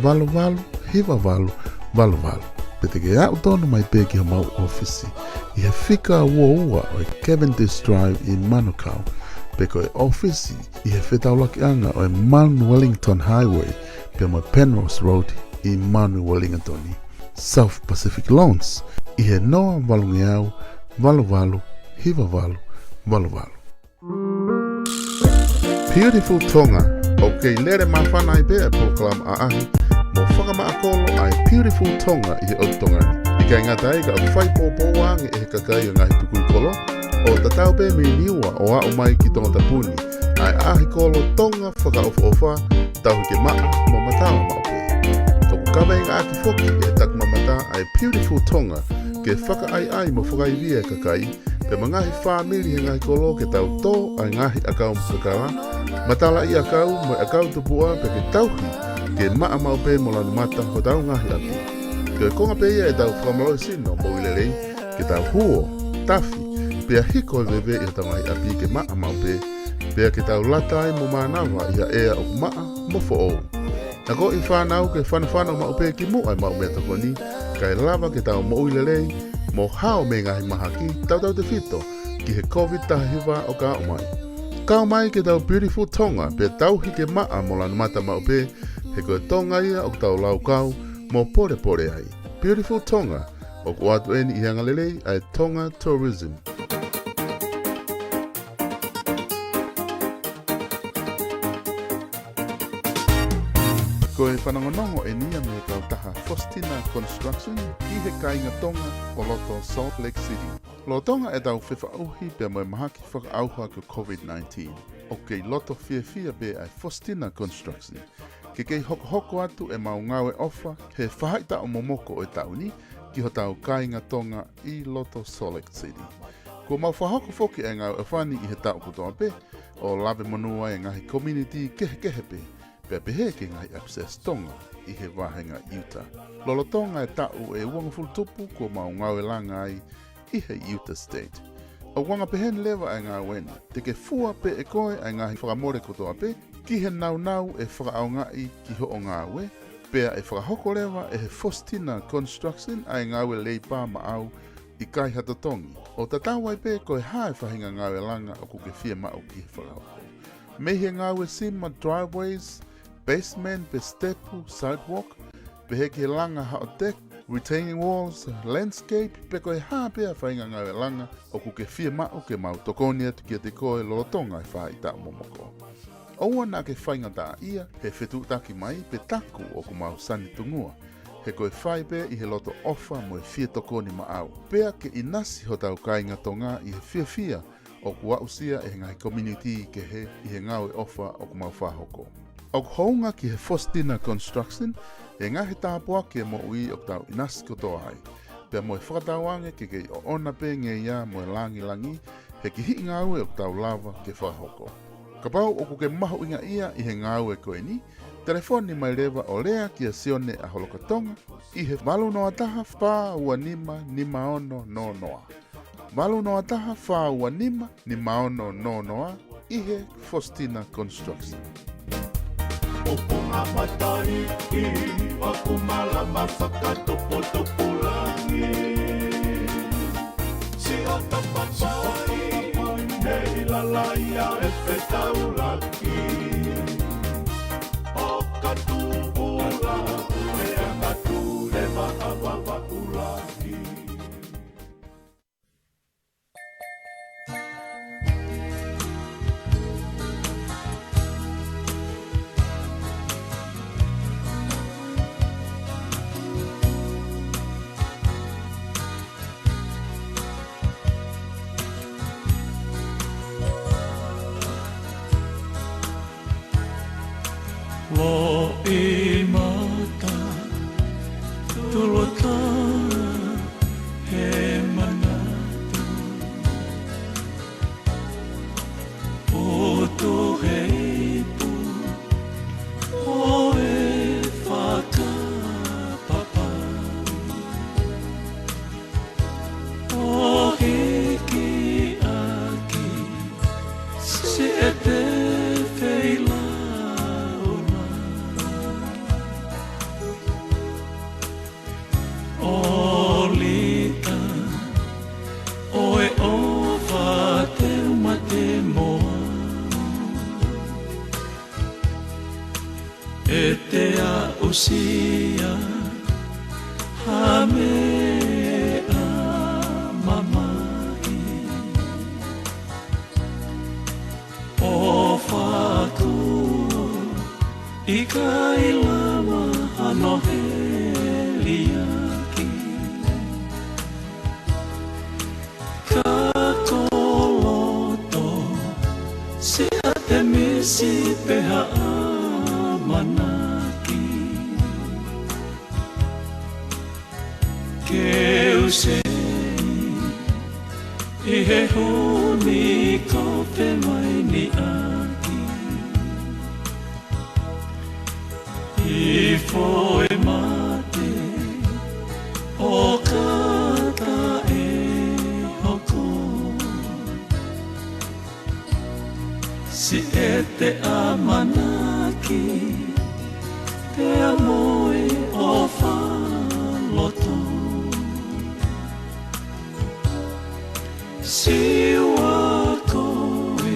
valu valu, hiva valu, valu valu. Pe te ke aʻu tonu mai pē ki homau ʻōfisi ʻi he fika ua ua ʻo e Cavendish Drive ʻi Manukau, pe ko e ʻōfisi ʻi he fetaulakiʻanga ʻo e Mount Wellington Highway pea mo e Penrose Road ʻi Mount Wellington. South Pacific Loans ʻi he noa valungeau, valu valu, hiva valu, valu valu. Beautiful Tonga. ʻOku kei lele māfana ai pē ʻa e polokalama ʻaʻahi mo fakamaʻa kolo ʻa e Beautiful Tonga ʻi he ʻotu Tonga ni. ʻIkai ngata ai ka ʻoku fai poupou ange ʻe he kakai ʻo e ngaahi tukui kolo ʻo tatau pē mei Niua ʻo aʻu mai ki Tongatapu ni ʻa e ʻaʻahi kolo Tonga fakaʻofoʻofa, tauhi ke maʻa mo matala maʻu pē. ʻOku kaveingaʻaki foki ʻe he takimamata ʻa e Beautiful Tonga ke fakaʻaiʻai mo fakaivia e kakai, pea mo e ngaahi fāmili he ngaahi kolo ke tau tō ʻa e ngaahi ʻakau kakala, matalaʻi ʻakau mo e ʻakau tupuʻa pea ke tauhi ke maʻa maʻu pē mo lanu mata hotau ngaahi ʻapi. Ko e konga pē ia ʻetau fakamālohisino moʻui lelei, ke tau huo, tafi, pea hiko e veve ʻi hotau ngaahi ʻapi ke maʻa maʻu pē, pea ke tau lata ai mo mānava ʻi ha ʻea ʻoku maʻa mo foʻou. Akoʻi fānau ke fanofano maʻu pē ki muʻa e maʻu meʻatokoni, kae lava ke tau moʻui lelei mo hao mei he ngaahi mahaki tautautefito ki he COVID taha hiva ʻoku aʻu mai. Kau mai ki he Beautiful Tonga, pea tauhi ke maʻa mo lanu mata maʻu pē, he ko e Tonga ia ʻoku tau laukau mo polepole ai. Beautiful Tonga, ʻoku ʻoatu eni ʻi he angalelei ʻa e Tonga Tourism. Ko e fanongonongo eni ia mei he kautaha Faustina Construction ʻi he kāinga Tonga ʻo loto Salt Lake City. Lolotonga ʻetau fefaʻuhi pea mo e mahaki fakaʻauha ko e COVID nineteen, ʻoku kei loto fiefia pē ʻa e Faustina Construction ke kei hokohoko atu ʻemau ngāue ʻofa he faʻahitaʻu momoko ʻo e taʻu ni ki hotau kāinga Tonga ʻi loto Salt Lake City. Kuo mau fakahoko foki ʻa e ngāue ʻofa ni ʻi he taʻu kotoa pē, ʻo lave monū ai e ngaahi community kehekehe pē, pea pehē ki he ngaahi access Tonga ʻi he vāhenga Utah. Lolotonga e taʻu ʻe uangofulu tupu kuo mau ngāue langa ai ʻi he Utah State. ʻOku anga peheni leva ʻa e ngāue ni, te ke fua pē ʻe koe ʻa e ngaahi fakamole kotoa pē ki he nāunau ʻe fakaʻaongaʻi ki hoʻo ngāue, pea ʻe fakahoko leva ʻe he Faustina Construction ʻa e ngāue leipā maʻau ʻikai ha totongi, ʻo tatau ai pē ko e hā e faʻahinga ngāue langa ʻoku ke fiemaʻu ke fakahoko. Mei he ngāue sima, driveways, basement pe sitepu, sidewalk, pehē ki he langa haʻo deck, retaining walls, landscape, pe ko e hā pē ʻa e faʻahinga ngāue langa ʻoku ke fiemaʻu ke mau tokoni atu kiate koe lolotonga e faʻahitaʻu momoko. ʻOua naʻa ke faingataʻaʻia he fetuʻutaki mai pe taku ʻoku mau sani tungua, he ko e fai pē ʻi he loto ʻofa mo e fie tokoni maʻau, pea ke ʻinasi hotau kāinga Tonga ʻi he fiefia ʻoku aʻusia ʻe he ngaahi community kehe ʻi he ngāue ʻofa ʻoku mau fakahoko. ʻOku hounga ki he Faustina Construction e ngaahi tāpuaki e moʻui ʻoku tau ʻinasi kotoa ai, pea mo e fakatauange ke kei ʻoʻona pē ngeia mo e langilangi he kihiʻi ngāue ʻoku tau lava ke fakahoko. Kapau ʻoku ke mahuʻingaʻia ʻi he ngāue ko eni, telefoni mai leva ʻo lea kia Sione ʻa Holokatonga ʻi he valu noa taha fā ua nima nima ono noa noa. Valu noa taha fā ua nima nima ono noa noa ʻi he Faustina Construction. ʻOku ʻapatai ʻi ʻoku malama fakatuputupulangi. Siʻa tapapai, nei lalaia e fetaulaki. ʻOka tupula, ʻe angatu e vaka vavaʻulaki. Loʻimata, tulota, he manatu, putu he ipu, ʻo e fakapapau. ʻO hiki ʻaki, siʻete feilaulau. ʻO lita, ʻo e ʻofa te u mate moa. ʻE te aʻusia ha meʻa mamahi. ʻOfa tuʻo, ʻikai lava hano heliaki. Ka ko loto, siʻa te misi pe ha ʻamanaki. Ke u sei, ʻi he huni ko Pemaini ʻaki. ʻI foʻi mate, ʻo kata e hoko. Siʻete ʻamanaki, pea mo e ʻofa loto. Siua koe,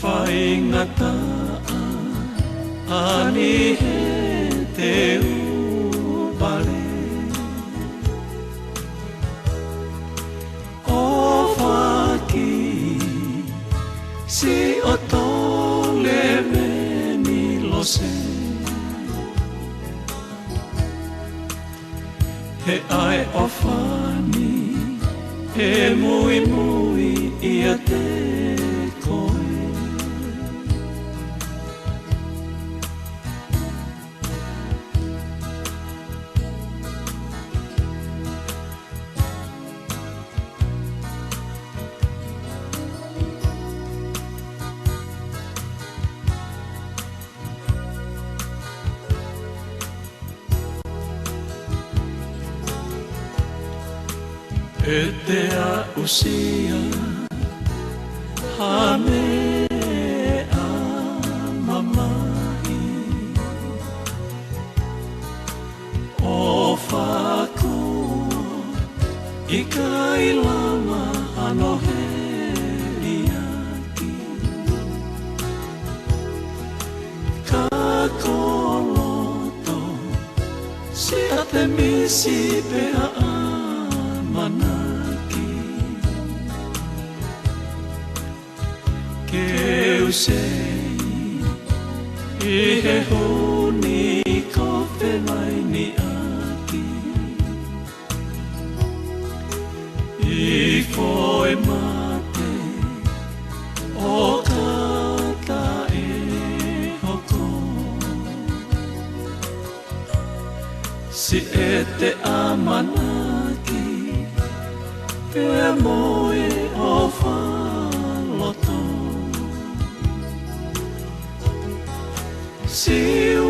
Faingataʻa ʻa Niheteuale, ʻo faki siʻoto lēmeni lose. He ʻai ʻo fani, he muimui ʻiate koe. ʻE te aʻusia ha meʻa mamahi ʻo fakua, ʻikai lava hano heliaki. Ka ko loto siʻa te misi pea ʻamanaki ke u sei ʻi he huni ko fevainiʻaki. ʻI foʻi mate ʻo kata e hoko, siʻete ʻamanaki pea mo e ʻofa loto. Siu